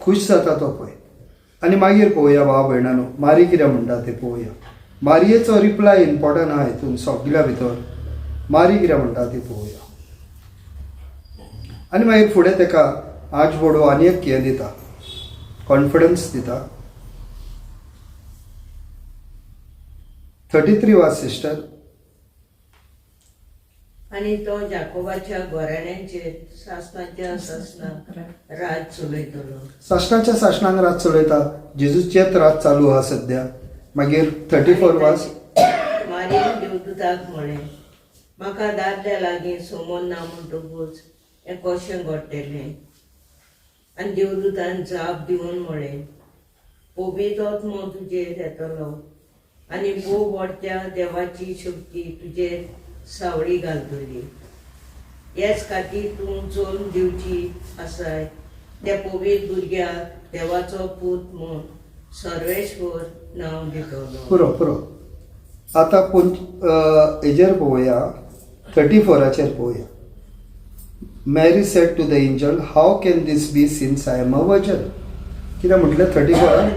Speaker 1: खूश जाता तो पळय. आनी मागीर पळोवया भाव भयणानो, मारी कितें म्हणटा तें पळोवया. मारयेचो रिप्लाय इम्पॉर्टंट आहा हितून सगल्या भितर. मारी कितें म्हणटा ती पळोवया. आनी मागीर फुडें ताका आज बोडो आनी एक हें दिता, कॉन्फिडन्स दिता. 33 वाच सिस्टर.
Speaker 2: आनी तो जाकोबाच्या घराण्यांचेर सासणाच्या सासणाक राज चलयतलो.
Speaker 1: सासणाच्या सासणाक रात चलयता, जेजूचेच रात चालू आहा सद्या. मागीर 34 वाच.
Speaker 2: मारयेन देवदूताक म्हळें, म्हाका दादल्या लागीं सोमोन ना म्हणटकूच हें कशें घडटलें? आनी देवदूतान जाप दिवन म्हळें, पवित्र तुजेर येतलो आनी भोव व्हडत्या देवाची शक्ती तुजेर सावळी घालतली. हेच खातीर तूं जल्म दिवची आसाय त्या पवित्र भुरग्याक देवाचो पूत म्हूण सर्वेश्वर नांव दितलो.
Speaker 1: पुरो पुरो. आतां हेजेर पळोवया, 34आचेर पळोवया. Mary said to the angel, how can this be since I am a virgin? कितें म्हटलें 34?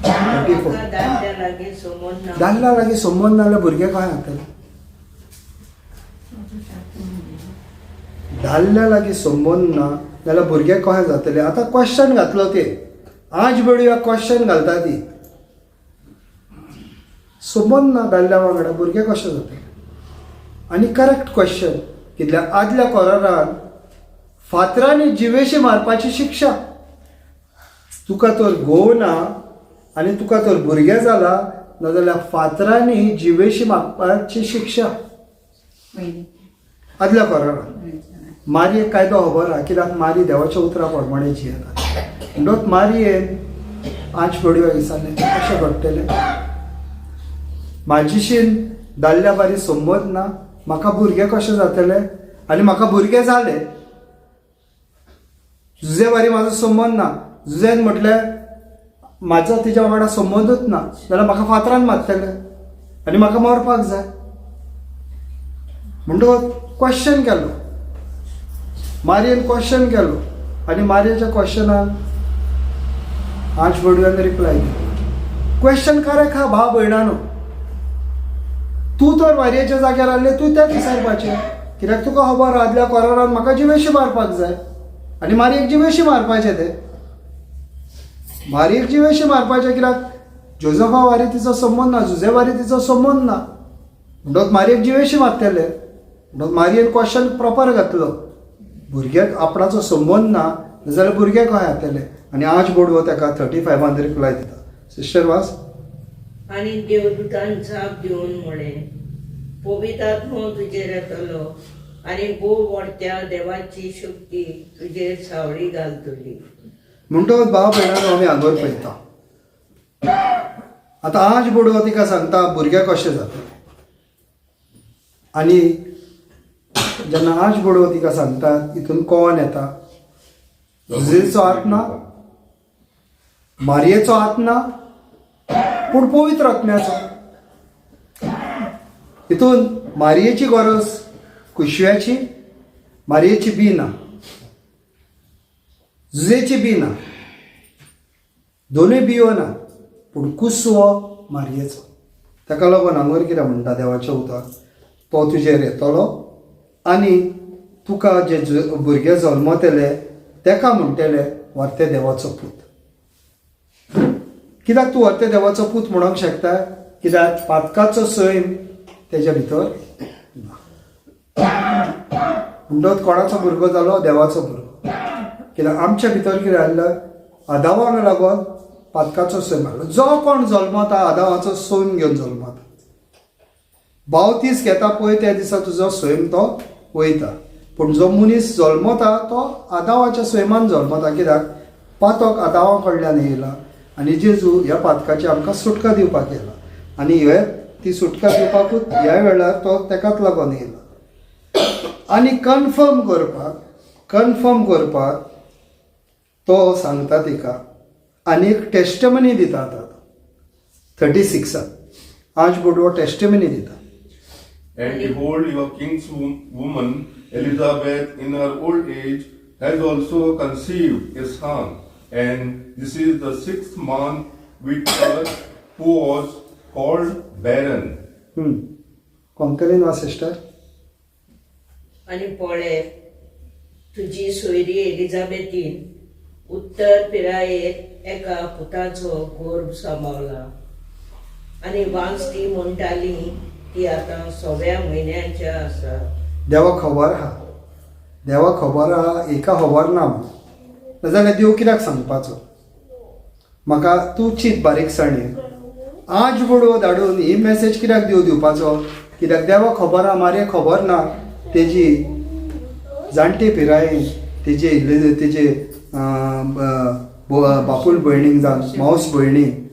Speaker 1: 34.
Speaker 2: म्हाका दादल्या लागीं सोमोन ना.
Speaker 1: दादल्या लागीं संबंद नाल्यार भुरगें कशें जातलें? दादल्या लागीं संबंद ना जाल्यार भुरगें कशें जातलें? आतां क्वेश्चन घातलो ते आज बेडया क्वेश्चन घालता ती. संबंद ना दादल्या वांगडा भुरगें कशें जातलें? आनी करेक्ट क्वेश्चन, कित्याक आदल्या कोरारान फातरांनी जिवेशी मारपाची शिक्षा. तुका तर घोव ना आनी तुका तर भुरगें जाला, नाजाल्यार फातरांनी जिवेशी मारपाची शिक्षा आदल्या कोरारान. मारयेक कायदो खबर आहा, कित्याक मारी देवाच्या उतरा प्रमाणे जियेता. म्हणटच मारयेन आंच बडयो विचारलें, कशें घडटलें? म्हाजीशीन दादल्या बारी संबंद ना, म्हाका भुरगें कशें जातलें? आनी म्हाका भुरगें जालें, जुजे बारी म्हाजो संबंद ना. जुजेन म्हटल्यार म्हाजो तिच्या वांगडा संबंदूच ना, जाल्यार म्हाका फातरान मारतले आनी म्हाका मरपाक जाय. म्हणटकच क्वेश्चन केलो मारयेन, क्वेश्चन केलो आनी मारयेच्या क्वेश्चनाक आंच बडव्यान रिप्लाय दिलो. क्वेश्चन करेक्ट हा भाव भयणानो. तूं तर मारयेच्या जाग्यार आहले, तूं तें विचारपाचें, कित्याक तुका खबर आदल्या कोरारान म्हाका जिवेशी मारपाक जाय आनी मारयेक जिवेशी मारपाचें. ते मारयेक जिवेशी मारपाचें कित्याक जोजफा वारी तिचो संबंद ना, जुजे वारी तिचो संबंद ना, म्हणटकच मारयेक जिवेशी मारतले. म्हणटकच मारयेन क्वेश्चन प्रॉपर घातलो, भुरग्याक आपणाचो संबंद ना जाल्यार भुरगें कशें जातलें? आनी आज बोडवो ताका 35आन रिप्लाय दिता. सिस्टर वाच.
Speaker 2: आनी देवदूतान जाप दिवन म्हळें, पवित्र तुजेर येतलो आनी भोव व्हडत्या देवाची शक्ती तुजेर सावळी घालतली.
Speaker 1: म्हणटकच भाव भयणानो, आमी हांगर पळयता, आतां आज बोडवो तिका सांगता भुरगें कशें जातलें. आनी जेन्ना आज बोडवो तिका सांगता, हितून कोण येता? जुजेचो हात ना, मारयेचो हात ना, पूण पवित्र आत्म्याचो. हितून मारयेची गरज कुशव्याची, मारयेची बी ना, जुजेची बी ना, दोनूय बियो ना, पूण कुसवो मारयेचो. ताका लागून हांगर कितें म्हणटा देवाचें उतर, तो तुजेर येतलो आनी तुका जे भुरगे जल्मतले तेका म्हणटले व्हरते देवाचो पूत. कित्याक तूं व्हरते देवाचो पूत म्हणोंक शकता? कित्याक पातकाचो सैम तेज्या भितर ना. म्हणटच कोणाचो भुरगो जालो? देवाचो भुरगो. कित्याक आमच्या भितर कितें आयलें? आदावाक लागून पातकाचो सैम आयलो. जो कोण जल्मता आदावाचो सैम घेवन जल्मता. बावतीस घेता पळय त्या दिसा तुजो सैम तो वयता. पूण जो मनीस जल्मता तो आदावाच्या सैमान जल्मता. कित्याक पातक आदावा कडल्यान येयला आनी जेजू ह्या पातकाची आमकां सुटका दिवपाक येयला आनी हे ती सुटका दिवपाकूच ह्या वेळार तो तेकाच लागून येयला. आनी कन्फर्म करपाक तो सांगता तिका आनी एक टेस्टमनी दिता. आतां 36 आज बोडवो टेस्टमनी दिता.
Speaker 3: And behold, your kinswoman Elizabeth, in her old age, has also conceived a son, and this is the sixth month with her who was called barren.
Speaker 1: कोंकणीन वा सिस्टर.
Speaker 2: आनी पळे, तुजी सोयरी एलिझाबेथीन उत्तर पिरायेर एका पुताचो गोर्भ सांबावला आनी वांज ती म्हणटाली ती आतां सव्या म्हयन्याच्या आसा.
Speaker 1: देवा खबर आहा, देवा खबर आहा, एका खबर ना म्हणून. नाजाल्यार देव कित्याक सांगपाचो म्हाका? तूं चीत बारीकसाणेन, आज बोडवो धाडून ही मॅसेज कित्याक देव दिवपाचो? कित्याक देवा खबर आहा, मारे खबर ना. तेजी जाणटे पिरायेन तेजे इल्ले तेजे बापूल भयणीक जावन मावस भयणीक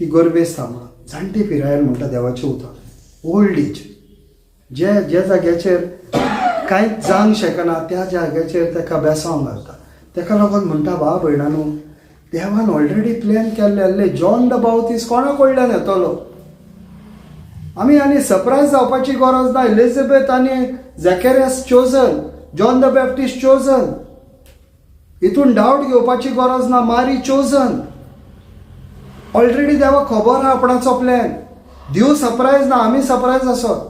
Speaker 1: ती गर्भेस्त म्हणून जाणटे पिरायेन म्हणटा देवाचें उतर. ओल्ड एज, जे जे जाग्याचेर कांयच जावंक शकना त्या जाग्याचेर ताका बेसांव घालता. ताका लागून म्हणटा भाव भयणानू, देवान ऑलरेडी प्लॅन केल्ले आहले जॉन the बावतीस कोणा कडल्यान येतलो. आमी आनी सरप्रायज जावपाची गरज ना. एलिझाबेथ आनी Zacharias chosen, John the Baptist chosen, हितून डावट घेवपाची गरज ना. मारी चोजन. ऑलरेडी देवाक खबर आहा आपणाचो प्लॅन. देव सरप्रायज ना, आमी सरप्रायज आसत.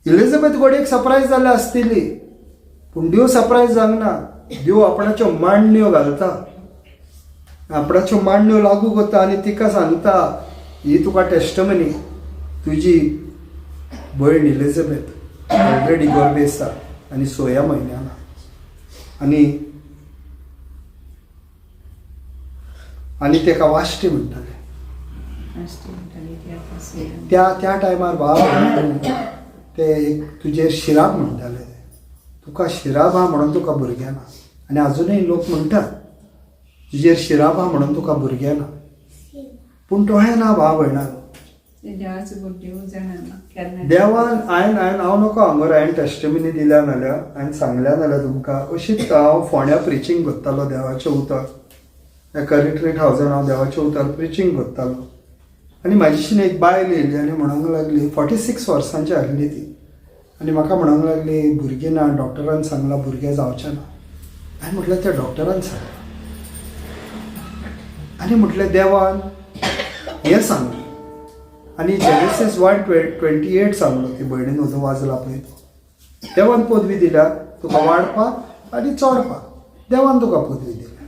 Speaker 1: इलिझाबेथ घडयेक सरप्रायज जाल्या आसतली, पूण देव सरप्रायज जावंक ना. देव आपणाच्यो मांडण्यो घालता, आपणाच्यो मांडण्यो लागू करता आनी तिका सांगता, ही तुका टेस्टमनी, तुजी भयण इलिझाबेथ ऑलरेडी गर्भ आसा आनी सोया म्हयन्यान आनी आनी तेका वाश्टी म्हणटाले.
Speaker 4: वाश्टी म्हणटाली ती आतां सोया.
Speaker 1: त्या त्या टायमार बाबा ते एक तुजेर शिराप म्हणटाले, तुका शिराप आहा म्हणून तुका भुरगें ना. आनी आजुनूय लोक म्हणटात तुजेर शिराप आहा म्हणून तुका भुरगें ना, पूण तोहें ना भाव भयणां.
Speaker 4: ते देवाचो देव जाणा केन्ना.
Speaker 1: देवान हांवें हांवें हांव नको हांगर हांवें टेस्टिमनी दिल्या नाल्यार, हांवें सांगल्या नाल्यार तुमकां अशीच हांव फोंड्या प्रिचींग करतालो देवाचें उतर. एका रिट्रीट हावजान हांव देवाचें उतर प्रिचींग करतालो आनी म्हाजीशीन एक बायल येयली आनी म्हणूंक लागली, 46 वर्सांची आसली ती, आनी म्हाका म्हणूंक लागली, भुरगीं ना, डॉक्टरान सांगलां भुरगें जावचें ना. हांवें म्हटलें, त्या डॉक्टरान सांगलां आनी म्हटलें देवान हें सांगलें आनी जेनेसीस 1:28 सांगलो. ती भयणीन म्हजो वाजला पळय तो. देवान पदवी दिल्या तुका वाडपाक आनी चडपाक, देवान तुका पदवी दिल्या,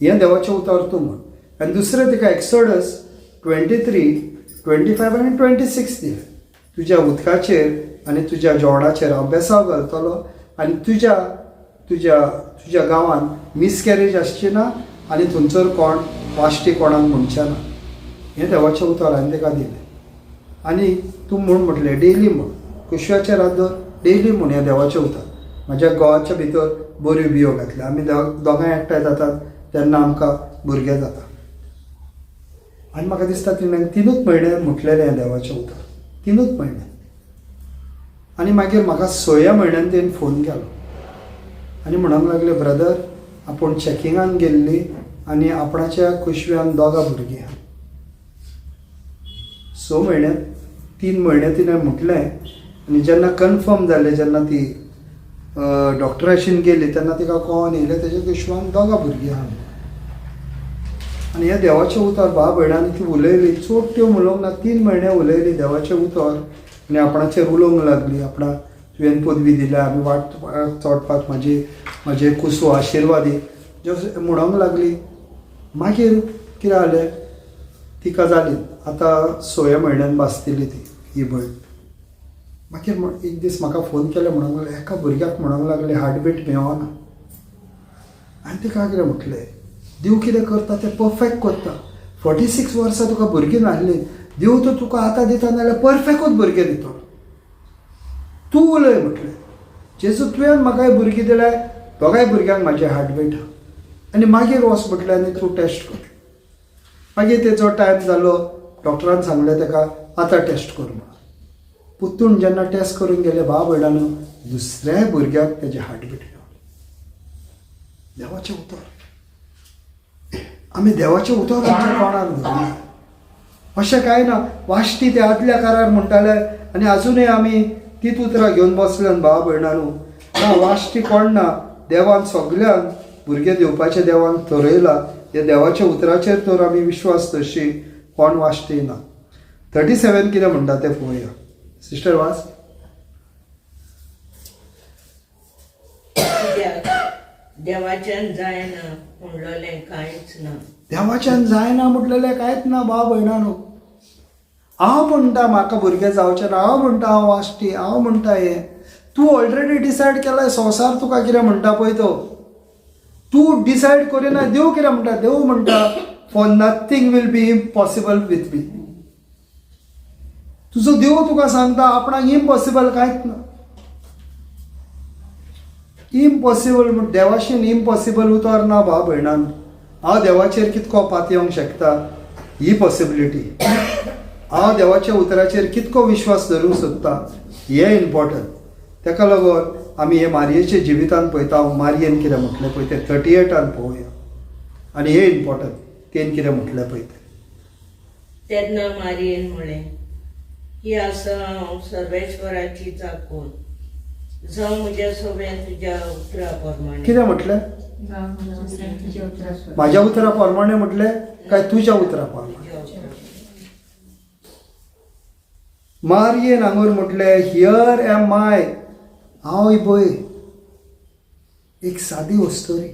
Speaker 1: हें देवाचें उतर तूं म्हण. आनी दुसरें तिका एक्सोडस 23:25 आनी 26 दिलें. तुज्या उदकाचेर आनी तुज्या जेवणाचेर हांव बेसांव घालतलो आनी तुज्या तुज्या तुज्या गांवांत मिसकॅरेज आसची ना आनी थंयसर कोण वाश्टी कोणाक म्हणचें ना. हें देवाचें उतर हांवें ताका दिलें आनी तूं म्हूण म्हटलें, डेली म्हण, कुशव्याचेर हात दवर, डेली म्हण हें देवाचें उतर. म्हाज्या घोवाच्या भितर बऱ्यो बियो घातल्यो. आमी दोगांय एकठांय जातात तेन्ना आमकां भुरगें जाता. आनी म्हाका दिसता तिणें 3ूच म्हयने म्हटलेलें हें देवाचें उतर, 3ूच म्हयने. आनी मागीर म्हाका सया म्हयन्यान तेणें फोन केलो आनी म्हणूंक लागले, ब्रदर, आपूण चॅकिंगान गेल्ली आनी आपणाच्या कुशव्यान दोगां भुरगीं आहा. 6 म्हयने, 3 म्हयने तिणें म्हटलें आनी जेन्ना कन्फर्म जालें, जेन्ना ती डॉक्टराशीन गेली तेन्ना तिका कळोन येयलें तेज्या कुशवान दोगां भुरगीं आहा म्हणून. आनी हें देवाचें उतर भाव भयणांनी ती उलयली, चड त्यो उलोवंक ना, 3 म्हयने उलयली देवाचें उतर आनी आपणाचेर उलोवंक लागली. आपणा तुवें पदवी दिल्या, आमी वाट चडपाक म्हाजी म्हाजे कुसो आशिर्वादी म्हणूंक लागली. मागीर कितें जालें, तिका जाली आतां 6व्या म्हयन्यान बासतली ती ही भयण. मागीर एक दीस म्हाका फोन केलो, म्हणूंक लागले एका भुरग्याक म्हणूंक लागले हार्टबीट मेवना. आनी तिका कितें म्हटलें, देव कितें करता तें परफेक्ट करता. 46 वर्सां तुका भुरगीं नासलीं, देव तर तुका आतां दिता नाल्यार परफेक्टूच भुरगें दितलो. तूं उलय म्हटलें, जेजू तुवें म्हाका भुरगीं दिल्यार दोगांय भुरग्यांक म्हाजें हार्टबीट आहा. आनी मागीर वच म्हटलें आनी तूं टेस्ट कर. मागीर तेचो टायम जालो, डॉक्टरान सांगलें ताका आतां टेस्ट कर म्हणून. पुत्तून जेन्ना टेस्ट करून गेले भाव भयणानो, दुसऱ्याय भुरग्याक तेजें हार्टबीट मेवलें. देवाचें उतर, आमी देवाचें उतर आमच्या तोंडार धरना. अशें कांय ना, वाश्टी ते आदल्या कारार म्हणटाले आनी आजुनूय आमी तीच उतरां घेवन बसल्यान भाव भयणानो. ना, वाश्टी कोण ना, देवान सगल्यांक भुरगें दिवपाचें देवान थरयलां. ह्या देवाच्या उतराचेर तर आमी विश्वास तशी कोण वाश्टी ना. 37 कितें म्हणटा तें पळोवया. सिस्टर वाच.
Speaker 2: कित्याक देवाच्यान जायना म्हणलोलें कांयच ना.
Speaker 1: देवाच्यान जायना म्हटलेलें कांयच ना भाव भयणानो. हांव म्हणटा म्हाका भुरगें जावचें ना, हांव म्हणटा हांव वाश्टी, हांव म्हणटा हें. तूं ऑलरेडी डिसायड केलाय, संवसार तुका कितें म्हणटा पळय तो तूं डिसायड करिना. देव कितें म्हणटा, देव म्हणटा for nothing will be impossible with me. तुजो देव तुका सांगता आपणाक इम्पॉसिबल कांयच ना. इम्पॉसिबल म्हण देवाशीन इम्पॉसिबल उतर ना भाव भयणान. हांव देवाचेर कितको पातयेवंक शकता ही पॉसिबिलिटी, हांव देवाच्या उतराचेर कितको विश्वास धरूंक सोदता हें इम्पॉर्टंट. ताका लागून आमी हे मारयेच्या जिवितान पळयता, मारयेन कितें म्हटलें पळय तें 38 पळोवया. आनी हें इम्पॉर्टंट, तेन कितें म्हटलें पळय तें.
Speaker 2: तेन्ना मारयेन म्हळें, ही आसा हांव सर्वेश्वराची चाकून, जावं म्हज्या सोब्यान तुज्या उतरा प्रमाणे.
Speaker 1: कितें म्हटलें?
Speaker 4: जावं तुज्या उतरा.
Speaker 1: माझ्या उतरा प्रमाणे म्हटलें काय तुज्या उतरा प्रमाणे?
Speaker 2: तुज्या उतरा.
Speaker 1: मारयेन हांगोर म्हटलें, here M I, हांव पळय एक सादी वस्तोरी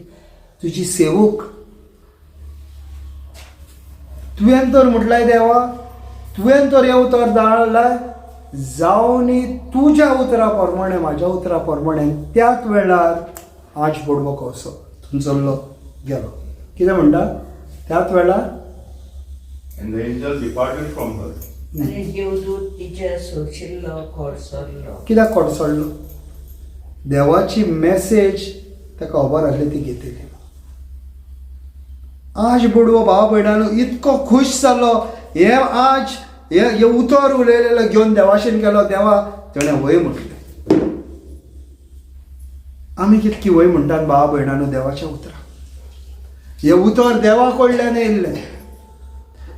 Speaker 1: तुजी सेवक. तुवें तर म्हटलें देवा, तुवें तर हें उतर धाडलाय, जावनी तुज्या उतरा प्रमाणे, म्हाज्या उतरा प्रमाणे. त्याच वेळार आज बोडवो कसो थंयसरलो गेलो. कितें म्हणटा त्याच वेळार?
Speaker 3: And the angel departed from her.
Speaker 2: आनी देवदूत तिच्या सोशिल्लो खोडसरलो.
Speaker 1: कित्याक कोडसडलो? देवाची मॅसेज ताका खबर आसली, ती घेतली. आज बोडवो भाव भयणानो इतको खूश जालो, हे आज हे हे उतर उलयलेलें घेवन देवाशेन गेलो. देवा तेणें वय म्हटलें. आमी कितकी वय म्हणटात भाव भयणानो देवाच्या उतराक? हे उतर देवा कडल्यान येयल्लें.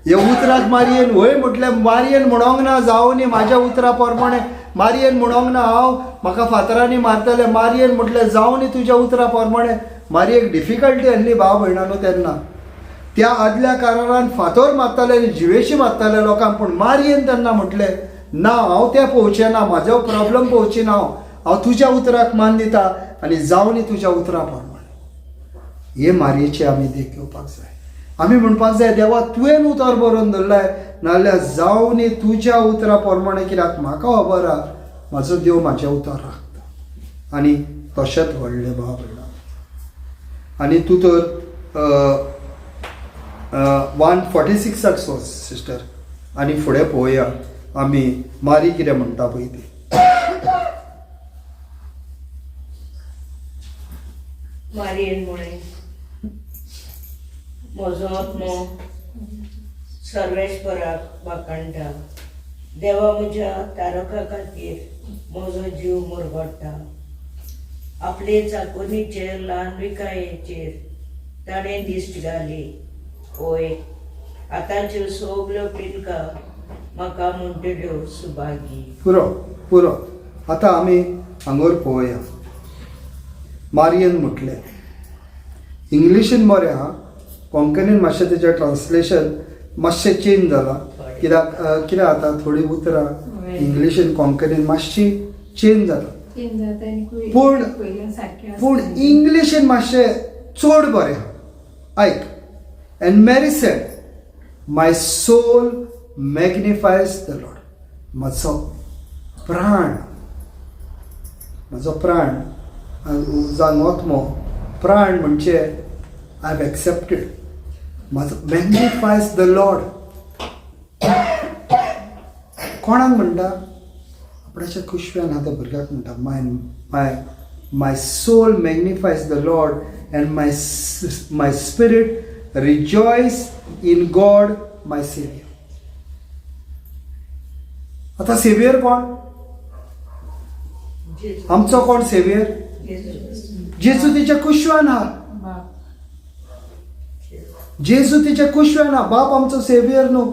Speaker 1: हे उतराक मारयेन वय म्हटलें. मारयेन म्हणोंक ना जावनी म्हाज्या उतरा प्रमाणे. मारयेन म्हणोंक ना हांव म्हाका फातरांनी मारतले. मारयेन म्हटलें जावनी तुज्या उतरा प्रमाणे. मारयेक डिफिकल्टी आसली भाव भयणानो तेन्ना. त्या आदल्या कारारान फातर मारताले आनी जिवेशी मारताले लोकांक, पूण मारयेन तेन्ना म्हटलें ना, हांव तें पळोवचें ना, म्हाजो प्रॉब्लम पळोवची ना, हांव हांव तुज्या उतराक मान दिता आनी जावनी तुज्या उतरा प्रमाणे. हे मारयेची आमी देख घेवपाक जाय. आमी म्हणपाक जाय, देवा तुवें उतर बरोवन दवरलाय, नाजाल्यार जावनी तुज्या उतरा प्रमाणे. कित्याक म्हाका खबर आहा म्हाजो देव म्हाजें उतर राखता. आनी तशेंच घडलें भाव भयणा. आनी तूं तर 146 वच सिस्टर, आनी फुडें पळोवया आमी मारी कितें म्हणटा पळय ती.
Speaker 2: मारयेन म्हळें, म्हजो आत्मो सर्वेश्वराक वाखाणटा, देवा म्हज्या तारका खातीर म्हजो जीव मुरगट्टा. आपले चाकोरीचेर ल्हानविकायेचेर ताणें दिश्ट घाली. ओय, आतांच्यो सगल्यो पिनका म्हाका म्हणटल्यो सुभागी.
Speaker 1: पुरो पुरो. आतां आमी हांगोर पळोवया. मारियन म्हटलें, इंग्लिशीन बरें आहा, कोंकणीन मातशें तेजें ट्रान्सलेशन मातशें चेंज जालां. कित्याक कितें जाता, थोडीं उतरां इंग्लिशीन कोंकणीन मातशी चेंज जाता.
Speaker 4: चेंज जाता आनी
Speaker 1: पूण
Speaker 4: पयल्या सारकें आसता.
Speaker 1: पूण इंग्लिशीन मातशें चड बरें आहा. आयक. And Mary said, my soul magnifies the Lord. म्हजो प्राण, म्हजो प्राण जावन आत्मो, प्राण म्हणजे I have accepted. म्हजो मॅग्निफायज the Lord. कोणाक म्हणटा? आपणाच्या कुशव्यान आहा त्या भुरग्याक म्हणटा. My soul magnifies the Lord and my spirit rejoice in God my Saviour. आतां सेवियर कोण आमचो? कोण सेवियर? जेजू. तिच्या कुशव्यान आहा.
Speaker 4: बाप.
Speaker 1: जेजू तिच्या कुशव्यान आहा. बाप आमचो सेवियर न्हू.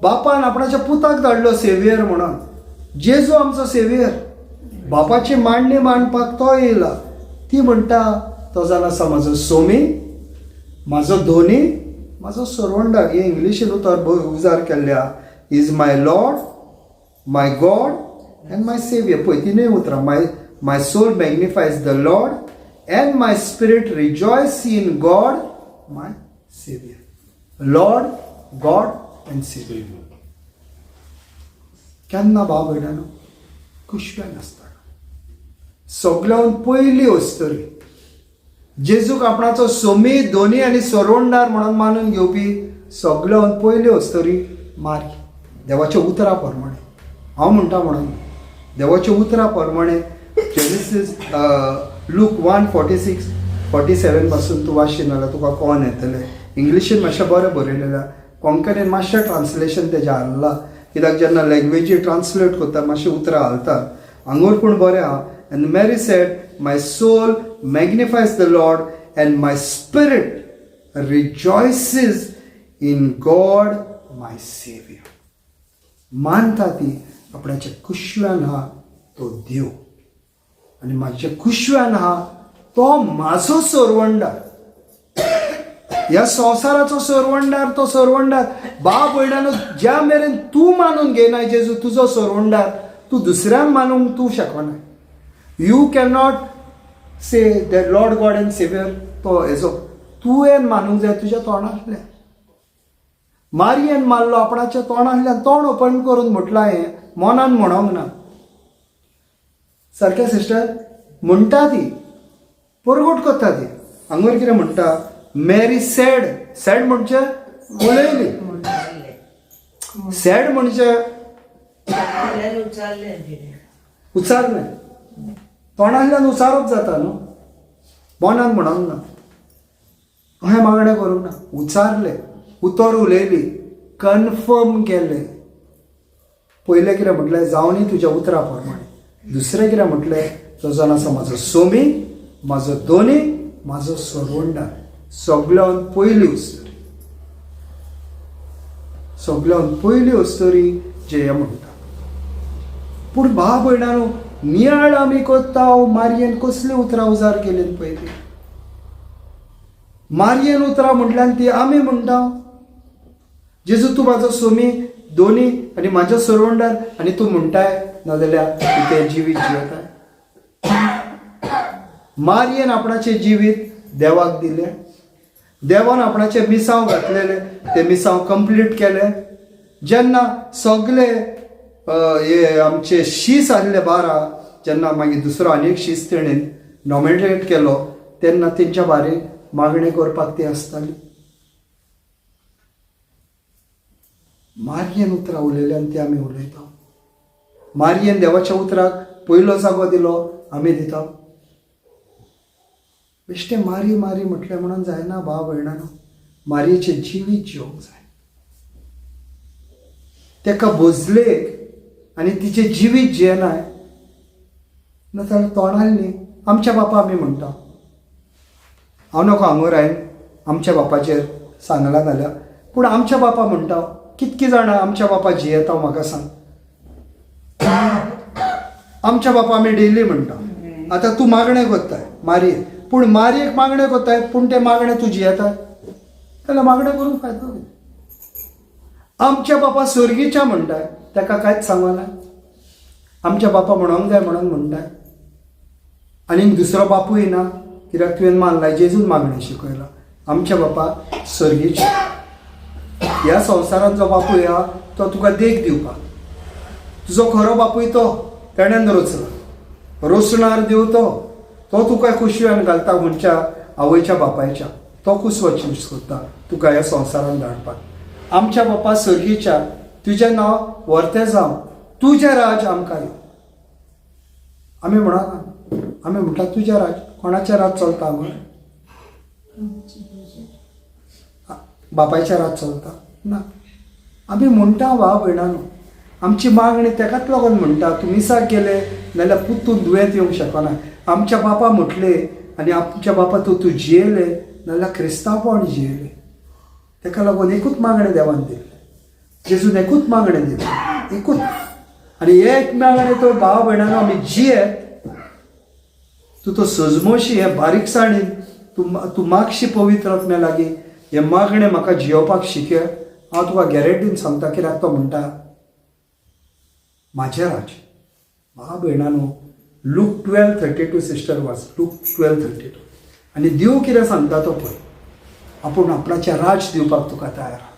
Speaker 1: बापान आपणाच्या पुताक धाडलो सेवियर म्हणून. जेजू आमचो सेवियर. बापाची मांडणी मांडपाक तो येयला. ती म्हणटा, तो जावन आसा म्हजो सोमी, म्हाजो धोनी, म्हाजो सोरवंडार. हे इंग्लिशीन उतर उजार केल्ल्या, is my Lord, my God and my Saviour. पळय, तिनूय उतरां, my soul magnifies the Lord and my spirit rejoice in God my Saviour. Lord, God and Saviour. केन्ना भाव भयणानो? कुशव्यान आसतना. सगळ्यान पयली अस्तरी जेजूक आपणाचो सोमी, दोनी आनी सोरवणदार म्हणून मानून घेवपी सगळ्यान पयली अस्तरी मारी. देवाच्या उतरा प्रमाणे हांव म्हणटा म्हणून, देवाच्या उतरा प्रमाणे Genesis, Luke 1:46-47 पासून तूं वाचशीत जाल्यार तुका कोण येतलें. इंग्लिशीन मातशें बरें बरयलेलें, कोंकणीन मातशें ट्रान्सलेशन तेजें हाडलां, कित्याक जेन्ना लँग्वेजी ट्रान्सलेट करता मातशें उतरां हालतात. हांगोर पूण बरें आहा. And Mary said, my soul magnifies the Lord and my spirit rejoices in God my Saviour. मानता ती आपणाच्या कुशव्यान आहा तो देव आनी म्हाज्या कुशव्यान आहा तो म्हाजो सोरवंडार. ह्या संवसाराचो सोरवंडार तो सोरवंडार. भाव भयणानो, ज्या मेरेन तूं मानून घेयना जेजू तुजो सोरवंडार, तूं दुसऱ्यांक मानूंक तूं शकना. You cannot say the Lord God and Saviour तो हेजो. तुवें मानूंक जाय तुज्या तोंडांतल्यान. मारयेन मारलो आपणाच्या तोंडांतल्यान. तोंड ओपन करून म्हटलां हें, मनान म्हणोंक ना. सारकें सिस्टर? म्हणटा ती, परगट करता ती. हांगर कितें म्हणटा? Mary sad. सॅड म्हणजे उलयली.
Speaker 2: उचारले.
Speaker 1: सॅड म्हणजे
Speaker 2: तोंडांतल्यान उचारले तिणे.
Speaker 1: उचारलें. तोंडांतल्यान उचारप जाता न्हू, मनान म्हणोंक ना. अहें मागणें करूंक ना. उचारलें उतर, उलयली, कन्फर्म केलें. पयलें कितें म्हटलें? जावनी तुज्या उतरा प्रमाणे. दुसरें कितें म्हटलें? तो जावन आसा म्हाजो सोमी, म्हाजो दोनी, म्हाजो सरवंडार. सगळ्यान पयली अस्तरी, सगळ्यान पयली अस्तरी जे हें म्हणटा. पूण भाव भयणानो, नियाळ आमी कोत्ता, मारयेन कसलीं उतरां उजार केलीं पयलीं? मारयेन उतरां म्हटल्यान ती आमी म्हणटा, जेजू तूं म्हाजो सोमी, दोनी आनी म्हाजो सरवंडार आनी तूं म्हणटाय, नाजाल्यार तूं तें जिवीत जियेताय. मारयेन आपणाचें जिवीत देवाक दिलें. देवान आपणाचें मिसांव घातलेलें, तें मिसांव कंप्लीट केलें. जेन्ना सगळे हे आमचे शीस आसले 12, जेन्ना मागीर दुसरो आनी एक शीस तेणेन नॉमिनेट केलो, तेन्ना तेंच्या बारे मागणें करपाक ती आसताली. मारयेन उतरां उलयल्यान ती आमी उलयता. मारयेन देवाच्या उतराक पयलो जागो दिलो, आमी दिता. बेश्टें मारी मारी म्हटलें म्हणून जायना भाव भयणानो. मारयेचें जिवीत जिवंक जाय. तेका भोजलेक आनी तिचें जिवीत जियेनाय नाजाल्यार तोंडान न्ही. आमच्या बापा आमी म्हणटा. हांव नको हांगोर हांवें आमच्या बापाचेर सांगलां जाल्यार, पूण आमच्या बापा म्हणटा. कितकी जाणां आमच्या बापा जियेता म्हाका सांग. आमच्या बापा आमी डेली म्हणटा. आतां तूं मागणें करताय मारयेक, पूण मारयेक मागणें करताय, पूण तें मागणें तूं जियेताय जाल्यार मागणें करूंक फायदो कितें? आमच्या बापा स्वर्गीच्या म्हणटाय, ताका कांयच सांगना. आमच्या बापा म्हणोंक जाय म्हणून म्हणटाय. आनी दुसरो बापूय ना, कित्याक तुवें मानलाय जेजून मागणें शिकयलां. आमच्या बापा सर्गीचे. ह्या संवसारांत जो बापूय आहा तो तुका देख दिवपाक, तुजो खरो बापूय तो तेणेन रचला, रोसणार देव तो, तो तुका कुशव्यान घालता खंयच्या आवयच्या बापायच्या, तो कुसवो सोदता तुका ह्या संवसारांत धाडपाक. आमच्या बापा सर्गीच्या, तुजें नांव व्हरतें जावं, तुजें राज आमकां यो. आमी म्हणा, आमी म्हणटा तुजें राज, कोणाचें राज चलता हांगा? बापायचें राज चलता ना. आमी म्हणटा वा भयणानो, आमची मागणी तेकाच लागून म्हणटा, तूं मिसाक गेले जाल्यार पुतून दुयेंत येवंक शकना. आमच्या बापा म्हटले आनी आमच्या बापा तूं तूं जियेले नाल्यार क्रिस्तांवपण जियेले. तेका लागून एकूच मागणें देवान दिलें, जेजून एकूच मागणें दिलें, एकूच. आनी एक मागणें तो भाव भयणानो आमी जियेत, तूं तो सजमोशी हे बारीकसाणीन तूं तूं मागशी पवित्र आत्म्या लागीं हें मागणें म्हाका जियोवपाक शिकय. हांव तुका गॅरंटीन सांगता, कित्याक तो म्हणटा म्हाजें राज. भाव भयणानो, लूक 12:32, सिस्टर वाच लूक 12:32. आनी देव कितें सांगता तो पळय, आपूण आपणाचें राज दिवपाक तुका तयार आहा,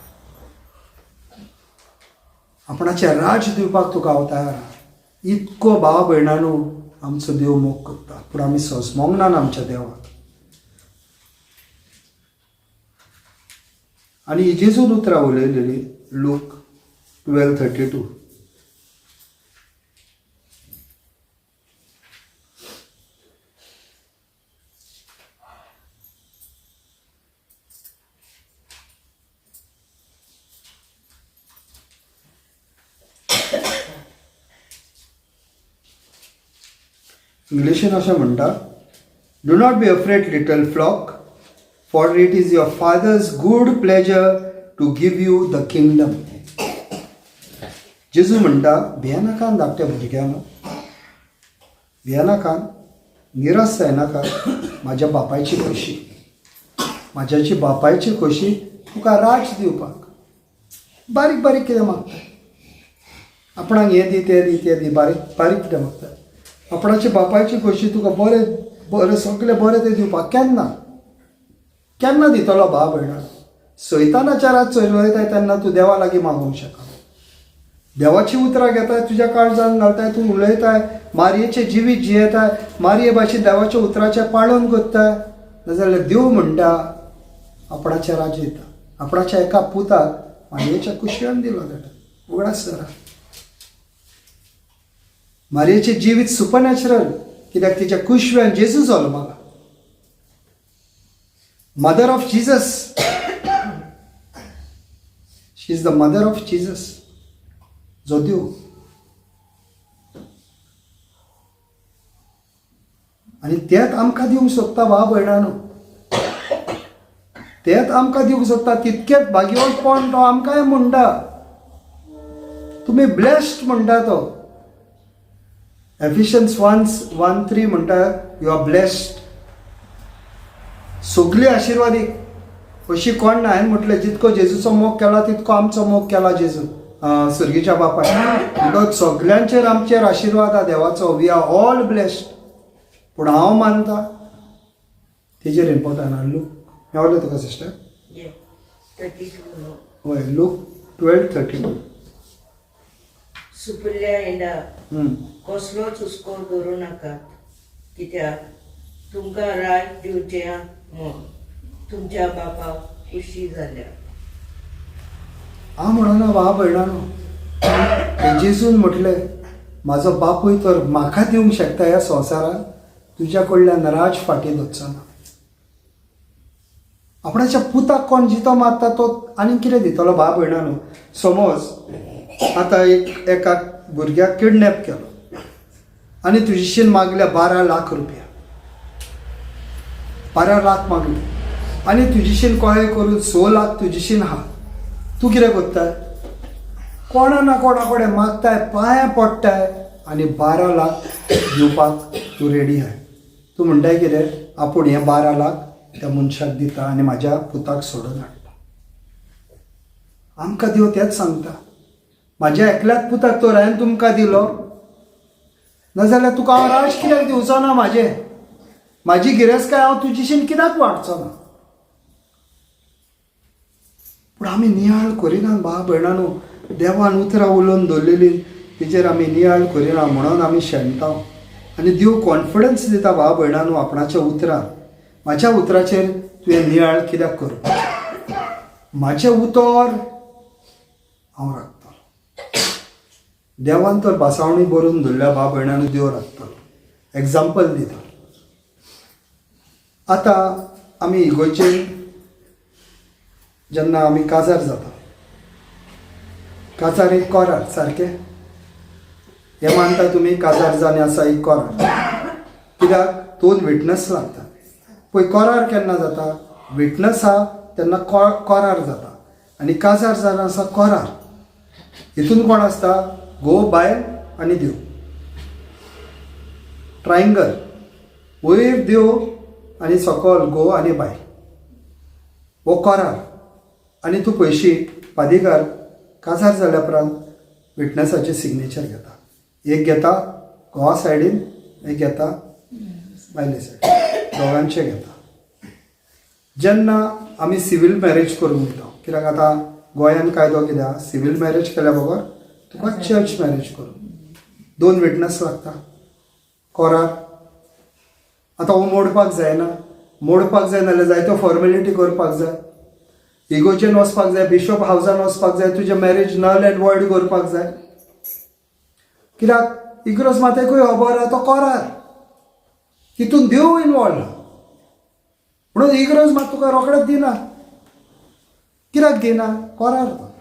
Speaker 1: आपणाचें राज दिवपाक तुका हांव तयार आहा. इतको भाव भयणानो आमचो देव मोग करता, पूण आमी सोंसमोंक ना आमच्या देवाक. आनी जेजून उतरां उलयलेली लूक 12:32. इंग्लिशीन अशें म्हणटा, do not be afraid little flock, for it is your father's good pleasure to give you the kingdom. जेजू म्हणटा भियेनाकान धाकट्या भुरग्यांनो, भियेनाकान, निराश जायनाका. म्हाज्या बापायची खोशी, म्हाज्याची बापायची खोशी तुका राज दिवपाक. बारीक बारीक कितें मागता आपणाक, हें दी तें दी तें दी, बारीक बारीक कितें मागता. आपणाची बापायची खोशी तुका बरें बरें सगळें बरें तें दिवपाक. केन्ना केन्ना दितलो भाव भयणा? सैतानाच्या रात चलयताय तेन्ना तूं देवा लागीं मागूंक शकना. देवाची उतरां घेताय, तुज्या काळजान घालताय, तूं उलयताय, मारयेचें जिवीत जियेताय, मारये भाशेन देवाच्या उतराचें पाळन करताय, नाजाल्यार देव म्हणटा आपणाचें राज्य दिता. आपणाच्या एका पुताक मारयेच्या कुशव्यान दिलो ताणें. उगडास धरा, मारयेचें जिवीत सुपरनॅचरल, कित्याक तिच्या कुशव्यान जेजू जल्मला. Mother of Jesus, she is the mother of Jesus जो देव. आनी तेंच आमकां दिवंक सोदता भाव भयणानो, तेंच आमकां दिवंक सोदता. तितकेंच भाग्यवंतपण तो आमकांय म्हणटा, तुमी ब्लेस्ड म्हणटा तो. एफिशियन्स 1:1-3 म्हणटा, you are blessed. सगळी आशिर्वादीक अशी कोण ना. हांवें म्हटलें जितको जेजूचो मोग केला तितको आमचो मोग केला जेजू सर्गीच्या बापाय. म्हणटकच सगल्यांचेर आमचेर आशिर्वाद आहा देवाचो. We are all blessed. पूण हांव मानता तेजेर इम्पोर्टंट आहा. लूक मेवलें तुका सिस्टर?
Speaker 2: Yeah, 32 न्हू.
Speaker 1: हय, लूक 12:32.
Speaker 2: सुपुल्ल्या येंडा, कसलोच हुस्को धरूं नाकात, कित्याक तुमकां राज दिवचें म्हूण तुमच्या बापाक खुशी जाल्या.
Speaker 1: हांव म्हणना भाव भयणानो, जेजून म्हटलें म्हाजो बापूय तर म्हाका दिवंक शकता ह्या संवसारांत, तुज्या कडल्यान राज फाटीं दवरचो ना. आपणाच्या पुताक कोण जितो मारता तो आनीक कितें दितलो भाव भयणानो? समज आतां एक एका भुरग्याक किडनॅप केलो आनी तुजेशीन मागल्या 12 लाख रुपया, 12 लाख मागले आनी तुजेशीन कळ्ळें करून 6 लाख तुजेशीन आहा, तूं कितें करताय? कोणा ना कोणा कडेन मागताय, पांयां पडटाय आनी 12 लाख दिवपाक तूं रेडी आहाय. तूं म्हणटाय कितें, आपूण हे 12 लाख त्या मनशाक दिता आनी म्हाज्या पुताक सोडून हाडटा. आमकां देव तेंच सांगता, म्हाज्या एकल्याच पुताक तर हांवें तुमकां दिलो, नाजाल्यार तुका हांव राज कित्याक दिवचो ना? म्हाजें म्हाजी गिरेस्तकाय हांव तुजीशीन कित्याक वाडचो ना? पूण आमी नियाळ करिना भाव भयणांनो. देवान उतरां उलोवन दवरलेली तेजेर आमी नियाळ करिना म्हणून आमी शेणटा. आनी देव कॉन्फिडन्स दिता भाव भयणांनो आपणाच्या उतरां, म्हाज्या उतराचेर तुवें नियाळ कित्याक करपाचें, म्हाजें उतर हांव राखतलो. देवान तर भासावणी बरोवन दवरल्या भाव भयणांनो, देव राखतलो. एग्जाम्पल दिता. आतां आमी इगोर्जेन जेन्ना आमी काजार जाता, काजार एक कोरार सारकें हें मानता तुमी, काजार जावन आसा एक कोरार, कित्याक दोन विटनस लागता. पळय कोरार केन्ना जाता, विटनस आहा तेन्ना कोरार जाता, आनी काजार जावन आसा कोरार. हितून कोण आसता, घोव बायल आनी देव, ट्रायंगल, वयर देव आनी सकल घोव आनी बायल, हो कोरार. आनी तूं पयशी पादिकार काजार जाल्या उपरांत विटनसाचें सिग्नेचर घेता, एक घेता घोवा सायडीन, एक घेता बायले सायडीन, दोगांचे घेता. जेन्ना आमी सिवील मॅरेज करूंक वयता, कित्याक आतां गोंयान कायदो कितें आहा, सिवील मॅरेज केल्या बगर तुका चर्च मॅरेज करूंक दोन विटनस लागता कोरार. आतां हो मोडपाक जायना, मोडपाक जाय नाल्यार जायत्यो फॉर्मेलिटी करपाक जाय, इगोर्जेन वचपाक जाय, बिशॉप हावजान वचपाक जाय, तुजें मॅरेज नल एंड वॉयड करपाक जाय. कित्याक इग्रोज मातेकूय खबर आहा तो कोरार, तितून देव इनवॉल्व, म्हणून इग्रोज मात तुका रोखडेच दिना. कित्याक दिना, कोरार तो.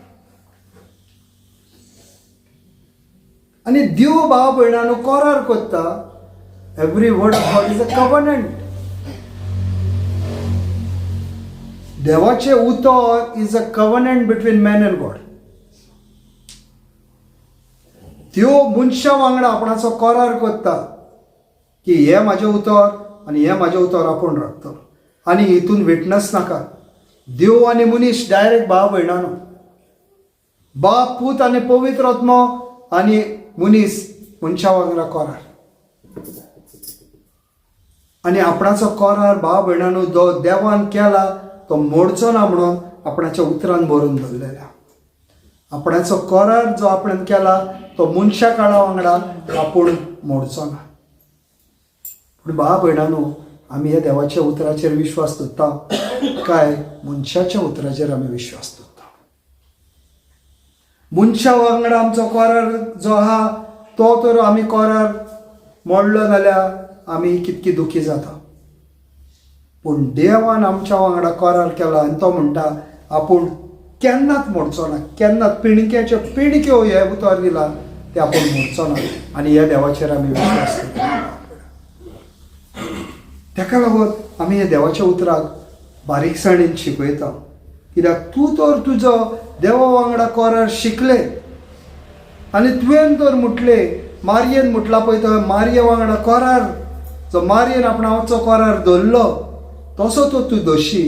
Speaker 1: आनी देव भाव भयणांनो कोरार कोत्ता. Every word of God is a covenant. देवाचें उतर is a covenant between man and God. त्यो मनशा वांगडा आपणाचो करार कोत्ता की हें म्हाजें उतर आनी हें म्हाजें उतर आपूण राखतलो, आनी हितून विटनस नाका. देव आनी मनीस डायरेक्ट भाव भयणानो, बाप पूत आनी पवित्र आत्मो आनी मनीस मनशा वांगडा करार. आनी आपणाचो करार भाव भयणानो जो देवान केला तो मोडचो ना म्हणून आपणाच्या उतरान बरोवन दवरलेला. आपणाचो करार जो आपणान केला तो मनशा काळा वांगडा आपूण मोडचो ना. पूण भाव भयणानो, आमी ह्या देवाच्या उतराचेर विश्वास दवरता काय मनशाच्या उतराचेर आमी विश्वास दवरता? मनशा वांगडा आमचो करार जो आहा तो तर आमी करार मोडलो जाल्यार आमी कितकी दुखी जाता. पूण देवान आमच्या वांगडा करार केला आनी तो म्हणटा आपूण केन्नाच मोडचो ना, केन्नाच पिणक्याच्यो पिणक्यो हे उतर दिला ते आपूण मोडचो ना. आनी ह्या देवाचेर आमी विश्वास दवरता. तेका लागून आमी ह्या देवाच्या उतराक बारीकसाणेन शिकयता, कित्याक तूं तर तुजो देवा वांगडा करार शिकले आनी तुवें तर म्हटलें, मारयेन म्हटला पळय तो मारये वांगडा करार जो मारयेन आपणाचो करार दवरलो तसो तो तूं दोशी,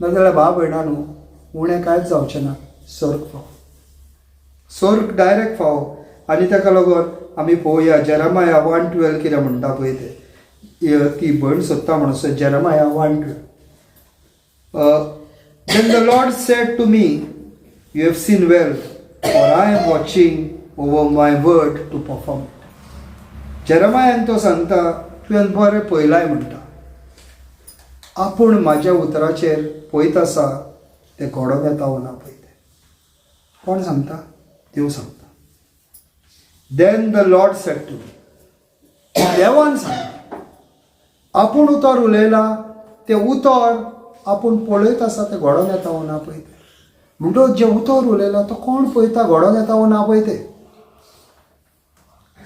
Speaker 1: नाजाल्यार भाव भयणां न्हू उणें कांयच जावचें ना. सर्ग फाव, सर्ग डायरेक्ट फाव. आनी ताका लागून आमी पळोवया जेरमाया 1:12 कितें म्हणटा पळय तें, ती भयण सोदता म्हणसर Jeremiah 1:12. Then the Lord said to me, you have seen well, for I am watching over my word to perform it. जेरमायान तो सांगता तुवें बरें पळयलाय म्हणटा, आपूण म्हाज्या उतराचेर पळयत आसा तें घडोवन येता वो ना पळय तें. कोण सांगता? देव सांगता. Then the Lord said to me, देवान सांगता आपूण उतर उलयला तें उतर आपूण पळयत आसा तें घडोवन येता वो ना पळय तें. म्हणटकच जें उतर उलयला तो कोण पळयता घडोवन येता वो ना पळय तें.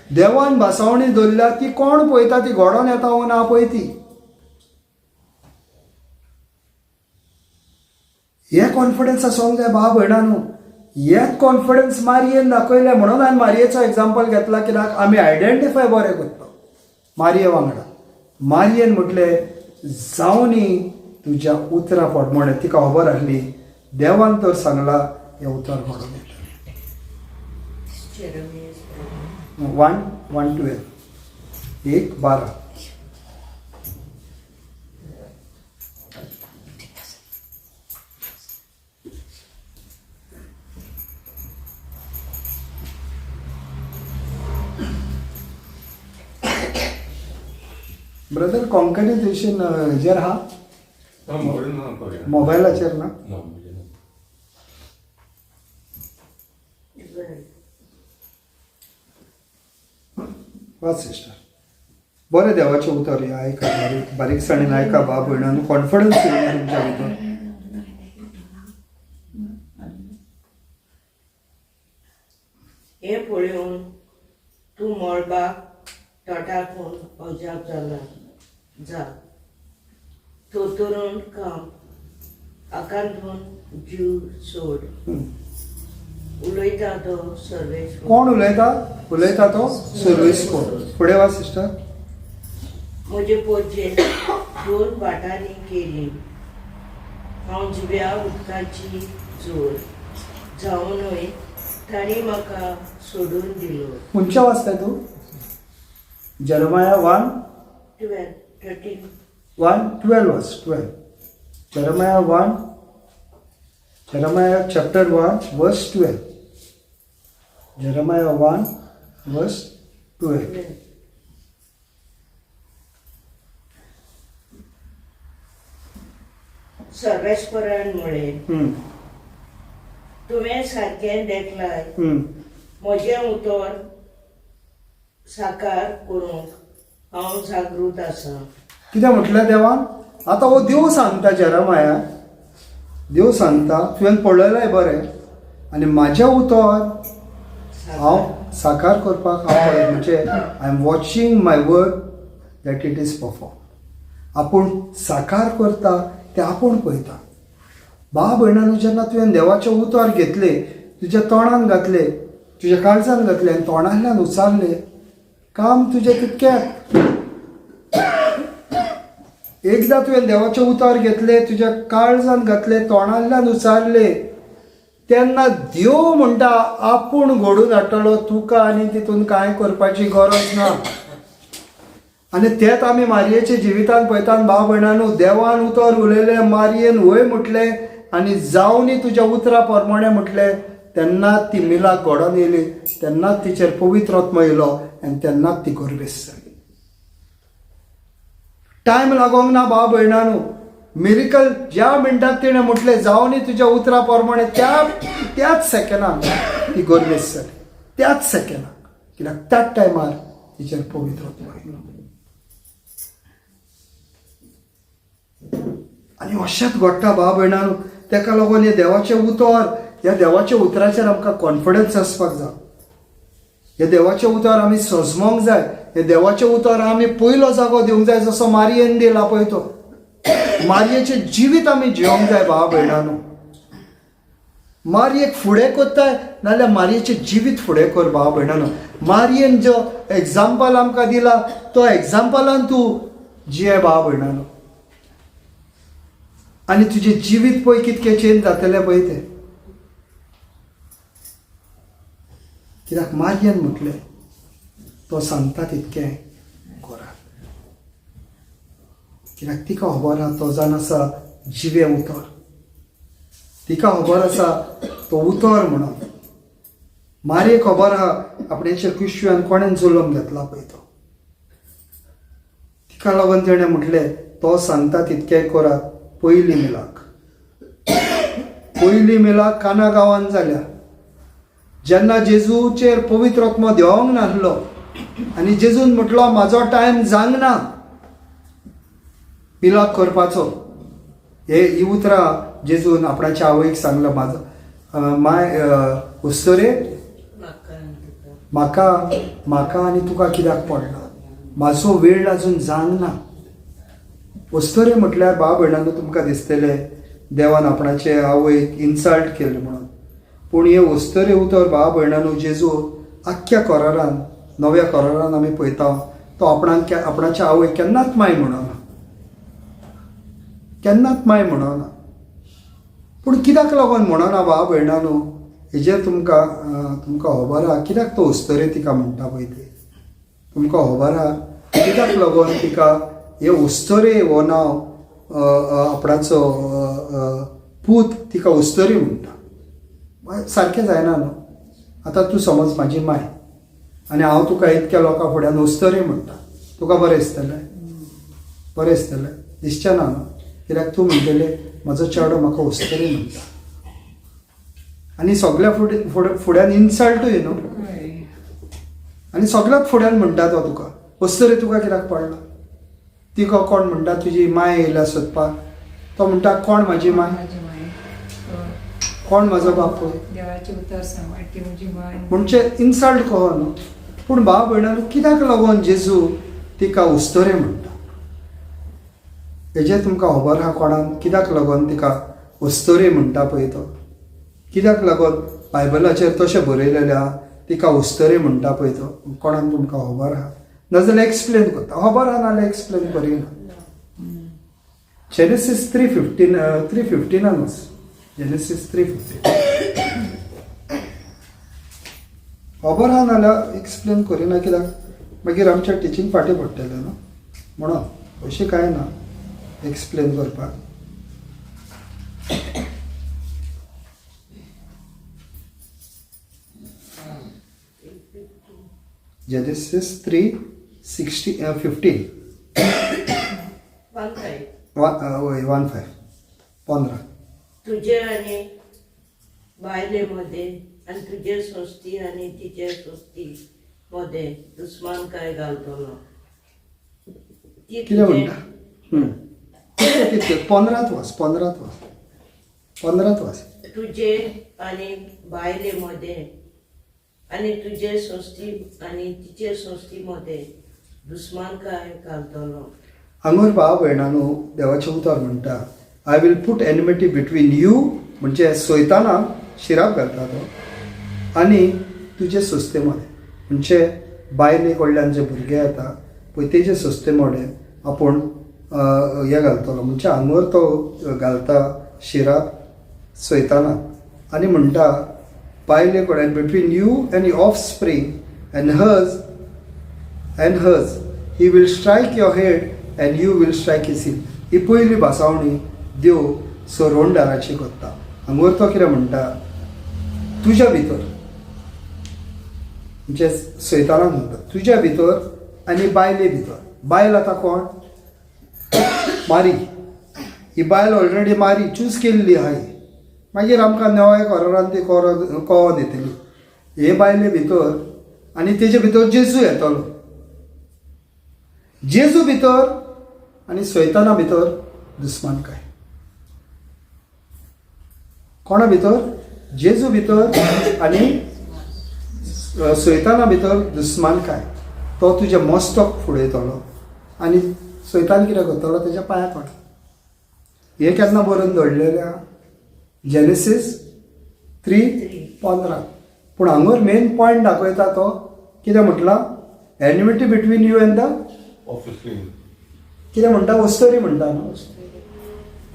Speaker 1: देवान भासावणी दवरल्या ती कोण पळयता ती घडोवन येता वो ना पळय ती. हे कॉन्फिडन्स आसोंक जाय भाव भयणां न्हू. हेच कॉन्फिडन्स मारयेन दाखयलें म्हणून हांवें मारयेचो एग्जाम्पल घेतला, कित्याक आमी आयडेंटिफाय बरें करता मारये वांगडा. मारयेन म्हटलें जावनी तुज्या उतरा प्रमाणे, तिका खबर आसली देवान तर सांगला हें उतर घडोवन येता. 1:12 1:12. ब्रदर कोंकणी देशीन हेजेर आहा
Speaker 3: ना, मोबायल ना करूया.
Speaker 1: मोबायलाचेर ना.
Speaker 3: ना, म्हणजे ना.
Speaker 1: वाच सिस्टर. बरें देवाचें उतर हें आयका, बारीक बारीकसाणेन आयका बा भयणान, कॉन्फिडन्स येवंक तुमच्या भितर.
Speaker 2: हें पळोवन तूं मळबाक तटाकून अजाप जाला जा थोतरून काम आकांतून जीव सोड. उलयता तो सर्वेश्वर.
Speaker 1: कोण उलयता? उलयता तो सर्वीस कोण. फुडें वाच सिस्टर.
Speaker 2: म्हजे पोजे दोन वाटांनी केली, हांव जिव्या उदकाची जोर जावनूय तांणी म्हाका सोडून दिलो.
Speaker 1: खंयच्या वाचताय तूं? Jeremiah 1
Speaker 2: 12 13.
Speaker 1: 1:12 वाच. 12. Jeremiah 1, Jeremiah chapter 1 verse 12. Jeremiah 1 verse 12.
Speaker 2: सर्वेस्परान म्हळें, तुवें सारकें देखलाय, म्हजें उतर साकार करूंक हांव जागृत आसा.
Speaker 1: कितें म्हटलें देवान? आतां हो देव सांगता जेरमाया, देव सांगता तुवें पळयलाय बरें आनी म्हाजें उतर हांव साकार करपाक हांव पळयत, म्हणजे I am watching my word that it is perform. आपूण साकार करता तें आपूण पळयता. बा भयणानो, जेन्ना तुवें देवाचें उतर घेतलें, तुज्या तोंडान घातलें, तुज्या काळजान घातलें आनी तोंडांतल्यान उचारलें, काम तुजें तितकें. एकदां तुवें देवाचें उतर घेतलें, तुज्या काळजान घातलें, तोंडांतल्यान उचारलें, तेन्ना देव म्हणटा आपूण घडून हाडटलो तुका आनी तितून कांय करपाची गरज ना. आनी तेंच आमी मारयेच्या जिवितान पळयतात भाव भयणांनो. देवान उतर उलयलें, मारयेन वय म्हटलें आनी जावनी तुज्या उतरा प्रमाणें म्हटलें, तेन्नाच ती मिलाक घडोवन येयली, तेन्नाच तिचेर पवित्र आत्मो येयलो आनी तेन्नाच ती गर्भेस्त जाली. टायम लागोंक ना भाव भयणांनो. मिरिकल ज्या मिनटाक तिणें म्हटलें जावनी तुज्या उतरा प्रमाणें, त्या त्याच सेकंडाक ती गर्भेस्त जाली, त्याच सेकंडाक. कित्याक त्याच टायमार तिचेर पवित्र आत्मो येयलो. आनी अशेंच घडटा भाव भयणांनो. तेका लागून हें देवाचें उतर, ह्या देवाच्या उतराचेर आमकां कॉन्फिडन्स आसपाक जाय. हे देवाचें उतर आमी सजमोंक जाय. हे देवाचें उतर आमी पयलो जागो दिवंक जाय, जसो मारयेन दिला पळय तो. मारयेचें जिवीत आमी जिवंक जाय भाव भयणांनो. मारयेक फुडें करताय नाल्यार मारयेचें जिवीत फुडें कर भाव भयणांनो. मारयेन जो एग्जाम्पल आमकां दिला तो एग्जाम्पलान तूं जिये भाव भयणांनो, आनी तुजें जिवीत पळय कितकें चेंज जातलें पळय तें. कित्याक मारयेन म्हटलें तो सांगता तितकें करात. कित्याक तिका खबर आहा तो जावन आसा जिवें उतर, तिका खबर आसा तो उतर म्हणून. मारयेक खबर आहा आपणाच्या कुशव्यान कोणेन जल्म घेतला पळय तो. तिका लागून तेणें म्हटलें तो सांगता तितकें करात. पयली मिलाक, पयली मिलाक काना गांवान जाल्या, जेन्ना जेजूचेर पवित्र आत्मो देंवोंक नासलो आनी जेजून म्हटलो म्हाजो टायम जावंक ना मिलाक करपाचो. हे ही उतरां जेजून आपणाच्या आवयक सांगला, म्हाजो माय उस्तरे
Speaker 2: म्हाका आनी तुका.
Speaker 1: म्हाका म्हाका आनी तुका कित्याक पडला, म्हाजो वेळ अजून जावंक ना. उस्तरे म्हटल्यार भाव भयणांनो तुमकां दिसतलें देवान आपणाचे आवयक इन्सल्ट केले म्हणून, पूण हे उस्तरे उतर भाव भयणांनो जेजू आख्ख्या कोरारान, नव्या कोरारान आमी पळयता तो आपणाक आपणाच्या आवयक केन्नाच माय म्हणना, केन्नाच माय म्हणना. पूण कित्याक लागून म्हणना भाव भयणांनो हेजेर तुमकां तुमकां खबर आहा कित्याक तो उस्तरे तिका म्हणटा पळय ते. तुमकां खबर आहा कित्याक लागून तिका हे उस्तरे हो नांव आपणाचो पूत तिका उस्तरी म्हणटा. सारकें जायना न्हू. आतां तूं समज म्हाजी माय आनी हांव तुका इतक्या लोकां फुड्यान उस्तरी म्हणटा, तुका बरें दिसतलें? बरें दिसतलें? दिसचें ना न्हू, कित्याक तूं म्हणटलें म्हजो चेडो म्हाका उस्तोरी म्हणटा आनी सगल्या फुडें फुडें फुड्यान इन्सल्टूय न्हू, आनी सगळ्यात फुड्यान म्हणटा तो तुका उस्तोरी तुका कित्याक पडला? तिका कोण म्हणटा तुजी माय येयल्या सोदपाक, तो म्हणटा कोण म्हाजी माय, कोण म्हजो बापूय,
Speaker 4: देवाचें उतर सांग म्हजी माय,
Speaker 1: म्हणजे इन्सल्ट कहो न्हू. पूण भाव भयणांनो कित्याक लागून जेजू तिका उस्तोरे म्हणटा हेजें तुमकां खबर आहा कोणाक? कित्याक लागून तिका उस्तोरी म्हणटा पळय तो, कित्याक लागून बायबलाचेर तशें बरयलेलें आहा तिका उस्तोरी म्हणटा पळय तो, कोणाक तुमकां खबर आहा? नाजाल्यार एक्सप्लेन करता, खबर आहा नाजाल्यार एक्सप्लेन करिना. जेनेसीस 3:15, 3:15 वच, जेनेसीस 3:15 खबर आहा नाल्यार एक्सप्लेन करिना कित्याक मागीर आमच्या टिचींग फाटीं पडटलें न्हू, म्हणून अशें कांय ना एक्सप्लेन करपाक. जेनेसीस 3:15
Speaker 2: 1:5
Speaker 1: वय 1:5 15.
Speaker 2: तुजे आनी बायले मदें आनी तुजे सोस्ती आनी तिचे सोस्ती मदें दुस्मानकाय घालतलो. ती
Speaker 1: कितें म्हणटा? कितकें 15 वच, 15 वच, 15 वच.
Speaker 2: तुजे आनी बायले मदें आनी तुजे सोस्ती आनी तिचे सोस्ती मदें दुस्मानकाय घालतलो.
Speaker 1: हांगोर भाव भयणानो देवाचें उतर म्हणटा I will put enmity between you, म्हणजे सोयताना शिराप घालता तो, आनी तुजे सोस्ते मदें, म्हणजे बायले कडल्यान जे भुरगे येता पळय तेजे सोस्ते मदें आपूण हें घालतलो, म्हणजे हांगोर तो घालता शिराप सोयताना आनी म्हणटा बायले कडेन between you and your offspring and hers and hers, he will strike your head and you will strike his heel. ही पयली भासावणी देव सरोणदाराची करता. हांगोर तो कितें म्हणटा तुज्या भितर, म्हणजे सैतानाक म्हणटा तुज्या भितर आनी बायले भितर. बायल आतां कोण? मारी. ही बायल ऑलरेडी मारी चूज केल्ली आहा ही, मागीर आमकां नव्या कोरारान ती कळोन येतली. हे बायले भितर आनी तेजे भितर जेजू येतलो, जेजू भितर आनी सैताना भितर दुस्मानकाय. कोणा भितर? जेजू भितर आनी सैताना भितर दुस्मानकाय. तो तुज्या मस्तक फुडयतलो आनी सैतान कितें करतलो तेज्या पांया पडलो. हे केन्ना बरोवन दवरलेलें आहा? जेनेसीस 3:15. पूण हांगर मेन पॉयंट दाखयता तो कितें म्हटलां? Enmity between you and the
Speaker 3: offspring.
Speaker 1: कितें म्हणटा? उस्तोरी म्हणटा न्हू,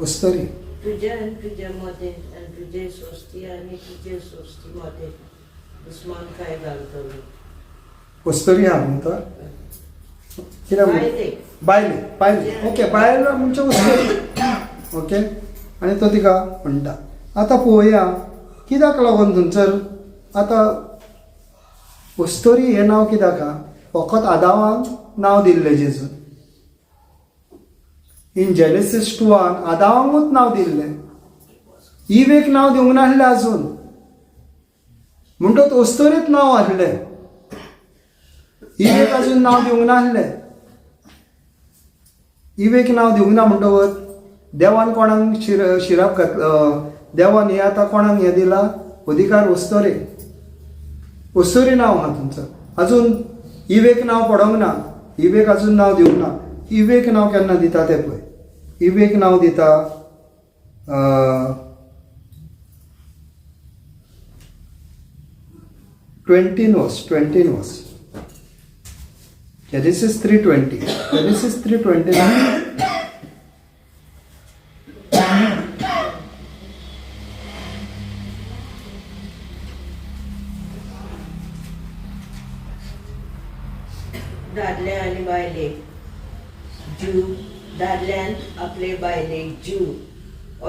Speaker 1: उस्तोरी.
Speaker 2: तुजे आनी तुजे मदें आनी तुजे सोस्ती आनी तिचे सोस्ती मदें दुस्मानकाय घालतलो.
Speaker 1: उस्तोरी आहा न्हू तर कितें
Speaker 2: बायले.
Speaker 1: बायले, बायले ओके, बायल म्हणजे उस्तोरी ओके. आनी तो तिका म्हणटा आतां पळोवया कित्याक लागून थंयसर आतां उस्तोरी हें नांव कित्याक आहा? फकत आदावान नांव दिल्लें जेजून. इन जेनेसीस 2 आदावांकूच नांव दिल्लें, इवेक नांव दिवंक नासलें आजून, म्हणटच उस्तोरीत नांव आसलें, इवेक अजून नांव दिवंक नासलें. इवेक नांव दिवंक ना म्हणटकच देवान कोणाक शिराप घात, देवान हें आतां कोणाक हें दिलां अधिकार? उस्तोरी. उस्तोरी नांव आहा तुमचो, अजून इवेक नांव पडोंक ना, इवेक अजून नांव दिवंक ना. इवेक नांव केन्ना दिता तें पळय. इवेक नांव दिता 20 वर्स, 20 वर्स, जेनेसीस 3:20, जेनेसीस 3:20.
Speaker 2: दादले आनी बायलेक ज्यू, दादल्यान आपले बायलेक ज्यू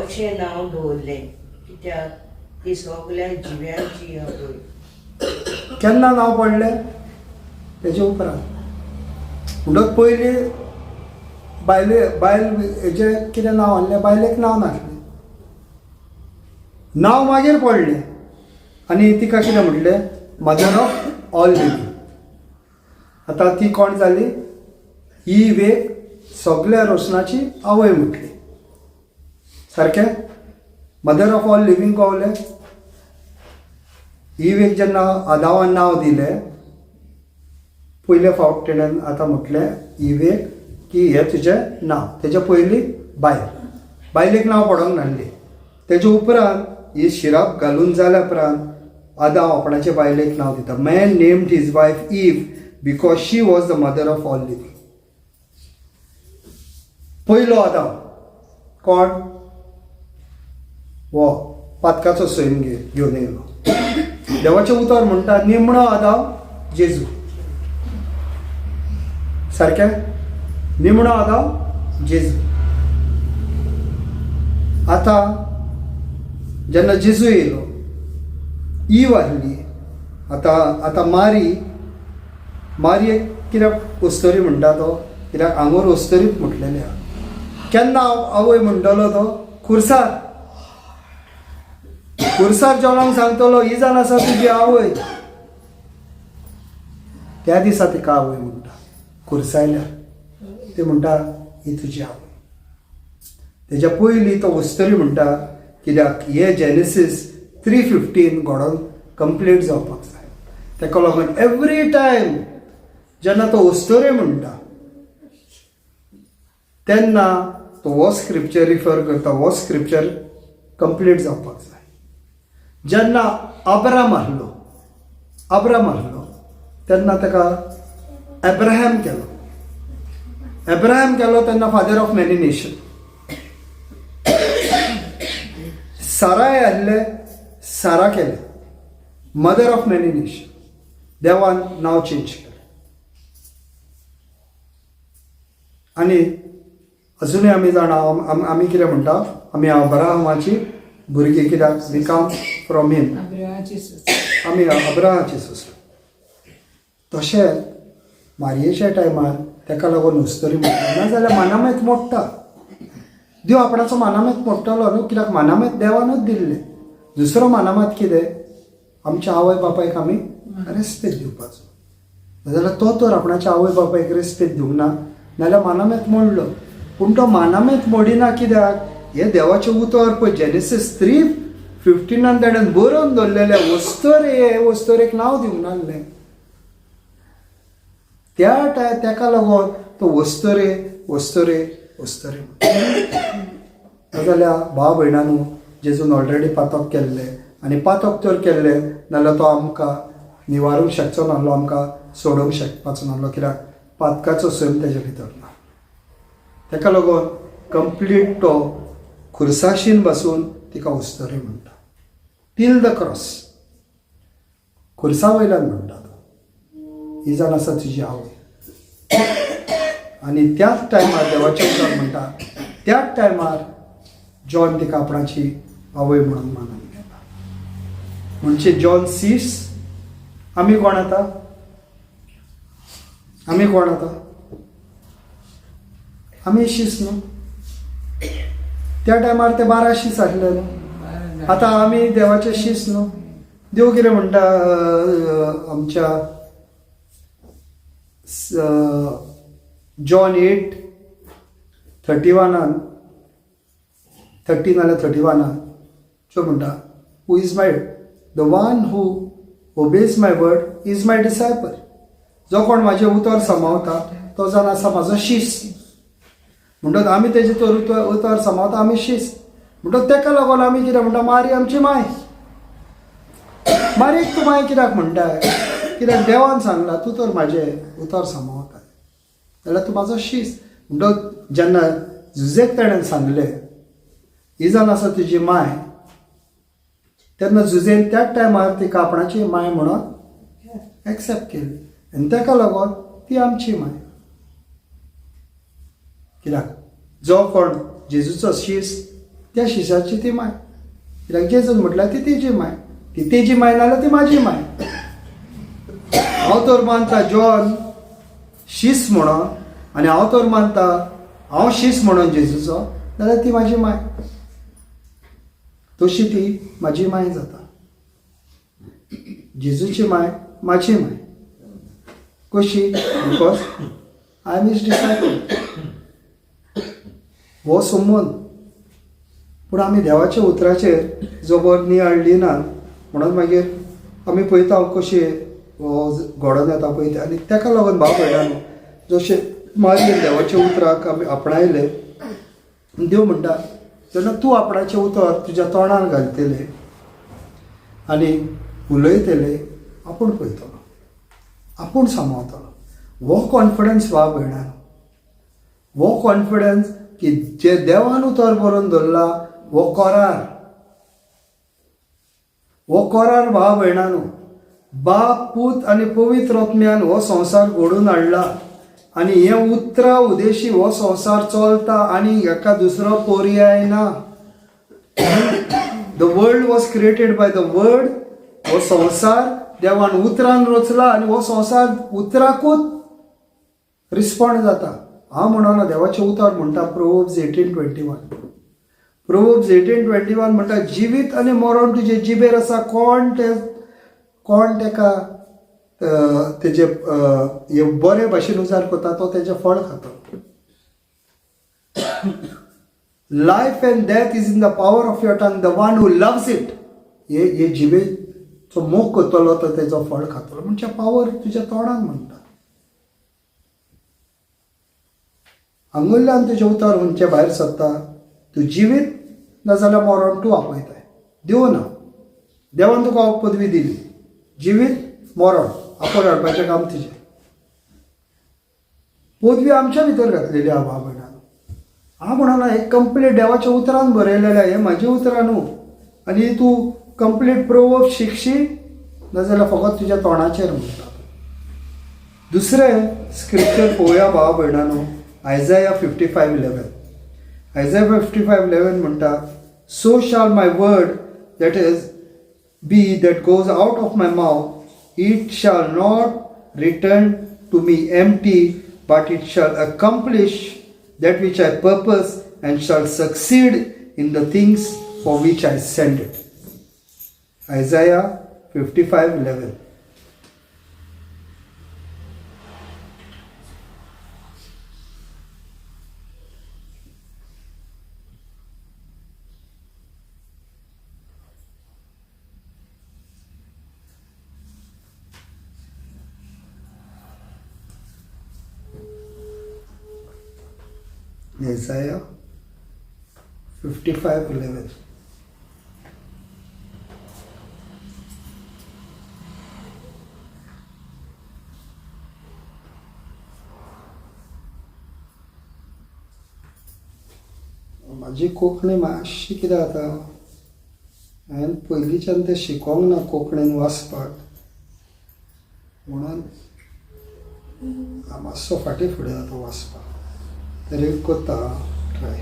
Speaker 2: अशें नांव दवरलें कित्याक ती सगल्या जिव्यांची आवय.
Speaker 1: केन्ना नांव पडलें? तेजे उपरांत. म्हणटकच पयलीं बायले बायल हेजें कितें नांव आहलें, बायलेक नांव नासलें, नांव मागीर पडलें आनी तिका कितें म्हटलें, मदर ऑफ ऑल लिवींग. आतां ती कोण जाली, ही वेग सगल्या रोशनाची आवय म्हटली. सारकें, मदर ऑफ ऑल लिवींग कोवलें. ही वेग जेन्ना आदावान नांव दिलें पयले फावट तेणेन आतां म्हटलें इवेक की हें तुजें नांव. तेच्या पयलीं बायल, बायलेक नांव पडोंक नासलें. तेच्या उपरांत ही शिराप घालून जाल्या उपरांत आदाव आपणाचे बायलेक नांव दिता. Man named his wife Eve because she was the mother of all living. पयलो आदाव कोण, हो पातकाचो सैम घेवन येयलो. देवाचें उतर म्हणटा निमणो आदाव जेजू. सारकें, निमणो आदाव जेजू. आतां जेन्ना जेजू येयलो, ईव आहली. आतां आतां मारी, मारयेक कित्याक अस्तोरी म्हणटा तो, कित्याक आंगोर अस्तोरीच म्हटलेलें आहा. केन्ना आवय म्हणटलो तो, खुर्सार, खुर्सार जॉनाक सांगतलो ही जावन आसा तुजी आवय. त्या दिसा तिका आवय म्हणटा. खुर्सायल्यार ती म्हणटा ही तुजी आवय. तेज्या पयलीं तो अस्तोरी म्हणटा, कित्याक हे जेनेसीस 3:15 घडोवन कंप्लीट जावपाक जाय. ताका लागून एवरी टायम जेन्ना तो अस्तोरी म्हणटा तेन्ना तो हो स्क्रिप्चर रिफर करता, हो स्क्रिप्चर कंप्लीट जावपाक जाय. जेन्ना अब्राम आहलो, अब्राम आहलो तेन्ना ताका एब्राहम केलो. एब्राहम केलो तेन्ना फादर ऑफ मॅनी नेशन. साराय आहले, सारा केले मदर ऑफ मॅनी नेशन. देवान नांव चेंज केलें. आनी अजुनूय आमी जाणा, आमी कितें म्हणटा, आमी अब्राहमाची भुरगीं, कित्याक we come from him, आमी अब्राहाची सोंसली. तशेंच मारयेच्या टायमार ताका लागून अस्तोरी म्हणटा, नाजाल्यार मानामेत मोडटा. देव आपणाचो मानामेत मोडटलो न्हू, कित्याक मानामेत देवानूच दिल्लें. दुसरो मानामेत कितें, आमच्या आवय बापायक आमी रेस्पेद दिवपाचो. नाजाल्यार तो तर आपणाच्या आवय बापायक रेस्पेद दिवंक ना, नाजाल्यार मानामेत मोडलो. पूण तो मानामेत मोडिना, कित्याक हें देवाचें उतर पळय जेनेसीस 3:15 ताणें बरोवन दवरलेलें, अस्तोरे, अस्तोरेक नांव दिवंक नासलें. त्या ताका लागून तो अस्तोरे अस्तोरे अस्तोरे. नाजाल्यार भाव भयणानू, जेजून ऑलरेडी पातक केल्लें, आनी पातक तर केल्लें नाजाल्यार तो आमकां निवारूंक शकचो नासलो, आमकां सोडोवंक शकपाचो नासलो, कित्याक पातकाचो सैम तेजे भितर ना. ताका लागून कंप्लीट तो खुर्साशीन बसून तिका अस्तोरी म्हणटा, टील the cross. खुर्सा वयल्यान म्हणटा तो, ही जावन आसा तुजी आवय. आनी त्याच टायमार देवाचें उतर म्हणटा, त्याच टायमार जॉन तिका आपणाची आवय म्हणून मानून घेता. म्हणजे जॉन सीस. आमी कोण आतां, आमी कोण आतां, आमी शीस न्हू. त्या टायमार ते 12 शीस आसले न्हू, आतां आमी देवाचे शीस न्हू. देव कितें म्हणटा आमच्या जॉन 8:31, 30 नाल्यार 31 त्यो म्हणटा, who is my the one who obeys my word is my disciple. जो कोण म्हाजें उतर समावता तो जावन आसा म्हाजो शीस. म्हणटच आमी तेजे तर उतर समावता, आमी शीस. म्हणटच तेका लागून आमी कितें म्हणटा, मारी आमची माय. मारयेक तूं माय कित्याक म्हणटाय, कित्याक देवान सांगलां तूं तर म्हाजें उतर समावता जाल्यार तूं म्हाजो शीस. म्हणटच जेन्ना जुजेक तेणेन सांगलें ही जावन आसा तुजी माय, तेन्ना जुजेन त्याच टायमार तिका आपणाची माय म्हणून एक्सेप्ट केली आनी ताका लागून ती आमची माय. कित्याक जो कोण जेजूचो शीस त्या शिसाची ती माय, कित्याक जेजून म्हटल्यार ती तेजी माय, ती तेजी माय नाल्यार ती म्हाजी माय. हांव तर मानता जॉन शीस म्हणून, आनी हांव तर मानता हांव शीस म्हणून जेजूचो जाल्यार ती म्हाजी माय, तशी ती म्हाजी माय जाता. जेजूची माय म्हाजी माय कशी? Because I am his disciple. हो संबंद. पूण आमी देवाच्या उतराचेर जबर नियाळ ना म्हणून मागीर आमी पळयता कशी हो घडोवन येता पळय ते. आनी ताका लागून भाव भयणांनो, जशें मारयेन देवाच्या उतराक आमी आपणायले, देव म्हणटा जेन्ना तूं आपणाचें उतर तुज्या तोंडान घालतले आनी उलयतले, आपूण पळयतलो, आपूण सांबाळतलो. हो कॉन्फिडन्स भाव भयणांनो, हो कॉन्फिडन्स की जे देवान उतर बरोवन दवरला हो करार, हो करार भाव भयणांनो. बाप, पूत आनी पवित्र आत्म्यान हो संवसार घडोवन हाडला आनी हे उतरा उदेशी हो संवसार चलता आनी हाका दुसरो पर्याय ना. The world was created by the word. हो संवसार देवान उतरान रचला आनी हो संवसार उतराकूच रिस्पॉन्ड जाता. हांव म्हणना, देवाचें उतर म्हणटा. Proverbs 18:21, Proverbs 18:21 म्हणटा, जिवीत आनी मरण तुजे जिबेर आसा. कोण तेका तेजे हे बरे भाशेन उजार करता तो तेजें फळ खाता. Life and death is in the power of your tongue. The one who loves it, हे हे जिबेचो मोग करतलो तो तेजो फळ खातलो. म्हणजे पावर तुज्या तोंडान म्हणटा. हांगुल्ल्यान तुजें उतर खंयचें भायर सरता, तूं जिवीत नाजाल्यार मरण तूं आपयताय. दिवं ना, देवान तुका पदवी दिली, जिवीत मरण आपोवन हाडपाचें काम तुजें. पदवी आमच्या भितर घातलेली आहा भाव भयणांनो. हांव म्हणना, हे कंप्लीट देवाच्या उतरान बरयलेलें, हें म्हाजें उतरां न्हू. आनी तूं कंप्लीट प्रोवर्ब शिकशी नाजाल्यार फकत तुज्या तोंडाचेर म्हणटा. दुसरें स्क्रिप्चर पळोवया भाव भयणांनो, Isaiah 55:11. Isaiah 55:11 म्हणटा, "So shall my word that is be that goes out of my mouth. It shall not return to me empty, but it shall accomplish that which I purpose and shall succeed in the things for which I send it." Isaiah 55:11. Isaiah 55:11. म्हाजी कोंकणी मातशी कितें जाता, हांवें पयलींच्यान तें शिकोंक ना कोंकणीन वाचपाक, म्हणून हांव मातसो फाटीं फुडें जाता वाचपाक. तरी करता ट्राय.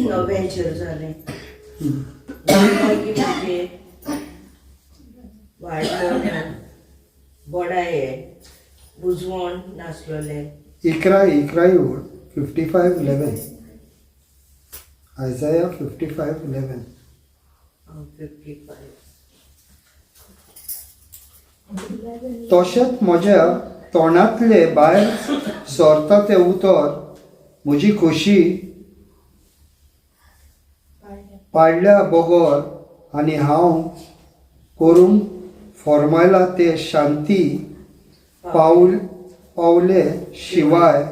Speaker 2: 9व्याचेर जालें. मागीर म्हणजे वाडलो ना, बडाये बुजवण नासलोले.
Speaker 1: 11, 11 ओळ, 55:11, Isaiah 55:11.
Speaker 2: 55.
Speaker 1: तशेंच म्हज्या तोंडांतले भायर सरता तें उतर म्हजी खोशी पाडल्या बगर आनी हांव करूंक फॉर्मायला ते शांती पावले शिवाय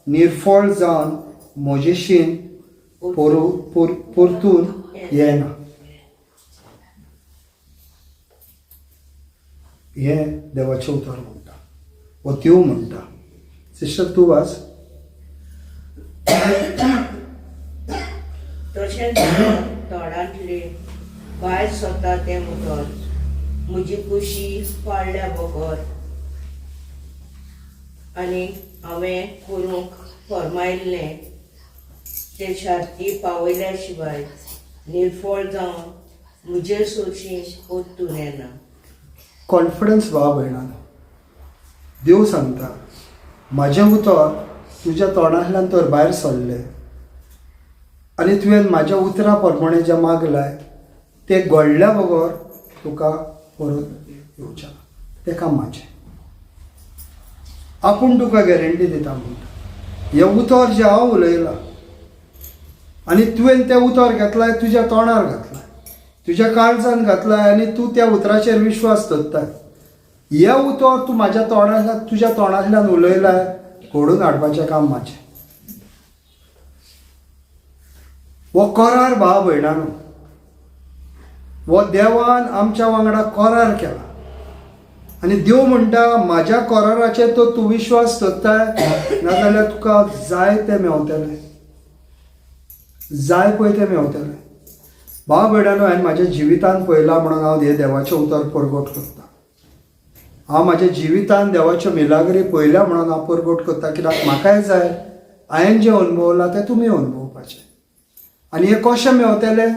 Speaker 1: निर्फळ जावन म्हजेशीन परतून येना. हें देवाचें उतर म्हणटा, हो देव म्हणटा. सिस्टर तूं वाच.
Speaker 2: तशेंच तोंडांतले भायर सरता तें उतर म्हजी कुशी पाळल्या बगर आनी हांवें करूंक फर्मायल्लें ते शार्ती पावयल्या शिवाय निर्फळ जावन म्हजे सोशी परतून येना.
Speaker 1: कॉन्फिडन्स भाव भयणान, देव सांगता म्हाजें उतर तुज्या तोंडांतल्यान तर भायर सरलें आनी तुवें म्हाज्या उतरा प्रमाणें जें मागलाय तें घडल्या बगर तुका परत येवचें ना. तें काम म्हाजें, आपूण तुका गॅरंटी दिता म्हणटा. हें उतर जें हांव उलयलां आनी तुवें तें उतर घेतलाय, तुज्या तोंडार घातलाय, तुज्या काळजान घातलाय आनी तूं त्या उतराचेर विश्वास दवरताय, हें उतर तूं म्हाज्या तोंडांतल्यान तुज्या तोंडांतल्यान उलयलाय, घडोवन हाडपाचें काम म्हाजें. हो करार भाव भयणानो, हो देवान आमच्या वांगडा करार केला आनी देव म्हणटा म्हाज्या कराराचेर तो तूं विश्वास दवरताय नाजाल्यार तुका जाय तें मेवतलें, जाय पळय तें मेवतलें. भाव भयणानो, हांवें म्हाज्या जिवितान पळयलां म्हणून हांव हें देवाचें उतर परगट करता. हांव म्हाज्या जिवितान देवाच्यो मिलाग्री पळयल्या म्हणून हांव परगट करता, कित्याक म्हाकाय जाय हांवें जें अणभवलां तें तुमी अणभवपाचें. आनी हें कशें मेवतलें?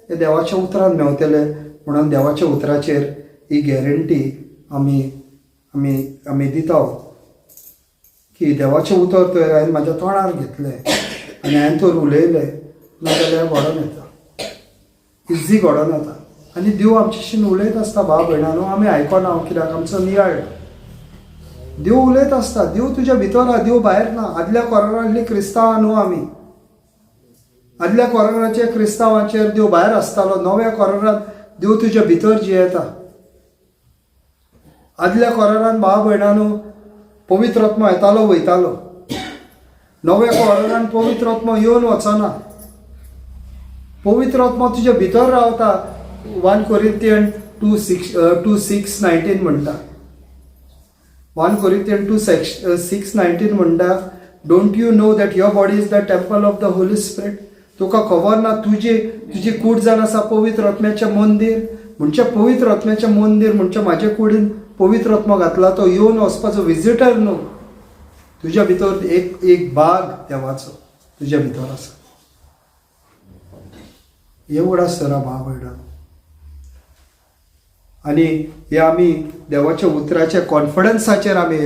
Speaker 1: हें देवाच्या उतरान मेवतलें म्हणून देवाच्या उतराचेर ही गॅरंटी आमी आमी आमी दिता की देवाचें उतर तर हांवें म्हाज्या तोंडार घेतलें आनी हांवें तर उलयलें नाजाल्यार घडोन येता, इझी घडोन येता. आनी देव आमच्याशीन उलयत आसता भाव भयणानो, आमी आयकना कित्याक आमचो नियाळ. देव उलयत आसता, देव तुज्या भितर आहा, देव भायर ना. आदल्या कोरारांतली क्रिस्तांवां न्हू आमी, आदल्या कोराराचे क्रिस्तांवाचेर देव भायर आसतालो, नव्या कोरारांत देव तुज्या भितर जियेता. आदल्या कोरारान भाव भयणानो पवित्र आत्मो येतालो वयतालो, नव्या कोरारान पवित्र आत्मो येवन वचना. पवित्र आत्मो तुज्या भितर रावता. 1 Corinthian 2:6-19 म्हणटा, 1 Corinthian 2:6-19 म्हणटा, don't you know that your body is the temple of the Holy Spirit. तुका खबर ना तुजी तुजी कूड जावन आसा पवित्र आत्म्याचें मंदीर. म्हणजे पवित्र आत्म्याचें मंदीर म्हणजे म्हाजे कुडीन पवित्र आत्मो घातला, तो येवन वचपाचो विजिटर न्हू. तुज्या भितर एक एक भाग देवाचो तुज्या भितर आसा. हे उगडास धरा भाव भयणां. आनी हे आमी देवाच्या उतराच्या कॉन्फिडन्साचेर आमी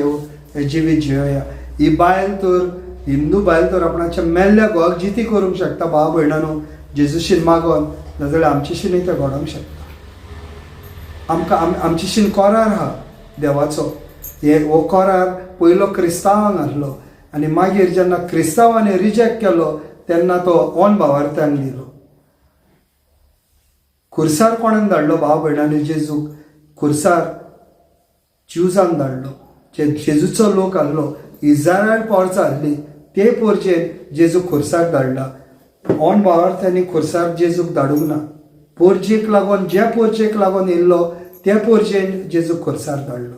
Speaker 1: हे जिवीत जियोया. ही बायल तर हिंदू बायल तर आपणाच्या मेल्ल्या घोवाक जिती करूंक शकता भाव भयणानो, जेजूशीन मागोन, नाजाल्यार आमचेशीनय तें घडोवंक शकता. आमकां आमचेशीन कोरार आहा देवाचो. हे हो कोरार पयलो क्रिस्तांवांक आसलो आनी मागीर जेन्ना क्रिस्तांवांनी रिजेक्ट केलो तेन्ना तो ऑन भावार्थ्यांक दिलो. खुर्सार कोणाक धाडलो भाव भयणांनी जेजूक? खुर्सार ज्युजान धाडलो. जेजूचो लोक आहलो, इज्रायल पोरसां आहली, ते पोरजेन जेजूक खुर्साक धाडला. ऑन भावार्थ्यांनी खुर्सार जेजूक धाडूंक ना. पोरजेक लागून, ज्या पोरजेक लागून येयल्लो त्या पोरजेन जेजूक खुर्सार धाडलो.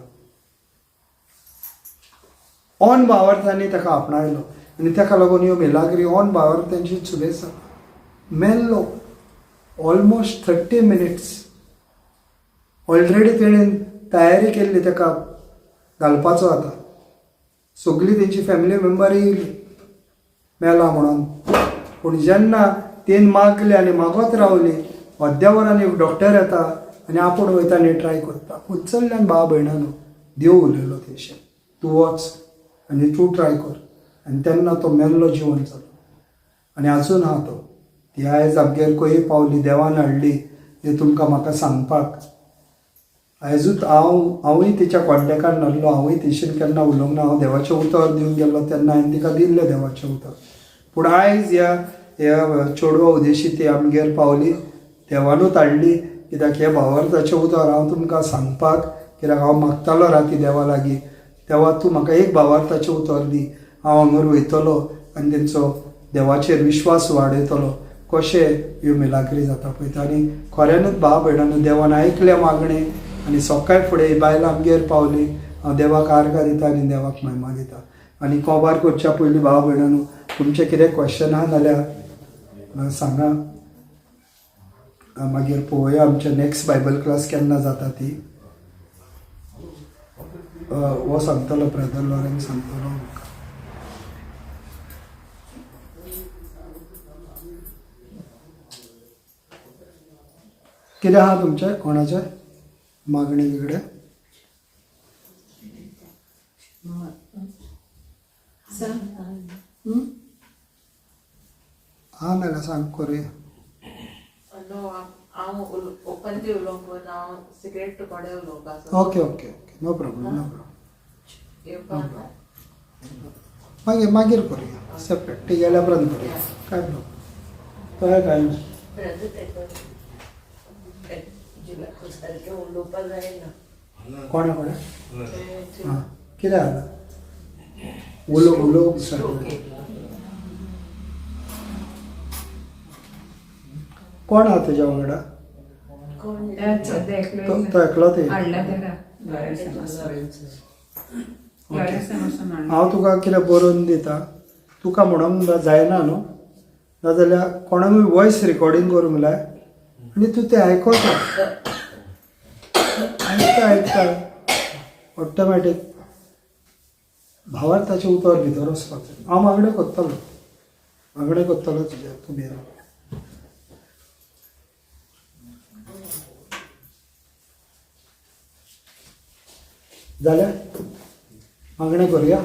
Speaker 1: ऑन भावार्थ्यांनी ताका आपणायलो आनी ताका लागून ह्यो मिलाग्री ऑन भावार्थ्यांची सुबेज जाता. मेल्लो ऑलमोस्ट 30 मिनिट्स ऑलरेडी तेणेन तयारी केल्ली ताका घालपाचो. आतां सगळीं तेंची फॅमिली मेंबर येयली मेला म्हणून. पूण जेन्ना तेन मागले आनी मागत रावली, अर्द्या वरान एक डॉक्टर येता आनी आपूण वयता आनी ट्राय करता. उचल्ल्यान भाव भयणानो देव उलयलो तेशें, तूं वच आनी तूं ट्राय कर. आनी तेन्ना तो मेल्लो जिवन जालो आनी आजून आहा तो. ती आयज आमगेर खंय पावली, देवान हाडली हें तुमकां म्हाका सांगपाक. आयजूच हांवूय तिच्या कॉन्टेक्टान नासलो, हांवूय तिशीन केन्ना उलोवंक ना. हांव देवाचें उतर दिवन गेल्लो तेन्ना हांवें तिका दिल्लें देवाचें उतर. पूण आयज ह्या ह्या चेडवा उदेशी ती आमगेर पावली, देवानूच हाडली. कित्याक हें भावार्थाचें उतर हांव तुमकां सांगपाक, कित्याक हांव मागतालो राती देवा लागीं, देवा तूं म्हाका एक भावार्थाचें उतर दी. हांव हांगर वयतलो आनी तेंचो देवाचेर विश्वास वाडयतलो. कशें ह्यो मिलाग्री जाता पळयता. आनी खऱ्यानूच भाव भयणांनो देवान आयकल्या मागणें आनी सकाळ फुडें ही बायलां आमगेर पावली. हांव देवाक आर्गां दिता आनी देवाक महिमा दिता. आनी कोबार करच्या पयलीं भाव भयणांनो तुमचें कितें क्वेश्चन आहा जाल्यार सांगा. मागीर पळोवया आमचें नॅक्स्ट बायबल क्लास केन्ना जाता ती. हो सांगतलो ब्रदर लॉरेन्स सांगतलो आमकां. कितें आहा तुमचें कोणाचें मागणें बिगडें? आहा नाल्यार सांग करुया.
Speaker 5: नो, हांव ओपनली उलोवंक ना, हांव सिक्रेट कोडे उलोवपाक.
Speaker 1: Okay okay okay, no problem, no problem.
Speaker 5: येवपाक
Speaker 1: मागीर मागीर करुया सेपरेट, ती गेल्या उपरांत करुया, काय प्रॉब्लम तशें कांय ना.
Speaker 2: ब्रदर तेका जिवाक सारकें उलोवपाक जायना.
Speaker 1: कोणा कोणा आं कितें जालां? उलो उलोवंक
Speaker 2: स्ट्रोक
Speaker 1: सारकें. कोण आहा तुज्या वांगडा?
Speaker 2: कोण?
Speaker 4: सद्या एकलो.
Speaker 1: तो एकलो ते.
Speaker 4: हाडला ताका लॉरेन्सान, लॉरेन्सान वचून हाडला.
Speaker 1: हांव तुका कितें बरोवन दिता, तुका म्हणूंक जायना न्हू, नाजाल्यार कोणाकूय वॉयस रिकॉर्डींग करूंक लाय आनी तूं तें आयकता आयकता आयकता ऑटोमॅटीक भावार्थाचें उतर भितर वचपाक जाय. हांव मागणें करतलो, मागणें करतलो तुजें, तूं भियेनाका. जालें? मागणें करुया.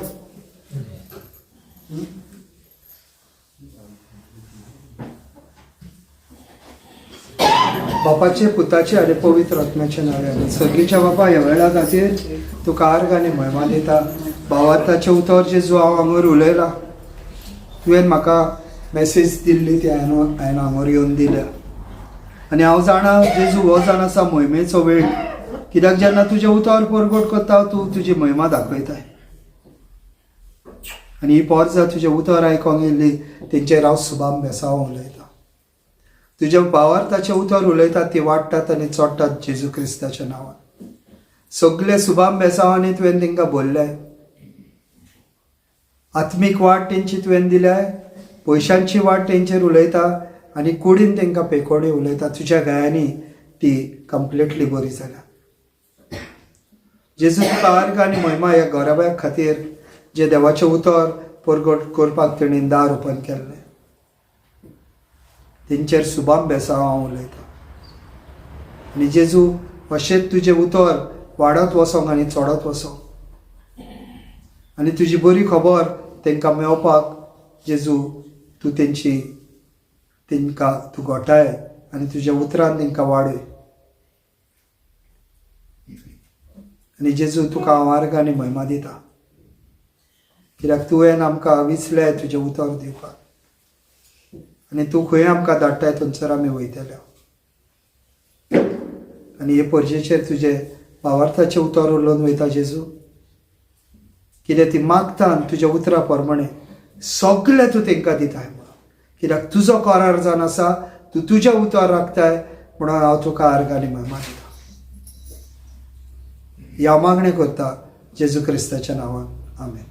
Speaker 1: बापाचे पुताचे आनी पवित्र आत्म्याचे नांवान. सर्गीच्या बापा, ह्या वेळा खातीर तुका आर्ग आनी म्हयमा दिता. भावार्थाचें उतर जेजू हांव हांगर उलयलां, तुवें म्हाका मॅसेज दिल्ली ती हांवें हांगर येवन दिल्या. आनी हांव जाणा जेजू हो जाण आसा मोहिमेचो वेळ, कित्याक जेन्ना तुजें उतर परगट करता तूं तुजी महिमा दाखयताय. आनी ही पोरसां तुजें उतर आयकोंक येयल्ली तेंचेर हांव सुबाम बेसांव उलयतां. तुज्या भावार्थाचें उतर उलयतात ती वाडटात आनी चोडटात जेजू क्रिस्ताच्या नांवान. सगळे सुबाम बेसांवांनी तुवें तांकां बोल्ले, आत्मीक वाट तेंची तुवें दिल्या, पयशांची वाट तेंचेर उलयता आनी कुडीन तांकां पेकोडी उलयता. तुज्या गायांनी ती कंप्लिटली बरी जाल्या. जेजू तुका आर्ग आनी महिमा ह्या गोराब्या खातीर जे देवाचें उतर परगट करपाक तेणीन दार ओपन केल्लें, तेंचेर सुबाम बेसांव हांव उलयतां. आनी जेजू अशेंच तुजें उतर वाडत वचोंक आनी चडत वचोंक आनी तुजी बरी खबर तांकां मेवपाक जेजू तूं तेंची तांकां तूं गोठाय आनी तुज्या उतरान तांकां वाडय. आनी जेजू तुका हांव आर्ग आनी महिमा दिता, कित्याक तुवें आमकां विचलें तुजें उतर दिवपाक आनी तूं खंय आमकां धाडटाय थंयसर आमी वयतले. आनी हे परजेचेर तुजें भावार्थाचें उतर उलोवन वयता जेजू, कितें ती मागता आनी तुज्या उतरा प्रमाणे सगळें तूं तांकां दिताय म्हणून, कित्याक तुजो करार जावन आसा, तूं तुजें उतर राखताय म्हणून हांव तुका आर्ग आनी महिमा दिता. ह्या मागणें करता जेजू क्रिस्ताच्या नांवान, आमेन.